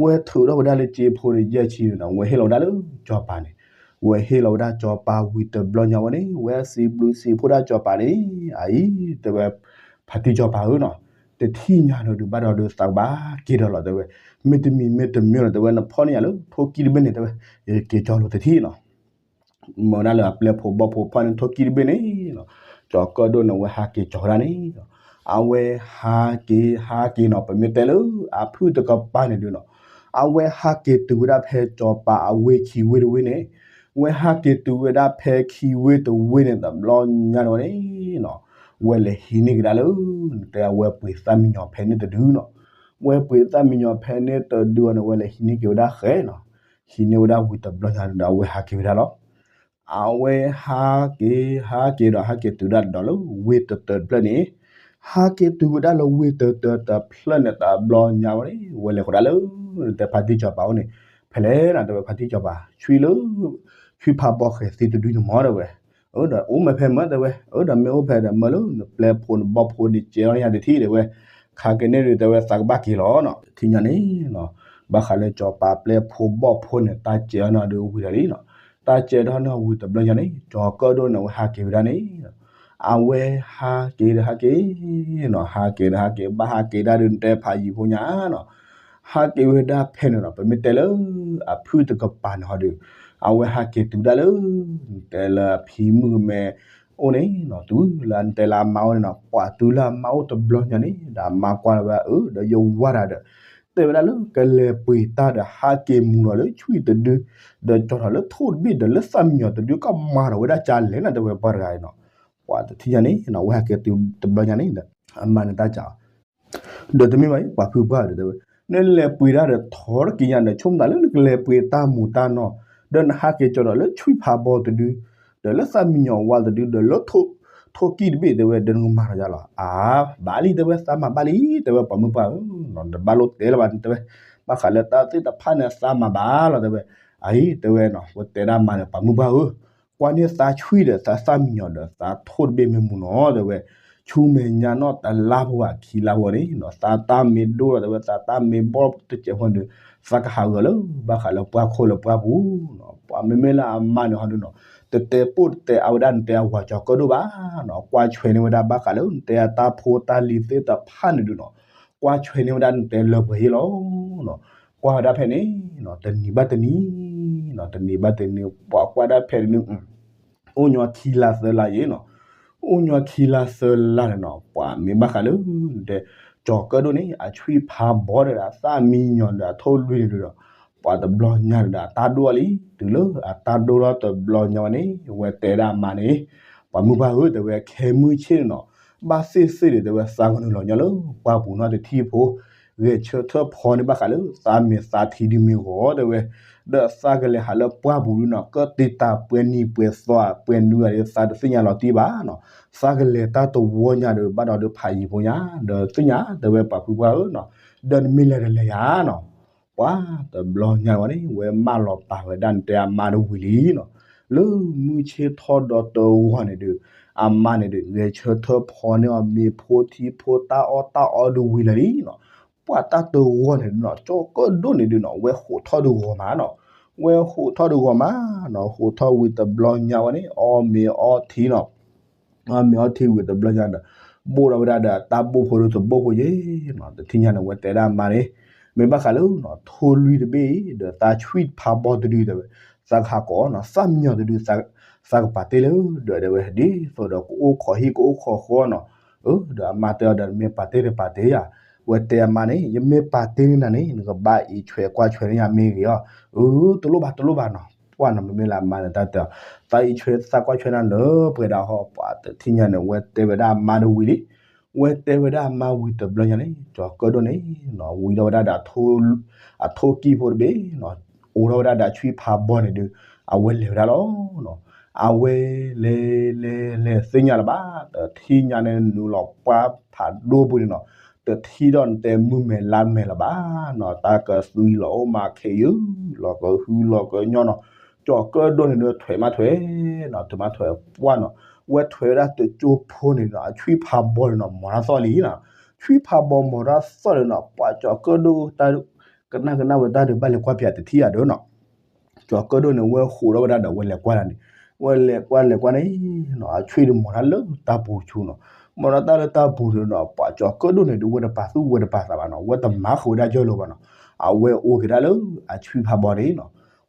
ဝဲထုးထီၣ်ဝဲဒၣ်လၢစ့ဖိန့ၣ်ယဲၢ်ဆံန့ၣ်နီၤ, ဝဲဟ့ၣ်လီၤဝဲဒၣ်လၢကၠီၤပၤန့ၣ်, ဝဲဟ့ၣ်လီၤဝဲဒၣ်ကၠီၤပၤဝံၤတဘျီညါဝဲန့ၣ် ဝဲစံးဘျုးစံးဖှိၣ်ဒၣ်ကၠီၤပၤန့ၣ်, အအံၤ တဲဝဲ ဖါတံၢ်ကၠီၤပၤဧၢနီၤ, တထံၣ်ညါဒီးဒုးဘၣ်ဒီးဒုးသးကဘၣ်က့ၤဒီးလီၤ တဲဝဲ, မ့တမံၤမ့တမံၤလီၤ တဲဝဲ နဖီၣ်န့ၢ်ယၤလၢထိၣ်ကံၢ်တဘ့ၣ်န့ၣ် တဲဝဲ, ယက့ၤကၠီလိာ်တထံၣ်နီၤ မ့ၢ်ဝဲဒၣ်လၢအပျဲၢ်ဖိဘီၣ်ဖိဖီၣ်န့ၢ်ထိၣ်ကံၢ်တဘ့ၣ်န့ၣ်နီၤ, ကၠီၤကၢၣ်ဒိၣ်န့ၣ် အဝဲဟးက့ၤကၠီၤဝဲဒၣ်န့ၣ်, အဝဲဟးက့ၤဟးက့ၤနီၤ ပမ့ၢ်တဲလၢအဖုၣ်တကပၤန့ၣ်ဒုးနီၤ, အဝဲဟးက့ၤတုၤဝဲဒၣ်ဖဲကၠီၤပၤအဝ့ၢ်ခံဝ့ၢ်တဝ့ၢ်န့ၣ်, ဝဲဟးက့ၤတုၤဝဲဒၣ်ဖဲခံဝ့ၢ်တဝ့ၢ်န့ၣ်တဘျီညါန့ၣ်ဝဲန့ၣ်နီၤ, ဝဲလဲၤဟံးန့ၢ်ကဒါလၢ တဲအဝဲပှ့ၤသၣ်မံညီၤဖဲန့ၣ်တဒုနီၤ, ဝဲပှ့ၤသၣ်မံညီၤဖဲန့ၣ်တဒုအီၤန့ၣ် ဝဲလဲၤဟံးန့ၢ်က့ၤဝဲဒၣ်ဃဲနီၤ, ဟံးန့ၢ်ဝဲဒၣ်ဝံၤတဘျီညါဒီး အဝဲဟးက့ၤဝဲဒၣ်လီၤ. အဝဲဟးက့ၤ ဟးက့ၤဒီးဟးက့ၤတုၤဒၣ်ဒီးလၢဝ့ၢ်တတၢတဖျၢၣ်န့ၣ်, ဟးက့ၤတုၤဝဲဒၣ်လၢဝ့ၢ်တတၢတဖျၢၣ်န့ၣ်တဘျီညါဝဲန့ၣ် ဝဲလဲၤဃီၤဒၣ်လၢ တဲဖါတံၢ်ကၠီၤပၤအိၣ်န့ၣ်, ဖဲလဲၣ်နီၤ တဲဝဲဖါတံၢ်ကၠီၤပၤ ဆွံလၢ ဆွံဖးဘီဃဲၤသံတဒုန့ၣ်မး တဲဝဲ, အၢ ဒီးအိၣ်မ့ၢ်ဖဲမ့ၢ် တဲဝဲ, အၢ ဒီးမ့ၢ်အိၣ်ဖဲဒီးမၢလၢနပျဲၢ်ဖိနဘီၣ်ဖိန့ၣ် ကဲအီၤန့ၢ်ယၤတထံၣ် တဲဝဲ, ခါက့ၤန့ၣ်ဒုး တဲဝဲ သးကဘၣ်က့ၤလီၤနီၤ, တထံၣ်ညါန့ၣ်နီၤ, ဘၣ်ဃးလၢကၠီၤပၤပျဲၢ်ဖိဘီၣ်ဖိန့ၣ် တၢ်ကဲအီၤန့ၢ်ဒုးဝံၤဒီးလံနီၤ, တၢ်ကဲထီၣ်န့ၢ်အီၤဝံၤတဘျီညါန့ၣ် ကၠီၤကၢၣ်ဒိၣ်န့ၣ် အဝဲဟးက့ၤဝဲဒၣ်န့ၣ်, အဝဲဟးက့ၤဒီးဟးက့ၤနီၤ, ဟးက့ၤဒီးဟးက့ၤ ဘၣ်ဟးက့ၤဒၣ်ဒီး နတဲဖးယံၤဖိညါနီၤ, ဟးက့ၤဝဲဒၣ်ဖဲန့ၣ်နီၤ, ပမ့ၢ်တဲလၢအဖုၣ်တကပၤန့ၣ်ဟီဒီး အဝဲဟးက့ၤတုၤဒၣ်လၢ နတဲလၢအဖံမုၣ်ကမဲအိၣ်န့ၣ်နီၤ, တုၤလၢနတဲလၢအမါအိၣ်န့ၣ်နီၤ, ပှၤတုၤလၢအမါအိၣ်တဘျီညါန့ၣ် ဒီးအမါကွၢ်လီၤဝဲဒၣ်အၢ ဒီးယဝၤတၢ်ဒီး တဲဝဲဒၣ်လၢကလဲၤပှ့ၤတၢ်ဒီး ဟးက့ၤမူၤလီၤလၢဆွံၣ်တဒု, ဒီးကၠီထီၣ်လၢထိၣ်တဘ့ၣ်ဒီးလၢသၣ်မံယီၤတဒု ကမၤထီၣ်ဝဲဒၣ်ကလဲၣ်နီၤ, တဲဝဲပှၤတဂၤအံၤနီၤ, ပှၤတထံၣ်ညါန့ၣ်နီၤ, အဝဲဟးက့ၤတုၤတဘျီညါန့ၣ်ဒီး အမါန့ၣ်တၢ်ကး ဒီးတမ့ၢ်ဘၣ်အံၤ ပှၤဖုပှၢ်ဒီးတဲဝဲ, နလဲၤပှ့ၤတၢ်ဒီးထီတက့ၢ်ညါဒီး ဆိကမိၣ်သးလၢနကလဲၤပှ့ၤတၢ်မူၤတၢ်နီၢ်, ဒီးနဟးက့ၤကၠီထီၣ်လၢဆွံၣ်ဖးဘီတဒု, ဒီးလၢသၣ်မံယီၤဝါတဒု, ဒီးလၢထိၣ်ကံၢ်တဘ့ၣ်တဲဝဲ ဒီးနကမၤထီၣ်ယါလီၤ, အါ ဘၣ်လံတဲဝဲ သးမၤဘၣ်လံ တဲဝဲပှၤမုၢ်ပှၢ်ဧၢ, တဘၣ်လိၣ်တဲလၢၤဘၣ်န့ၣ်တဲဝဲ, ဘၣ်ဃးလၢတၢ်သ့ၣ်တဖၣ်န့ၣ် သးမၤဘၣ်လီၤတဲဝဲ, အအံၤတဲဝဲနီၤ, ဝဲတဲဒၣ်မါန့ၣ် ပှၤမုၢ်ပှၢ်ဧၢ ကွၢ်န့ၢ်သးဆွံၣ်ဒီးသးသၣ်မံယီၤဒီးသးထိၣ်တဘ့ၣ်မ့ၢ်မူၤနီၤ တဲဝဲ, ဆူမဲာ်ညါနီၢ်တလါဖိဧါခံလါဖိန့ၣ်နီၤ သးတၢ်မ့ၢ်ဒိၣ်လီၤတဲဝဲ သးတၢ်မ့ၢ်ဘီၣ်တစဲးဖိန့ၣ်ဒီး သးကဟးဂီၤလၢ ဘၣ်ဃးလၢပှၢ်ခိၣ်လၢပှၢ်ပူၤနီၤ ပှၤမ့မ့ၢ်လၢအမါန့ၣ်ဟီဒုနီၤ တတဲပိၢ်တတဲအါဝဲဒၣ်နတဲအဝၤကၠီၤကၢၣ်ဒိၣ်ဘၣ်နီၤ ကွၢ်ဆွဲန့ၢ်ဝဲဒၣ်ဘၣ်ဃးလၢနတဲအတၢ်ဖိတၢ်လံၤသ့ၣ်တဖၣ်န့ၣ်ဒုနီၤ ကွၢ်ဆွဲန့ၢ်ဝဲဒၣ်နတဲလၢပှဲၤဟ့ၣ်လီၤနီၤ ကွၢ်ဝဲဒၣ်ဖဲန့ၣ်နီၤ တနံၤဘၣ်တနံၤနီၤ တနံၤဘၣ်တနံၤ ပှၤကွၢ်ဒၣ်ဖဲန့ၣ် အိၣ်ညီခံလါသၢလါယံၤနီၤ အိၣ်ညီခံလါသၢလါန့ၣ်နီၤ ပှၤမ့ၢ်ဘၣ်ဃးလၢ တဲ ကၠီၤကၢၣ်ဒိၣ်န့ၣ် အဆွံၣ်ဖးဘီဒီးအသၣ်မံညီၤဒီးအထိၣ်လွံၢ်န့ၣ်ဒီး ပှၤတဘျီညါဒီးအတၢ်ဒိၣ်လံ တုၤလၢအတၢ်ဒိၣ်ထီၣ်တဘျီညါဝဲန့ၣ် ဝဲတဲဒၣ်အမါန့ၣ် ပှၤမုၢ်ပှၢ်ဧၢ တဲဝဲ ခဲမုၢ်ဆ့ၣ်န့ၣ်နီၤ ဘၣ်သ့ၣ်သ့ၣ်ဒီး တဲဝဲ သးကနုာ်လီၤညီလၢပှၢ်ပူၤနီတထံၣ်ဖိ ဂဲၤဆၢထၢၣ်ဖီန့ၢ်ဘၣ်ဃးလၢ သးမ့ၢ်သးထံဒုမ့ၢ်ဂီၤ တဲဝဲ ဒီးသးကလဲၤဟးလၢပှၢ်ပူၤဒုနီၤ ကတံာ်တာ်ပှဲၤနံၤပှဲၤသီ ပှဲၤနွံဂၤဒီး သးတသ့ၣ်ညါလီၤတံၢ်ဘၣ်နီၤ သးကလဲၤတၢ်တဝီညါဒီး ဘၣ်ဒီးဒုးဖးယံၤဖိညါ ဒီးသ့ၣ်ညါ တဲဝဲပှၤဖုပှၢ်ဧၢနီၤ ဒီးနမ့ၢ်လဲၤတလဲၤယၤနီၤ ပှၤတဘျီညါဝဲန့ၣ် ဝဲမၢလီၤပာ်ဝဲဒၣ်နတဲအမါတဝံၤလံနီၤ လၢမုၢ်ဆ့ၣ်ထီၣ်ဒီးတဝီန့ၣ်ဒီး အမါန့ၣ်ဒီး ဂဲၤဆၢထၢၣ်ဖီန့ၢ်အီၤမ့ၤဖိထံဖိတၢ်အီၣ်တၢ်အီဒုးဝံၤလၢာ်လံနီၤ ပှၤတၢ်တဝီန့ၣ်နီၤ ကၠီၤကၢၣ်ဒိၣ်န့ၣ်ဒုနီၤ ဝဲဟိးထီၣ်ဒုးဂီၤမးနီၤ ဝဲဟိးထီၣ်ဒုးဂီၤမးနီၤ ဟိးထီၣ်ဝံၤတဘျီညါဝဲန့ၣ် အီၣ်မ့ၤအီထံနီၤ အီၣ်မ့ၤအီထံဝံၤတဘျီညါဒီး ဘိၣ်ထီၣ်ဝဲဒၣ်ဒီးတၢ်ဘိၣ်ဖိဒုးတဘိၣ်ဖိယဲနီၤ တထံၣ်ညါန့ၣ် ဝဲတဲဒၣ်အမါန့ၣ် မ့ၢ်ဘၣ်ဃးလၢနီၤ ထိၣ်လွံၢ်တဘ့ၣ်အံၤ ဒီးသးဆွံၣ်ဖးဘီတဒုတဲဝဲ သးကဟးကိးနီၤ သၣ်မံညီၤတဒု သးကပာ်တ့ၢ်လၢ ဒီးတဲဝဲ ဒ်သိးဒီးကအိၣ်ခိးဟံၣ် ကအိၣ်ခိးဃီနီၤ အၢ ဒီးအမါတဲအီၤဒီး နမ့ၢ်ပာ်တ့ၢ်တပာ်တ့ၢ်ယၤ ဝဲတဲအမါန့ၣ် ယမ့ၢ်ပာ်တ့ၢ်န့ၢ်နၤန့ၣ် နကဘၣ်အံးဆွဲကွၢ်ဆွဲန့ၢ်ယၤမ့ၢ်ဂ့ၤအီၤ အၢ တလိၣ်ဘၣ်တလိၣ်ဘၣ်နီၤ ပှၢ်နီၤ မ့မ့ၢ်လၢအမါန့ၣ် တၢ်တဲအီၤ သးအံးဆွဲသးကွၢ်ဆွဲနၤလၢပှဲၤဒၣ်ဟီ ပှၤတထံၣ်ညါန့ၣ် ဝဲတဲဝဲဒၣ်အမါတဝံၤလံ ဝဲတဲဝဲဒၣ်အမါဝံၤတဘျီညါန့ၣ် ကၠီၤကၢၣ်ဒိၣ်န့ၣ်နီၤ ဝံၤထီၣ်ဝဲဒၣ်ဒီး အထိၣ်ကံၢ်ဖိတဘ့ၣ်နီၤ အိးထီၣ်ဝဲဒၣ်ဒီးဆွံၣ်ဖးဘီန့ၣ်ဒီး အဝဲလဲၤဝဲဒၣ်လီၤနီၤ အဝဲလဲၤလဲၤလဲၤသ့ၣ်ညါလၢၤဘၣ် တထံၣ်ညါန့ၣ် နုာ်လီၤပှၢ်ဖးဒိၣ်ပူၤန့ၣ်နီၤ တထံၣ်ဒီးနတဲမုၢ်မဲာ်လါမဲာ်လၢၤဘၣ်နီၤ တၢ်ကသွံလီၤအိၣ်မးခဲအံၤ လီၤကဟုလီၤကညီနီၤ ကၠီၤကၢၣ်ဒိၣ်န့ၣ်ဒီးထွဲမးထွဲနီၤ ထွဲမးထွဲပှၢ်နီၤ ဝဲထွဲဝဲဒၣ်တကၠိဖိန့ၣ်နီၤ အဆွံၣ်ဖးဘီန့ၣ်နီၤ မီၤတၢ်သီၣ်လံနီၤ ဆွံၣ်ဖးဘီမီၤတၢ်သီၣ်န့ၣ်နီၤ ပှၤကၠီၤကၢၣ်ဒိၣ်တၢ် ကနၣ်ကနၣ်ဝဲတၢ်ဒီးဘၣ်လဲၤကွၢ်ပၠးတထံၣ်ယၤဒီးနီၤ ကၠီၤကၢၣ်ဒိၣ်န့ၣ် ဝဲဟိးထီၣ်ဝဲဒၣ်ဒီးဝဲလဲၤကွၢ်ဒၣ်န့ၣ် ဝဲလဲၤကွၢ်လဲၤကွၢ်န့ၣ်နီၤ အဆွံၣ်ဒီးမီၤတၢ်လၢတၢ်ပူၤတဆူနီၤ မီၤတၢ်လၢတၢ်ပူၤတဆူနီၤ ပှၤကၠီၤကၢၣ်ဒိၣ်န့ၣ်ဒီး ဝဲတပာ်သူၣ်ဝဲတပာ်သးဘၣ်နီၤ ဝဲတမၤဃုာ်ဝဲဒၣ်ယၢၢ်လီၤဘၣ်နီၤ အဝဲအိၣ်က့ၤဒၣ်လၢအဆွံၣ်ဖးဘီန့ၣ်နီၤ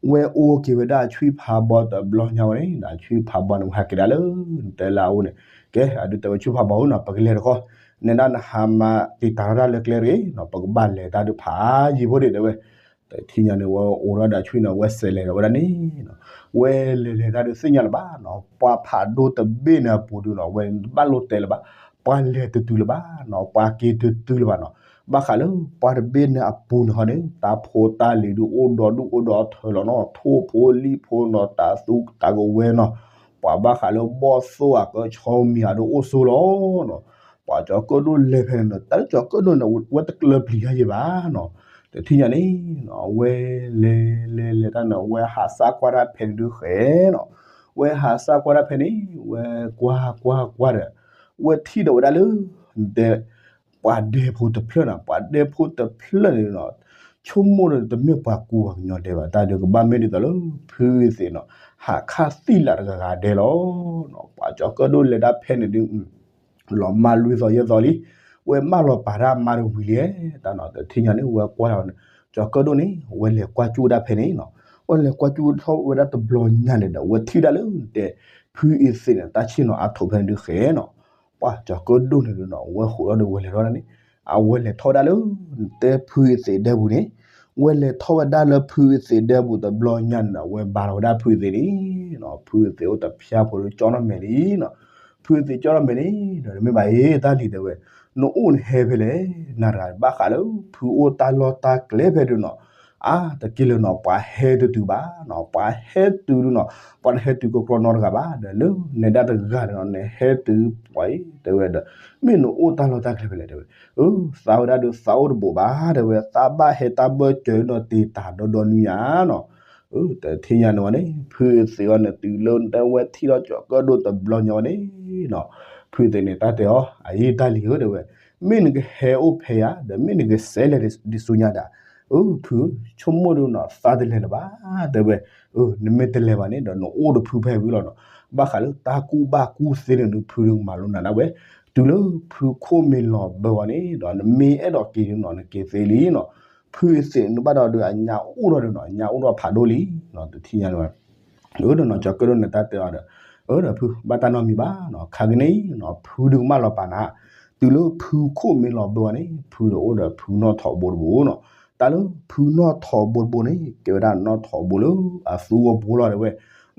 ဝဲအိၣ်က့ၤဝဲဒၣ်အဆွံၣ်ဖးဘီတဘျီညါဝဲန့ၣ် အဆွံၣ်ဖးဘီန့ၣ် ဝဲဟးက့ၤဒၣ်လၢ နတဲလၢအအိၣ်န့ၣ် ကဲ အဒုးတဲဝဲဆွံၣ်ဖးဘီဧၢနီၤ ပကလဲၤတခီ နဲဒၣ်နဟးမၤတံာ်တာ်ထီၣ်တၢ်လၢကျဲတဂ့ၤနီၤ ပကဘၣ်လဲၤတၢ်ဒုးဖးယံၤဖိဒံးတဲဝဲ တထံၣ်ညါန့ၣ် ဝဲအိးထီၣ်ဒီးဆွံၣ်န့ၣ် ဝဲစဲးလဲၤဒီးဝဲဒၣ်န့ၣ်နီၤ ဝဲလဲၤလဲၤတၢ်ဒုးသ့ၣ်ညါလၢၤဘၣ်နီၤ ပှၢ်ဖးဒိၣ်တဘ့ၣ်န့ၣ်အပူၤဒုနီၤ ဝဲတဘၣ်လိၣ်တဲလၢၤဘၣ် ပှၢ်လဲၤတတုၤလၢၤဘၣ်နီၤ ပှၢ်က့ၤတတုၤလၢၤဘၣ်နီၤ ဘၣ်ဃးလၢပှၢ်တဘ့ၣ်န့ၣ်အပူၤန့ၣ်ဟီန့ၣ် တၢ်ဖိတၢ်လံၤဒုးအိၣ်ဒီဒူၣ်အိၣ်ဒီထၢလီၤနီၤ ထိၣ်ဖိလံၣ်ဖိနီၤ တၢ်သူတၢ်ကဝဲၤနီၤ ပှၤဘၣ်ဃးလၢဘီၣ်သိၣ်အကဆီမံၤအဒုးအိၣ်ဆိလီၤနီၤ ပှၤကၠီၤကၢၣ်ဒိၣ်လဲၤဖဲန့ၣ်နီၤ တၢ်လၢကၠီၤကၢၣ်ဒိၣ်န့ၣ် ဝဲတကျၢၤပျံၤတၢ်ယံၤဘၣ်နီၤ တထံၣ်ညါန့ၣ်နီၤ ဝဲလဲၤလဲၤလဲၤတၢ်န့ၣ် ဝဲဟးစၢ်ကွၢ်တၢ်ဖဲန့ၣ်ဒုးဃဲနီၤ ဝဲဟးစၢ်ကွၢ်တၢ်ဖဲန့ၣ် ဝဲကွၢ်ကွၢ်ကွၢ်ဒီး ဝဲထံၣ်ဒီးဝဲဒၣ်လၢ တဲ ပှၤဒဲဖိတဖျၢၣ်နီၤ ပှၤဒဲဖိတဖျၢၣ်န့ၣ်နီၤ ဆိကမိၣ်ဒီးတမ့ၢ်ပှၤကူပှၤကညီဒဲးဘၣ်, တၢ်ဒုးကဘၣ်မ့ၢ်ဒ်သိးလၢ ဖုအသ့းနီၤ ဟးခးသံလးတဂၤဂၤဒဲးလီၤ. ပှၤကၠီၤကၢၣ်ဒိၣ်လဲၤဒၣ်ဖဲန့ၣ်ဒုး လီၤမၢ်လွံၢ်သီယဲၢ်သီလံ, ဝဲမၢလီၤပာ်တၢ်မါတဝံၤလံ, တၢ်နီၤ တထံၣ်ညါန့ၣ် ဝဲကွၢ်လီၤန့ၣ် ကၠီၤကၢၣ်ဒိၣ်န့ၣ် ဝဲလဲၤကွၢ်ကၠူၣ်ဝဲဒၣ်ဖဲန့ၣ်နီၤ, ဝဲလဲၤကွၢ်ကၠူၣ်ထီၣ်ဝဲဒၣ်တဘျီညါန့ၣ်ဒီး ဝဲထံၣ်ဒၣ်လၢတဲ ဖုအသ့းန့ၣ် တၢ်ဆ့ၣ်နီၤအါထီၣ်ဖဲန့ၣ်ဒုးဃဲနီၤ, ပှၤကၠီၤကၢၣ်ဒိၣ်န့ၣ်ဒုးနီၤ ဝဲဟိးထီၣ်ဒီးဝဲလဲၤထီၣ်ဒၣ်န့ၣ်, အဝဲလဲၤထီၣ်ဝဲဒၣ်လၢ တဲဖုအသ့းဒဲပူၤန့ၣ်, ဝဲလဲၤထီၣ်ဝဲဒၣ်လၢဖုအသ့းဒဲပူၤတဘျီညါန့ၣ်ဒီး ဝဲဘါထီၣ်ဝဲဒၣ်ဖုအသ့းန့ၣ်နီၤ, ဖုအသ့းအိၣ်တဖျါဖိဒီးကၠီနီၣ်မဲာ်လံနီၤ, ဖုအသ့းကၠီနီၣ်မဲာ်န့ၣ်ဒီး တမ့ၢ်ဘၣ်အံၤ တၢ်လံၤတဲဝဲ, နအိၣ်နဟဲဖဲလဲၣ်, နၤတဂၤဘၣ်ဃးလၢ ဖုအိၣ်တၢ်လီၢ်တၢ်ကျဲဖဲဒုးနီၤ, အါတက့ၢ်လၢနီၤ ပှၤဟဲတတုၤဘၣ်နီၤ, ပှၤဟဲတုၤဒုးနီၤ ပှၤတဟဲတုၤကီကီနီတဂၤဘၣ်, ဒီးလၢနဲဒၣ်တဂၤန့ၣ်နီၤ နဟဲတုၤပှၤအံၤတဲဝဲဒီး, မ့ၢ်နအိၣ်တၢ်လီၢ်တၢ်ကျဲဖဲလဲၣ်တဲဝဲ, အၢ သးဝဲဒၣ်ဒီးသးအိၣ်တဘိးဘၣ်တဲဝဲ, သးဘၣ်ဟဲတၢ်ဘၢၣ်စၢၤနီၤ တ့ၢ်တၢ်ဒီဒီနွံညါနီၤ, တထံၣ်ညါန့ၣ်ဝဲန့ၣ် ဖုအသ့းအီၤန့ၣ် တုၤလၢတဲဝဲထံၣ်ဒီးကၠီၤကၢၣ်ဒိၣ်တဘျီညါဝဲန့ၣ်နီၤ, ဖုအသ့းန့ၣ်တၢ်တဲအီၤ အအံၤတၢ်လံၤဧၢတဲဝဲ, မ့ၢ်နကဟဲအိၣ်ဖဲယၤ ဒီးမ့ၢ်နကစဲးလဲၤဒ်ဆူညါဒၣ်, အၢ ဖု ဆိကမိၣ်ဒုးနီၤ သးတလဲၤလၢၤဘၣ်တဲဝဲ, နမ့ၢ်တလဲၤဘၣ်န့ၣ်ဒီး နအိၣ်ဒီးဖုဖဲဝံၤလီၤနီၤ, ဘၣ်ဃးလၢတၢ်ကူၣ်ဘၣ်ကူၣ်သ့န့ၣ်ဒုး ဖုဒုးကမၤလိနၤဒၣ်ဝဲ, တုၤလၢဖုခိၣ်မ့ၢ်လီၤဘၢဝဲန့ၣ်ဒီး နမ့ၢ်အဲၣ်ဒိးက့ၤဒုးနီၤ နက့ၤသ့လံနီၤ, ဖုအသ့းန့ၣ်ဘၣ်ဒီးဒုး အညါအိၣ်ထီၣ်ဒုးနီၤ အညါအိၣ်ထီၣ်ဖးဒိၣ်လံနီၤ, တထံၣ်ညါန့ၣ်ဝဲ အၢ ဒီးနီၤ ကၠီၤကၢၣ်ဒိၣ်န့ၣ်တၢ်တဲအီၤဒီး, အၢ ဒီးဖု ဘၣ်တၢ်နီတမံၤဘၣ်နီၤ, ခါကန့ၣ်နီၤ ဖုဒုးကမၣ်လီၤပာ်နၤ, တုၤလၢဖုခိၣ်မ့ၢ်လီၤဘၢဝဲန့ၣ် ဖုဒီးအိၣ်ဒီးဖုနီၣ်ထိးဘိတဘိနီၤ, တၢ်လၢဖုနီၣ်ထိးဘိတဘိန့ၣ် ကဲဝဲဒၣ်နီၣ်ထိးဘိလၢအသူဝီပူၤလီၤတဲဝဲ,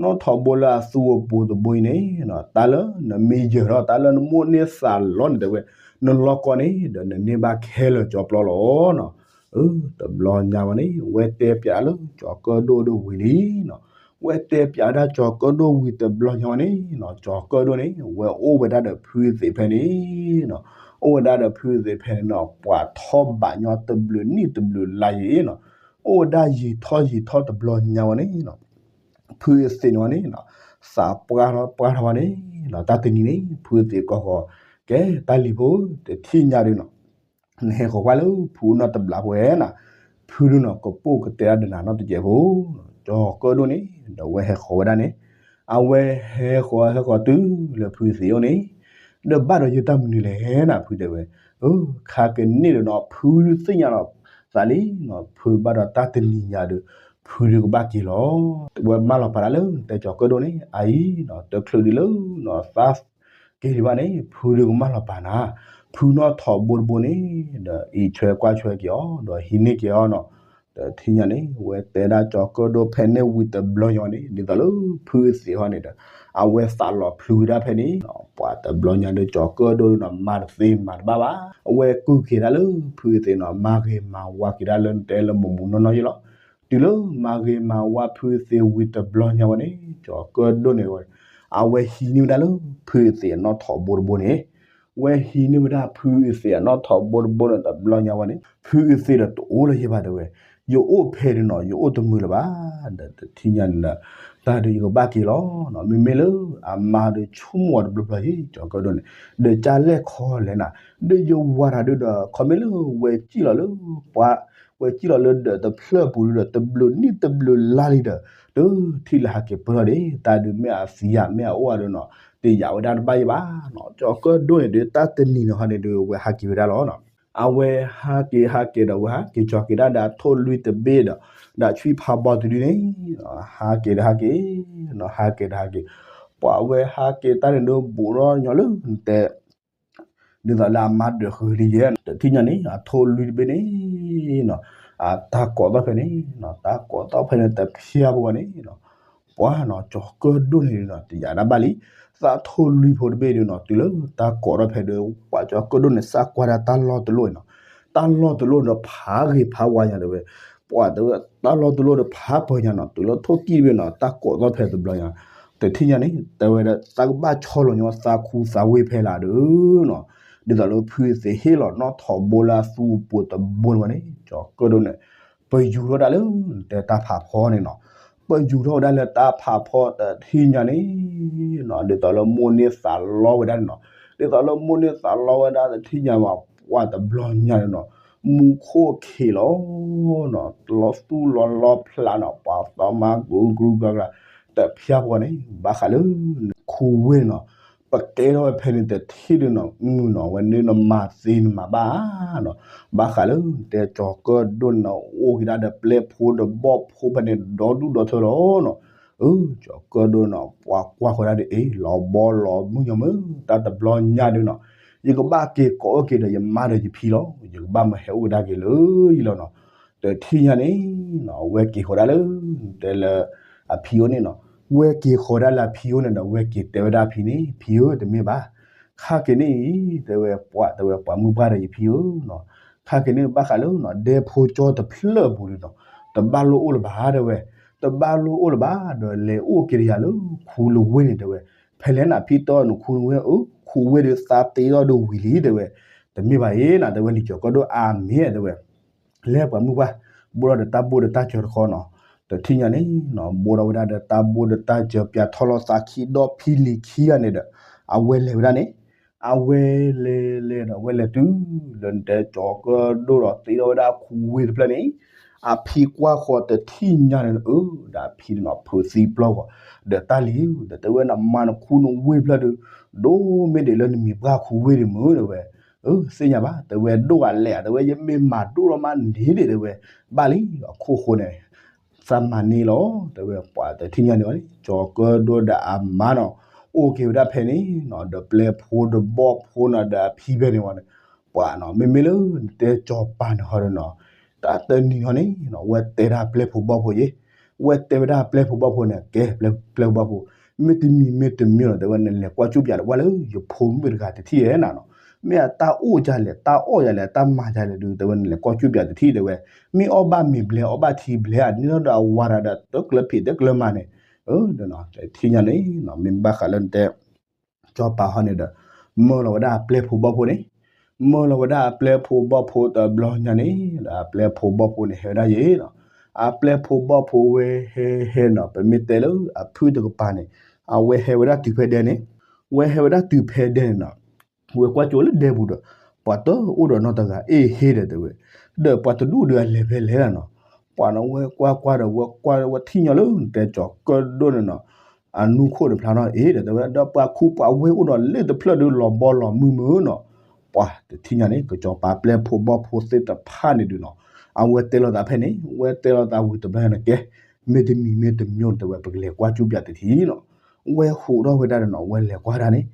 နီၣ်ထိးဘိလၢအသူဝီပူၤတဘိအံၤန့ၣ်နီၤ တၢ်လၢနမ့ၢ်ယၢၤထီၣ် တၢ်လၢနမိၣ်န့ၢ်သးလီန့ၣ်တဲဝဲ, နလီၢ်ကီၢ်န့ၣ်ဒီး နန့ၢ်ဘၣ်ခဲလၢာ်ကၠီပျီလီၤနီၤ. အၢ တဘျီညါဝဲန့ၣ် ဝဲတဲပျးလၢကၠီၤကၢၣ်ဒိၣ်ဒိၣ်ဝံၤလံနီၤ, ဝဲတဲပျးဒၣ်ကၠီၤကၢၣ်ဒိၣ်ဝံၤတဘျီညါဝဲန့ၣ်နီၤ ကၠီၤကၢၣ်ဒိၣ်န့ၣ် ဝဲအိၣ်ဝဲဒၣ်ဒီးဖုအသ့းဖဲန့ၣ်နီၤ, အိၣ်ဝဲဒၣ်ဒီးဖုအသ့းဖဲန့ၣ်နီၤ ပှၤထီၣ်ဘးညီတဘျုးနံၣ်တဘျုးလါယံၤနီၤ, အိၣ်ဝဲဒၣ်ယံာ်ထီၣ်ယံာ်ထီၣ်တဘျီညါဝဲန့ၣ်နီၤ ဖုအသ့းန့ၣ်ဝဲန့ၣ်နီၤ သးပှၢ်ထီၣ်ပှၢ်ထီၣ်ဝဲန့ၣ်နီၤ တၢ်တနံၤန့ၣ် ဖုအသ့းကိးဃီၤ, ကဲတၢ်လံၤဖိ တထံၣ်ညါဒုးနီၤ နဟဲဃီၤကွၢ်လၢဖုနီၢ်တဘျီဖိဝဲနီၤ, ဖုဒုးနီၤ ကပိာ်ကတဲဒၣ်ဒီးနၤနီတစဲးဖိ, ကၠီၤကၢၣ်ဒိၣ်န့ၣ် ဒီးဝဲဟဲဃီၤဝဲဒၣ်န့ၣ်, အဝဲဟဲဃီၤဟဲဃီၤတုၤလၢဖုသ့ၣ်အိၣ်န့ၣ်, ဒီးဘၣ်ဒီးယတၢ်မနုၤလဲၣ်နီၤ ဖုတဲဝဲ, အၢ ခါကန့ၣ်ဒီးနီၤ ဖုသ့ၣ်ညါလီၤသးလံနီၤ ဖုဘၣ်ဒီးတၢ်တနံၤညါဒီး ဖုဒုးကဘၣ်က့ၤလီၤ, ဝဲမၢလီၤပာ်တၢ်လၢတဲကၠီၤကၢၣ်ဒိၣ်န့ၣ် အအံၤနီၤ တချုးဒံးလၢနီၤ သး က့ၤဒံးဘၣ်န့ၣ် ဖုဒုးကမၢလီၤပာ်နၤ, ဖုနီၢ်ထိးဘိတဘိန့ၣ် ဒီးအံးဆွဲကွၢ်ဆွဲက့ၤအီၤ ဒီးဟံးန့ၢ်က့ၤအီၤနီၤ, တထံၣ်ညါန့ၣ် ဝဲတဲဒၣ်ကၠီၤကၢၣ်ဒိၣ်ဖဲန့ၣ်ဝံၤတဘျီညါန့ၣ် ဒ်သိးလၢဖုသ့ၣ်ဟီန့ၣ်ဒီး အဝဲသးလီၤဖျုးဝဲဒၣ်ဖဲန့ၣ်, ပှၤတဘျီညါဒီးကၠီၤကၢၣ်ဒိၣ်နီၤ မၤတသ့မၤတဘၣ်ဘၣ်, အဝဲကုၢ်က့ၤဒၣ်လၢဖုသ့ၣ်နီၤ မၤဂ့ၤမၤဝါက့ၤဒၣ်လၢတဲလၢမူးမူးနီၢ်နီၢ်ယဲလီၤ. တုၤလၢမၤဂ့ၤမၤဝါဖုသ့ၣ်ဝံၤတဘျီညါဝဲန့ၣ် ကၠီၤကၢၣ်ဒိၣ်န့ၣ်ဝဲ အဝဲဟံးန့ၢ်ဝဲဒၣ်လၢဖုအသ့ၣ်အနီၢ်ထိးဘိတဘိန့ၣ်, ဝဲဟံးန့ၢ်ဝဲဒၣ်ဖုအသ့ၣ်အနီၢ်ထိးဘိတဘိန့ၣ်တဘျီညါဝဲန့ၣ် ဖုအသ့ၣ်ဒီးတအိၣ်လၢၤယဲၢ်ဘၣ်တဲဝဲ, ယအိၣ်ဖဲန့ၣ်နီၤ ယအိၣ်တမုာ်လၢၤဘၣ်, ဒီးတထံၣ်ညါန့ၣ်ဒီး တၢ်ဒီးယကဘၣ်က့ၤလီၤနီၤ, မ့မ့ၢ်လၢအမါဒီးဆိကမိၣ်အီၤတဘျီဘျီယဲၢ် ကၠီၤကၢၣ်ဒိၣ်န့ၣ်, ဒီးကၢ်လဲၣ်ခီလဲၣ်နၤ, ဒီးယဝၤတၢ်ဒုးဒီး ခီမ့ၢ်လၢဝဲစံၣ်လီၤလၢ ပှၤ ဝဲစံၣ်လီၤလၢဒီးတဖျၢၣ်ပူၤဒီး တဘျုးနံၣ်တဘျုးလါလံဒီး တထံၣ်လၢဟးက့ၤပၢၢ်ထီၣ်ဒံး, တၢ်ဒုးမ့ၢ်အသံယၤမ့ၢ်အအိၣ်အါဒီးနီၤ တယာ်ဝဲဒၣ်တဘၣ်ယဲၢ်ဘၣ်နီၤ, ကၠီၤကၢၣ်ဒိၣ်န့ၣ်ဒီး တၢ်တနံၤန့ၣ်ဟီန့ၣ်ဒီး ဝဲဟးက့ၤဝဲဒၣ်လီၤနီၤ, အဝဲဟးက့ၤဟးက့ၤဒီးဝဲဟးက့ၤကၠီၤက့ၤဒၣ်ဒီးအထိၣ်လွံၢ်တဘ့ၣ်ဒီး ဒီးဆွံဖးဘီတဒုန့ၣ် ဟးက့ၤဒီးဟးက့ၤ ဟးက့ၤဒီးဟးက့ၤ, ပှၤဝဲဟးက့ၤတၢ်န့ၣ်ဒီးဘူးထီၣ်ညီလၢတဲ ဒ်သိးလၢအမါဒၢးဃုာ်လံယဲၢ်, တထံၣ်ညါန့ၣ် အထိၣ်လွံၢ်တဘ့ၣ်န့ၣ်နီၤ အတၢ်ကိးသီၣ်ဖဲန့ၣ်နီၤ တၢ်ကိးသီၣ်ဖဲန့ၣ်တဖျၢၣ်ပူၤန့ၣ်နီၤ ပှၤနီၤ ကၠီၤကၢၣ်ဒိၣ်န့ၣ်နီၤ တယာ်ဒၣ်ဘၣ်လံ, သးထိၣ်လွံၢ်ဖိတဘ့ၣ်ဒီးနီၤ တုၤလၢတၢ်ကိးထီၣ်ဖဲဒီး ပှၤကၠီၤကၢၣ်ဒိၣ်န့ၣ် စးကွၢ်ဒၣ်တၢ်လီၢ်တလီၢ်နီၤ, တၢ်လီၢ်တလီၢ်ဒီးဖးဂ့ၤဖးဝါညါတဲဝဲ, ပှၤတဲဝဲ တၢ်လီၢ်တလီၢ်ဒီးဖးပၢၤညါနီၤ တုၤလၢထိၣ်ကံၣ်တဘ့ၣ်နီၤ တၢ်ကိးသီၣ်ဖဲတဘျီညါ တထံၣ်ညါန့ၣ် တဲဝဲဒၣ် သးကဘၣ်ဆီလီၤညီ သးခူသးဝ့ၢ်ဖဲလၢဒုးနီၤ, ဒ်သိးလၢဖုသ့ၣ်ဟ့ၣ်လီၤနီၢ်ထိးဘိလၢအသူပူၤတဘိန့ၣ်ဝဲန့ၣ် ကၠီၤကၢၣ်ဒိၣ်န့ၣ် ပယူၤထီၣ်ဒၣ်လၢ တဲတၢ်ဖးဖီန့ၣ်နီၤ, ပယူၤထီၣ်ဝဲဒၣ်လၢတၢ်ဖးဖီတထံၣ်ညါန့ၣ်နီၤ ဒ်သိးလၢမိၣ်န့ၢ်သးလီဝဲဒၣ်န့ၣ်နီၤ, ဒ်သိးလၢမိၣ်န့ၢ်သးလီဝဲဒၣ်တထံၣ်ညါဘၣ် ပှၤတဘျီညါန့ၣ်နီၤ မူခိၣ်ခ့လီၤနီၤ, လီၤသူၣ်လီၤလီဖျးနီၤ, ပှၤသီမါကရူၢ်ကရူၢ်ကရၢ်ကရၢ် တဖျါဖီန့ၣ် ဘၣ်ဃးလၢ ခူဝ့ၢ်နီၤ, ပကဲထီၣ်ဝဲဖဲန့ၣ်တထံၣ်ဒုနီၤ, မုၢ်နီၤ ဝဲန့ၣ်နမၤသ့နမၤဘၣ်နီၤ, ဘၣ်ဃးလၢတဲကၠီၤကၢၣ်ဒိၣ်နီၤ အိၣ်က့ၤဒၣ်ဒီးပျဲၢ်ဖိဒီးဘီၣ်ဖိဖဲန့ၣ် ဒီဒူၣ်ဒီထၢလီၤနီၤ, အၢ ကၠီၤကၢၣ်ဒိၣ်နီၤ ပှၤကွၢ်ဃီဒၣ်ဒ်အံၤ လီၤဘီလီၤမုၢ်ညီမုၢ် တၢ်တဘျီညါဒုနီၤ, ယကဘၣ်က့ၤကိးအၢက့ၤဒီးယမါဒီးယဖံလီၤ, ယကဘၣ်မၢဟဲအိၣ်ကဒါက့ၤလၢယလီၤနီၤ, တထံၣ်ညါန့ၣ်နီၤ ဝဲက့ၤဃီၤဒၣ်လၢ တဲလၢ အဖံအိၣ်န့ၣ်နီၤ, ဝဲက့ၤဃီၤဒၣ်လၢအဖံအိၣ်န့ၣ်ဒီး ဝဲက့ၤတဲဝဲဒၣ်အဖံန့ၣ် ဖံဧၢ တမ့ၢ်ဘၣ်, ခါက့ၤန့ၣ်အံၤ တဲဝဲပှၤ တဲဝဲပှၤမုၢ်ပှၢ်ဒီးယဖံဧၢနီၤ, ခါက့ၤန့ၣ်ဘၣ်ဃးလၢနီၤ ဒဲဖိကၠီတဖျၢၣ်ပူၤန့ၣ်နီၤ, တဘၣ်လိၣ်အိၣ်လၢၤဘၣ်တဲဝဲ, တဘၣ်လိၣ်အိၣ်လၢၤဘၣ်ဒီး လဲၤအိၣ်က့ၤတယၤလၢခူလဝ့ၢ်န့ၣ်တဲဝဲ, ဖဲလဲၣ်နဖံတဲအီၤနခူနဝ့ၢ်ဧၢ, ခူဝ့ၢ်ဒီးသးတ့ထီၣ်ဒီးဝံၤလံတဲဝဲ, တမ့ၢ်ဘၣ်အံၤနီၤ တဲဝဲလံၤကၠီၤကၢၣ်ဒိၣ်အါမ့ၢ်တဲဝဲ လဲၤပှၤမုၢ်ပှၢ် ဘိၣ်ထီၣ်ဒီးတၢ်ဘိၣ်ဒီးတၢ်စၢၤတခီနီၤ, တထံၣ်ညါန့ၣ်နီၤ ဘိၣ်ထီၣ်ဝဲဒၣ်ဒီးတၢ်ဘိၣ်ဒီးတၢ်စၢၤ ပၠးထီၣ်လီၤသးခံဒီဖံလံၤခံဂၤန့ၣ်ဒီး အဝဲလဲၤဝဲဒၣ်န့ၣ်, အဝဲလဲၤလဲၤဒီး အဝဲလဲၤတုၤလၢနတဲကၠီၤကၢၣ်ဒိၣ်ဒီး တ့ထီၣ်ဝဲဒၣ်ခူဝ့ၢ်တဖျၢၣ်န့ၣ်, အဖံကွၢ်ဃီတထံၣ်ညါန့ၣ် အၢ ဒီးအဖံန့ၣ်နီၤ ဖုးသံပျီၢ်ဃီ, ဒီးတၢ်လံၤဧၢ ဒီးတဲဝဲနမၤနခူနဝ့ၢ်တဖျၢၣ်ဒီး ဒိၣ်မ့ၢ်ဒံးလၢနမံၤပှၢ်ခူဝ့ၢ်ဒံးမုၢ်တဲဝဲ, အၢ သ့ၣ်ညါဘၣ် တဲဝဲဒိၣ်ဂၤလဲၣ် တဲဝဲယမ့ၢ်မၤဒိၣ်ထီၣ်မးန့ၣ်ဒံးတဲဝဲ, ဘၣ်လံအခိၣ်ဃိန့ၣ် သးမၤန့ၢ်လီၤ တဲဝဲပှၤတထံၣ်ညါန့ၣ်ဝဲန့ၣ် ကၠီၤကၢၣ်ဒိၣ်ဒီးအမါနီၤ, အိၣ်က့ၤဝဲဒၣ်ဖဲန့ၣ်နီၤ ဒီးပျဲၢ်ဖိဒီးဘီၣ်ဖိနီၤ ဒီးအဖံဖဲန့ၣ်ဝဲန့ၣ်, ပှၤနီၤ မ့မ့ၢ်လၢနတဲကၠီၤပၤန့ၣ်ဟီဒီးနီၤ, တၢ်တနံၤဟီန့ၣ်နီၤ ဝဲတဲဒၣ်ပျဲၢ်ဖိဘီၣ်ဖိယ့ၣ်, ဝဲတဲဝဲဒၣ်ပျဲၢ်ဖိဘီၣ်ဖိန့ၣ် ကဲ ပျဲၢ်ဖိဘီၣ်ဖိ, မ့ၢ်တမံၤမ့ၢ်တမံၤနီၤ တဲဝဲနလဲၤကွၢ်ကၠူၣ်ပၠးလၢဝဲလၢယဖိမုၣ်တဂၤတထံၣ်ဧဲနီၤ, မ့ၢ်အတၢ်အိၣ်ဒ်လဲၣ် တၢ်အီၣ်ဒ်လဲၣ် တၢ်မၤဒ်လဲၣ်ဒုး တဲဝဲနလဲၤကွၢ်ကၠူၣ်ပၠးတထံၣ်တဲဝဲ, မ့ၢ်အီၣ်ဘၣ်မ့ၤဘျဲ အီၣ်ဘၣ်ထံဘျဲ အန့ၢ်ထီၣ်ဒီးအဝၤတၢ်ဒီးတကျၢၤဖံးတကျၢၤမၤန့ၣ်, တထံၣ်ညါန့ၣ် မ့ၢ်ဘၣ်ဃးလၢနတဲ ကၠီၤပၤဟီန့ၣ်ဒီး မၢလီၤဝဲဒၣ်အပျဲၢ်ဖိဘီၣ်ဖိန့ၣ်, မၢလီၤဝဲဒၣ်အပျဲၢ်ဖိဘီၣ်ဖိတဘျီညါန့ၣ်ဒီး အပျဲၢ်ဖိဘီၣ်ဖိန့ၣ်ဟဲဝဲဒၣ်ယ့ၣ်နီၤ, အပျဲၢ်ဖိဘီၣ်ဖိဝဲဟဲဟဲနီၤ ပမ့ၢ်တဲလၢအဖုၣ်တကပၤန့ၣ်, အဝဲဟဲဝဲဒၣ်တုၤဖဲဒဲန့ၣ်, ဝဲဟဲဝဲဒၣ်တုၤဖဲဒဲန့ၣ်နီၤ ဝဲကွၢ်ကၠိလၢဒဲပူၤဒီး ပှၤတအိၣ်ဒီးနီတဂၤ အ့ၣ်ဟ့ဒီးတဲဝဲ, ဒီးပှၤတဒူၣ်ဒီးအလဲၤဖဲလဲၣ်လၢနီၤ, ပှၤနီၤဝဲကွၢ်ကွၢ်ဒီး ဝဲကွၢ်ဝဲထံၣ်ညီလၢနတဲကၠီၤကၢၣ်ဒိၣ်န့ၣ်နီၤ, အနူခိၣ်န့ၣ်ဖျါထီၣ်အ့ၣ်ဒီးတဲဝဲ ဒီးပှၤခူပှၤဝ့ၢ်အိၣ်ဒီးလ့ၣ်တဖျၢၣ်ဒီးလီၤဘီလီၤမုၢ်မုၢ်နီၤ, ပှၤတထံၣ်ညါန့ၣ် ကၠီၤပၤပျဲၢ်ဖိဘီၣ်ဖိသ့ၣ်တဖၣ်န့ၣ်ဒုးနီၤ, အဝဲတဲလီၤသးဖဲန့ၣ် ဝဲတဲလီၤသးဝံၤတဘျီန့ၣ်ကဲ, မ့ၢ်တမံၤမ့ၢ်တမံၤတဲဝဲ ပကလဲၤကွၢ်ကၠူၣ်ပၠးတထံၣ်နီၤ, ဝဲဟူးထီၣ်ဝဲဒၣ်ဒီးနီၤ ဝဲလဲၤကွၢ်ဒၣ်န့ၣ်,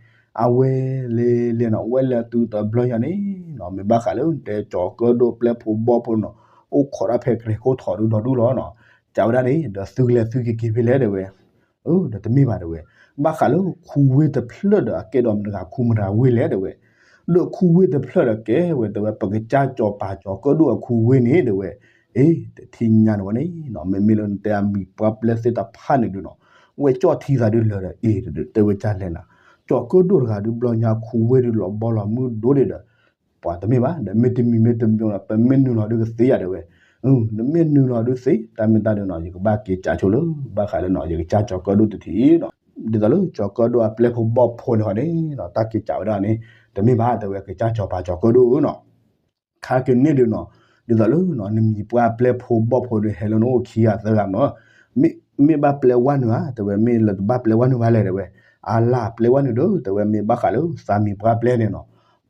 အဝဲလဲၤလဲၤနီၤ ဝဲလဲၤတုၤတဘျီညါန့ၣ်နီၤ မ့ၢ်ဘၣ်ဃးလၢတဲကၠီၤကၢၣ်ဒိၣ်ပျဲၢ်ဖိဘီၣ်ဖိနီၤ, အိၣ်ခိးဒၣ်ဖဲကရဲၤခိၣ်ထီၣ်ဒုဒီဒူၣ်လီၤနီၤ, ကးဝဲဒၣ်န့ၣ် ဒီးသုကလဲၤသုကက့ၤဖဲလဲၣ်တဲဝဲ, ဒီးတမ့ၢ်ဘၣ်တဲဝဲ, ဘၣ်ဃးလၢခူဝ့ၢ်တဖျၢၣ်ဒီးအကဲဒီးမတၤဂၤခူမတၤဂၤဝ့ၢ်လဲၣ်တဲဝဲ, ဒီးခူဝ့ၢ်တဖျၢၣ်ဒီးကဲဝဲတဲဝဲ ပကစၢ်ကၠီၤပၤကၠီၤကၢၣ်ဒိၣ်အခူဝ့ၢ်န့ၣ်တဲဝဲ, အ့ တထံၣ်ညါန့ၣ်ဝဲန့ၣ်နီၤ မ့မ့ၢ်လၢနတဲအမံၤပှၢ်ပျဲၢ်သ့ၣ်တဖၣ်န့ၣ်ဒုးနီၤ, ဝဲကၠီၣ်ထံသးဒုလၢာ်ဒီး အ့ တဲဝဲကၢ်လဲၣ်နၤ, ကၠီၤကၢၣ်ဒိၣ်တဂၤဒုးဘျီညါခူဝ့ၢ်ဒုးလီၤဘီလီၤမုၢ်ဒိၣ်ဒံးဒီး ပှၤတမ့ၢ်ဘၣ် ဒီးမ့ၢ်တမံၤမ့ၢ်တမံၤနီၤ ပမ့ၢ်နုာ်လီၤဒုးကသ့ယၤတဲဝဲ, နမ့ၢ်နုာ်လီၤဒုးသ့ တၢ်မ့ၢ်တၢ်ဒုးနီၤ ယကဘၣ်က့ၤကးဆိလၢ ဘၣ်ဃးလၢနီၤ ယကစၢ်ကၠီၤကၢၣ်ဒိၣ်တထံၣ်နီၤ, ဒ်သိးလၢကၠီၤကၢၣ်ဒိၣ်အပျဲၢ်ဖိဘီၣ်ဖိန့ၣ်ဟီန့ၣ်နီၤ တၢ်က့ၤကးဝဲဒၣ်န့ၣ် တမ့ၢ်ဘၣ်တဲဝဲ ကစၢ်ကၠီၤပၤကၠီၤကၢၣ်ဒိၣ်နီၤ ခါက့ၤန့ၣ်ဒုးနီၤ ဒ်သိးလၢနီၤ နမံၤပှၢ်ပျဲၢ်ဖိဘီၣ်ဖိဒီးဟဲလၢနအိၣ်ခံဂၤသၢဂၤမ့ၢ်, မ့ၢ်ဘၣ်ပျဲဝဲနုာ်ဧါ တဲဝဲ မ့ၢ်လၢတဘၣ်ပျဲဝဲနုာ်ဘၣ်လဲၣ်တဲဝဲ, အလၢ်ပျဲဝဲနုာ်ဒီး တဲဝဲ မ့ၢ်ဘၣ်ဃးလၢသးမံၤပှၢ်ပျဲၢ်န့ၣ်နီၤ,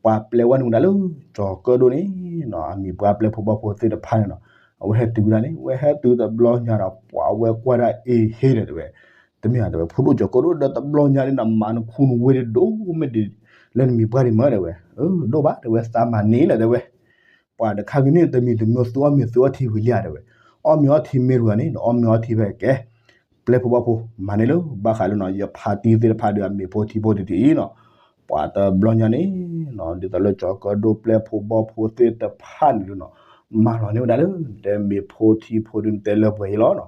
ပှၤပျဲဝဲနုာ်ဝဲဒၣ်လၢ ကၠီၤကၢၣ်ဒိၣ်န့ၣ်နီၤ အမံၤပှၢ်ပျဲၢ်ဖိဘီၣ်ဖိသ့ၣ်တဖၣ်န့ၣ်နီၤ, အဝဲဟဲတုၤဝဲဒၣ်န့ၣ် ဝဲဟဲတုၤတဘျီညါဒီး ပှၤဝဲကွၢ်ဒၣ်အ့ဟ့ဒီးတဲဝဲ တမ့ၢ်ဧါ တဲဝဲ ဖိဒိၣ်ကၠီၤကၢၣ်ဒိၣ်ဒီးတဘျီညါန့ၣ်နီၤ မၤနခူနဝ့ၢ်ဒိၣ်မ့ၢ်ဒ် လၢနမံၤပှၢ်ဒံးမ့ၢ်တဲဝဲ, ဒိၣ်ဘၣ်တဲဝဲ သးမၤန့ၢ်လၢၤတဲဝဲ, ပှၤတခါက့ၤန့ၣ် တမံၤတမံၤသုအီၣ်မ့ၤသုအီထံဝံၤလံဧါတဲဝဲ, အီၣ်မ့ၤအီထံမ့ၢ်တဂၤန့ၣ် ဒီးအီၣ်မ့ၤအီထံဖဲကဲ, ပျဲၢ်ဖိဘီၣ်ဖိ မၤန့ၢ်လၢ ဘၣ်ဃးလၢနီၤ ယဖါတံၢ်သ့ၣ်တဖၣ်ဒီးအမ့ၤဖိထံဖိတထံၣ်အံၤနီၤ, ပှၤတဘျီညါန့ၣ်နီၤ ဒ်သိးလၢကၠီၤကၢၣ်ဒိၣ်ပျဲၢ်ဖိဘီၣ်ဖိသ့ၣ်တဖၣ်န့ၣ်နီၤ, မၤလီၤန့ၢ်ဝဲဒၣ်လၢ တဲမ့ၤဖိထံဖိဒုးတဲလၢပှဲၤအံၤလီၤနီၤ,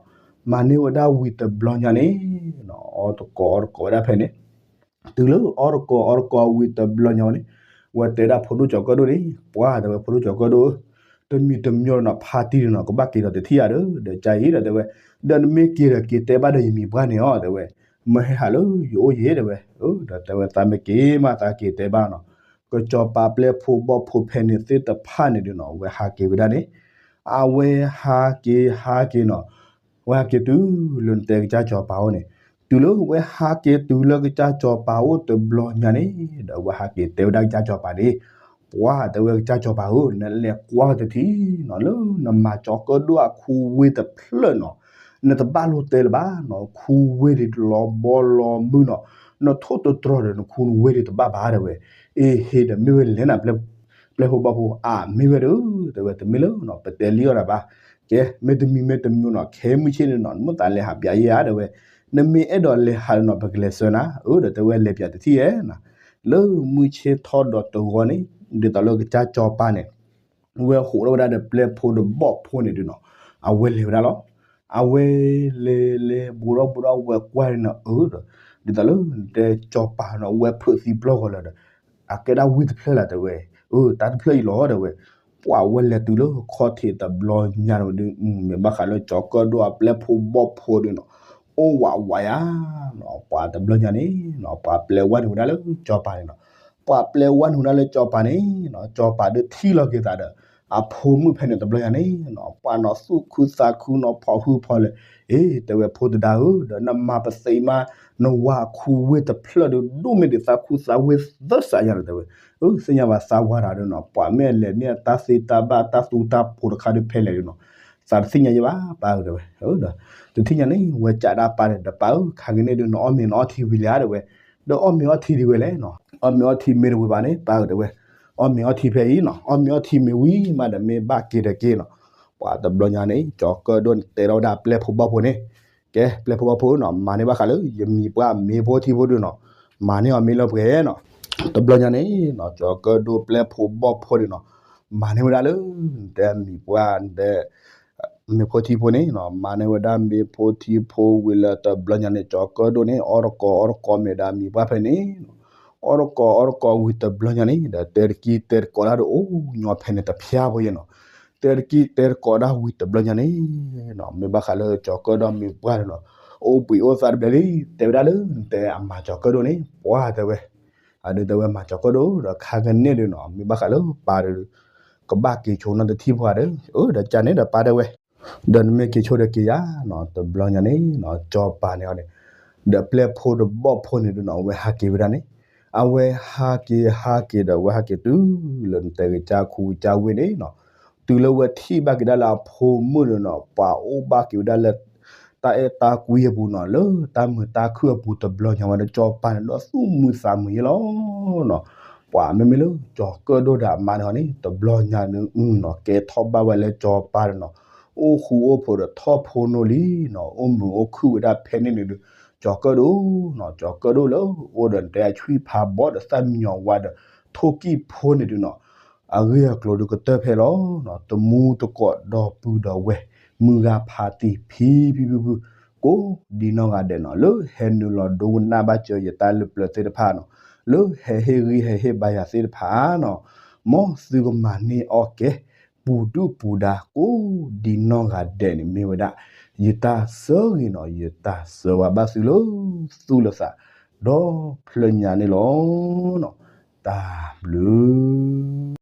မၤန့ၢ်ဝဲဒၣ်ဝံၤတဘျီညါန့ၣ်နီၤ အီတကိးအီတကိးဝဲဒၣ်ဖဲန့ၣ် တုၤလၢအီတကိးအီတကိးဝံၤတဘျီညါဝဲန့ၣ်, ဝဲတဲဒၣ်ဖိဒိၣ်ကၠီၤကၢၣ်ဒိၣ်န့ၣ် ပှၤတဲဝဲဖိဒိၣ်ကၠီၤကၢၣ်ဒိၣ်ဧၢ, တမံၤတမံၤနီၤ ဖါတံၢ်န့ၣ်နီၤ ကဘၣ်က့ၤဒီးတထံၣ်ယၤဒီး ဒီးကါအံၤဒီးတဲဝဲ, ဒီးနမ့ၢ်က့ၤဒီးက့ၤတဲဘၣ်ဒီးယမံၤပှၢ်န့ၣ်အီၤတဲဝဲ, မၢဟဲဟးလၢယအိၣ်ယဲတဲဝဲ, ဒီးတဲဝဲသးမ့ၢ်က့ၤမးသးက့ၤတဲဘၣ်နီၤ, ကစီၤပၤပျဲၢ်ဖိဘီၣ်ဖိဖဲန့ၣ်သ့ၣ်တဖၣ်န့ၣ်ဒုးနီၤ အဝဲဟးက့ၤဝဲဒၣ်န့ၣ်, အဝဲဟးက့ၤဟးက့ၤနီၤ, ဝဲဟးက့ၤတုၤလၢနတဲကစၢ်စီၤပၤအိၣ်န့ၣ်, တုၤလၢဝဲဟးက့ၤတုၤလၢကစၢ်စီၤပၤအိၣ်တဘျီညါန့ၣ် ဒီးဝဲဟးက့ၤတဲဝဲဒၣ်ကစၢ်စီၤပၤန့ၣ်, ပှၤတဲဝဲကစၢ်စီၤပၤဧၢ, နလဲၤကွၢ်ကတထံၣ်နီၤ လၢနမၤကၠီၤကၢၣ်ဒိၣ်အခူဝ့ၢ်တဖျၢၣ်နီၤ, နတဘၣ်လိၣ်တဲလၢၤဘၣ်နီၤ, ခူဝ့ၢ်ဒံးတလီၤဘီလီၤမုၢ်နီၤ, နထိၣ်တတြီၤဒီးနခူနဝ့ၢ်ဒံးတဘၣ်ဘၣ်တဲဝဲ, အ့ဟ့ဒီးမ့ၢ်ဝဲလဲၣ်နၤ ပျဲၢ်ဖိဘီၣ်ဖိ အမ့ၢ်ဝဲဒီး တဲဝဲတမ့ၢ်လၢနီၤ ပတဲလံအီၤဒၣ်ဘၣ်, ကဲ မ့တမံၤမ့တမံၤနီၤ ခဲမုၢ်ဆ့ၣ်န့ၣ်နီၤ နမိၣ်သးလဲၤဟးပျးယဲဧါတဲဝဲ, နမ့ၢ်အဲၣ်ဒိးလဲၤဟးနီၤ ပကလဲၤဆှၢနၤ, အၢ ဒီးတဲဝဲလဲၤပျးတထံၣ်ဧါနၤ, လၢမုၢ်ဆ့ၣ်ထီၣ်ဒီးတဂီၤန့ၣ် ဒ်သိးလၢကစၢ်စီၤပၤန့ၣ် ဝဲဟးထီၣ်ဝဲဒၣ်ဒီးပျဲၢ်ဖိတဘီၣ်ဖိန့ၣ်ဒုးနီၤ, အဝဲလဲၤဝဲဒၣ်လီၤ. အဝဲလဲၤလဲၤဘူးထီၣ်ဘူးထီၣ်ဝဲကွၢ်န့ၣ်နီၤ အၢ ဒီး ဒ်သိးလၢတဲစီၤပၤနီၤ ဝဲဖုးသံပျီၢ်ဂီၤလၢၤဒီး အကဲဒၣ်ဝ့ၢ်တဖျၢၣ်လၢတဲဝဲ, အၢ တၢ်တဖျၢၣ်အံၤလီၤတဲဝဲ, ပှၤဝဲလဲၤတုၤလၢခီၣ်ထံးတဘျီညါန့ၣ်ဒုး မ့ၢ်ဘၣ်ဃးလၢကၠီၤကၢၣ်ဒိၣ်အပျဲၢ်ဖိဘီၣ်ဖိဒုးနီၤ အိၣ်ဝးဝးယါနီၤ, ပှၤတဘျီညါန့ၣ်နီၤ ပှၤပျဲဝဲန့ၢ်ဝဲဒၣ်လၢကၠီၤပၤန့ၣ်နီၤ, ပှၤပျဲဝဲန့ၢ်ဝဲဒၣ်လၢကၠီၤပၤန့ၣ်နီၤ ကၠီၤပၤဒုးထံၣ်လီၤက့ၤသးဒီး အဖိမုၣ်ဖဲန့ၣ်တဘျီညါန့ၣ်နီၤ ပှၤနီၤသူၣ်ခုသးခုနီၤ ဖီၣ်ဟုဖီၣ်လဲၢ်, အ့ တဲဝဲဖိတဒါဧၢ ဒီးနမၤပသ့မး နဝၤခူဝ့ၢ်တဖျၢၣ်ဒုး ဒိၣ်မ့ၢ်ဒံးသးခူသးဝ့ၢ်သၢစးယါန့ၣ် တဲဝဲ, အၢ သ့ၣ်ညါဘၣ်သးဝၤတၢ်ဒုးနီၤ ပှၤမ့ၢ်အလဲၤန့ၢ်အတၢ်သ့တၢ်ဘၣ်တၢ်သူတၢ်ဖိတခါဒုးဖဲလဲၣ်ဒုးနီၤ သးတသ့ၣ်ညါယဲဘၣ် ပၢ်ဧၢ တဲဝဲ, ဒီး တထံၣ်ညါန့ၣ် ဝဲကးဒၣ်ပၢ်န့ၣ် ဒီးပၢ်ဧၢ ခါကန့ၣ်ဒုးနီၤ အီၣ်မ့ၤနအီထံဝံၤလံဧါ တဲဝဲ, ဒီးအီၣ်မ့ၤအီထံဒံးဝဲလဲၣ်နီၤ အီၣ်မ့ၤအီထံမ့ၢ်တဝံၤဘၣ်န့ၣ် ပၢ်ဧၢ တဲဝဲ, အီၣ်မ့ၤအီထံဖဲအံၤနီၤ အီၣ်မ့ၤအီထံမ့ၢ်ဝံၤမးဒီးမ့ၢ်ဘၣ်က့ၤတက့ၢ်နီၤ, ပှၤတဘျီညါန့ၣ် ကၠီၤကၢၣ်ဒိၣ်န့ၣ် တဲထီၣ်ဝဲဒၣ်ပျဲၢ်ဖိဘီၣ်ဖိန့ၣ်, ကဲ ပျဲၢ်ဖိဘီၣ်ဖိနီၤ မၤန့ၢ်ဘၣ်ဃးလၢ ယမံၤပှၢ်မ့ၤဖိထံဖိဒုးနီၤ, မၤန့ၢ်အီၤမ့ၢ်လၢပှဲၤနီၤ, တဘျီညါန့ၣ်နီၤ ကၠီၤကၢၣ်ဒိၣ်ပျဲၢ်ဖိဘီၣ်ဖိဒုးနီၤ, မၤန့ၢ်ဝဲဒၣ်လၢ နတဲမံၤပှၢ် နတဲ မ့ၤဖိထံဖိန့ၣ်နီၤ မၤန့ၢ်ဝဲဒၣ်မ့ၤဖိထံဖိဝံၤလၢတဘျီညါန့ၣ် ကၠီၤကၢၣ်ဒိၣ်န့ၣ် အီၣ်တကိးအီၣ်တကိးမ့ၤဒၣ်မံၤပှၢ်ဖဲန့ၣ်နီၤ, အီၣ်တကိးအီၣ်တကိးဝံၤတဘျီညါန့ၣ် ဒီးတဲတကံတဲတကိးတၢ်ဒီးအိၣ်ညီဖဲန့ၣ်တဖျါဖိယဲနီၤ, တဲတကံတဲတကိးတၢ်ဝံၤတဘျီညါန့ၣ်နီၤ မ့ၢ်ဘၣ်ဃးလၢကၠီၤကၢၣ်ဒိၣ်မံၤပှၢ်န့ၣ်နီၤ, အိၣ်ဘှံးအိၣ်သါတဘျဲၣ်လံ, တဲဝဲဒၣ်လၢ နတဲအမၤကၠီၤကၢၣ်ဒိၣ်န့ၣ် ပှၤတဲဝဲ အဒုးတဲဝဲမၤကၠီၤကၢၣ်ဒိၣ် ဒီးခါကန့ၣ်ဒုးနီၤ မ့ၢ်ဘၣ်ဃးလၢပၢ်ဒီး ကဘၣ်က့ၤဆိနီတထံၣ်ဖိဧါဒီး အၢ ဒီးကန့ၣ်ဒီးပၢ်တဲဝဲ, ဒီးနမ့ၢ်က့ၤဆိဒီးက့ၤယၤနီၤ တဘျီညါန့ၣ်နီၤ ကၠီၤပၤန့ၣ်အီၤန့ၣ်, ဒီးပျဲၢ်ဖိတဘီၣ်ဖိန့ၣ်ဒုးနီၤ အဝဲဟးက့ၤဝဲဒၣ်န့ၣ်, အဝဲဟးက့ၤဟးက့ၤဒီးအဝဲဟးက့ၤတုၤလၢနတဲကစၢ်ခူကစၢ်ဝ့ၢ်န့ၣ်နီၤ, တုၤလၢဝဲထံၣ်ဘၣ်က့ၤဒၣ်လၢအဖိမုၣ်န့ၣ်နီၤ ပှၤအိၣ်ဘၣ်က့ၤဝဲဒၣ်လၢ တၢ်အဲၣ်တၢ်ကွံအပူၤနီၤ လၢတၢ်မုာ်တၢ်ခုၣ်အပူၤတဘျီညါဝဲဒီး ကၠီၤပၤန့ၣ်ဒီးသူၣ်မုာ်သးမုာ်ယဲလီၤနီၤ, ပှၤမ့မ့ၢ်လၢကၠီၤကၢၣ်ဒိၣ်ဒီးအမါန့ၣ်ဟီန့ၣ် တဘျီညါန့ၣ်နီၤ ကဲထီၣ်ဘၣ်ဝဲလၢကၠီၤပၤန့ၣ်နီၤ, အိၣ်ဃူအိၣ်ဖိးဒီးထီၣ်ဖိနီၢ်လံနီၤ အိၣ်မုာ်အိၣ်ခုၣ်ဝဲဒၣ်ဖဲန့ၣ်န့ၣ်ဒီး ကၠီၤကၢၣ်ဒိၣ်နီၤ ကၠီၤကၢၣ်ဒိၣ်လၢအိၣ်ဒီးနတဲအဆွံဖးဘီဒီးသၣ်မံညီၤဝါဒီး ထိၣ်ကံၢ်ဖိန့ၣ်ဒုးနီၤ အဂ့ၢ်အကျိၤဒုးကတၢၢ်ဖဲလီၤနီၤ တမူတကိးဒီပုၢ်ဒီဝဲၢ် မုၢ်ဂၤဖးတံၢ်ဖံဖံဖုဖု ကိးဒံနီၢ်ဂၤဒဲးနီၤ လၢဟဲနုာ်လီၤဒိကနၣ်ဘၣ်စၢၤယတၢ်လၢပျၢၤသ့ၣ်တဖၣ်နီၤ လၢဟဲဟ့ၣ်ဂံၢ်ဟဲဟ့ၣ်ဘါယၤသ့ၣ်တဖၣ်နီၤ မ်သုကမၤန့ၢ်အီၣ်ကဲ ပူၤဒုၣ်ပူၤဒါကိးဒံနီၢ်ဂၤဒဲးန့ၣ်မ့ၢ်ဝဲဒၣ် ယတၢ်ဆၢဂ့ၤနီၤ ယတၢ်ဆၢဝါဘၣ်သုလၢသူၣ်လၢသး ဒီဖျၢၣ်ညါန့ၣ်လီၤ. တၢ်ဘျုး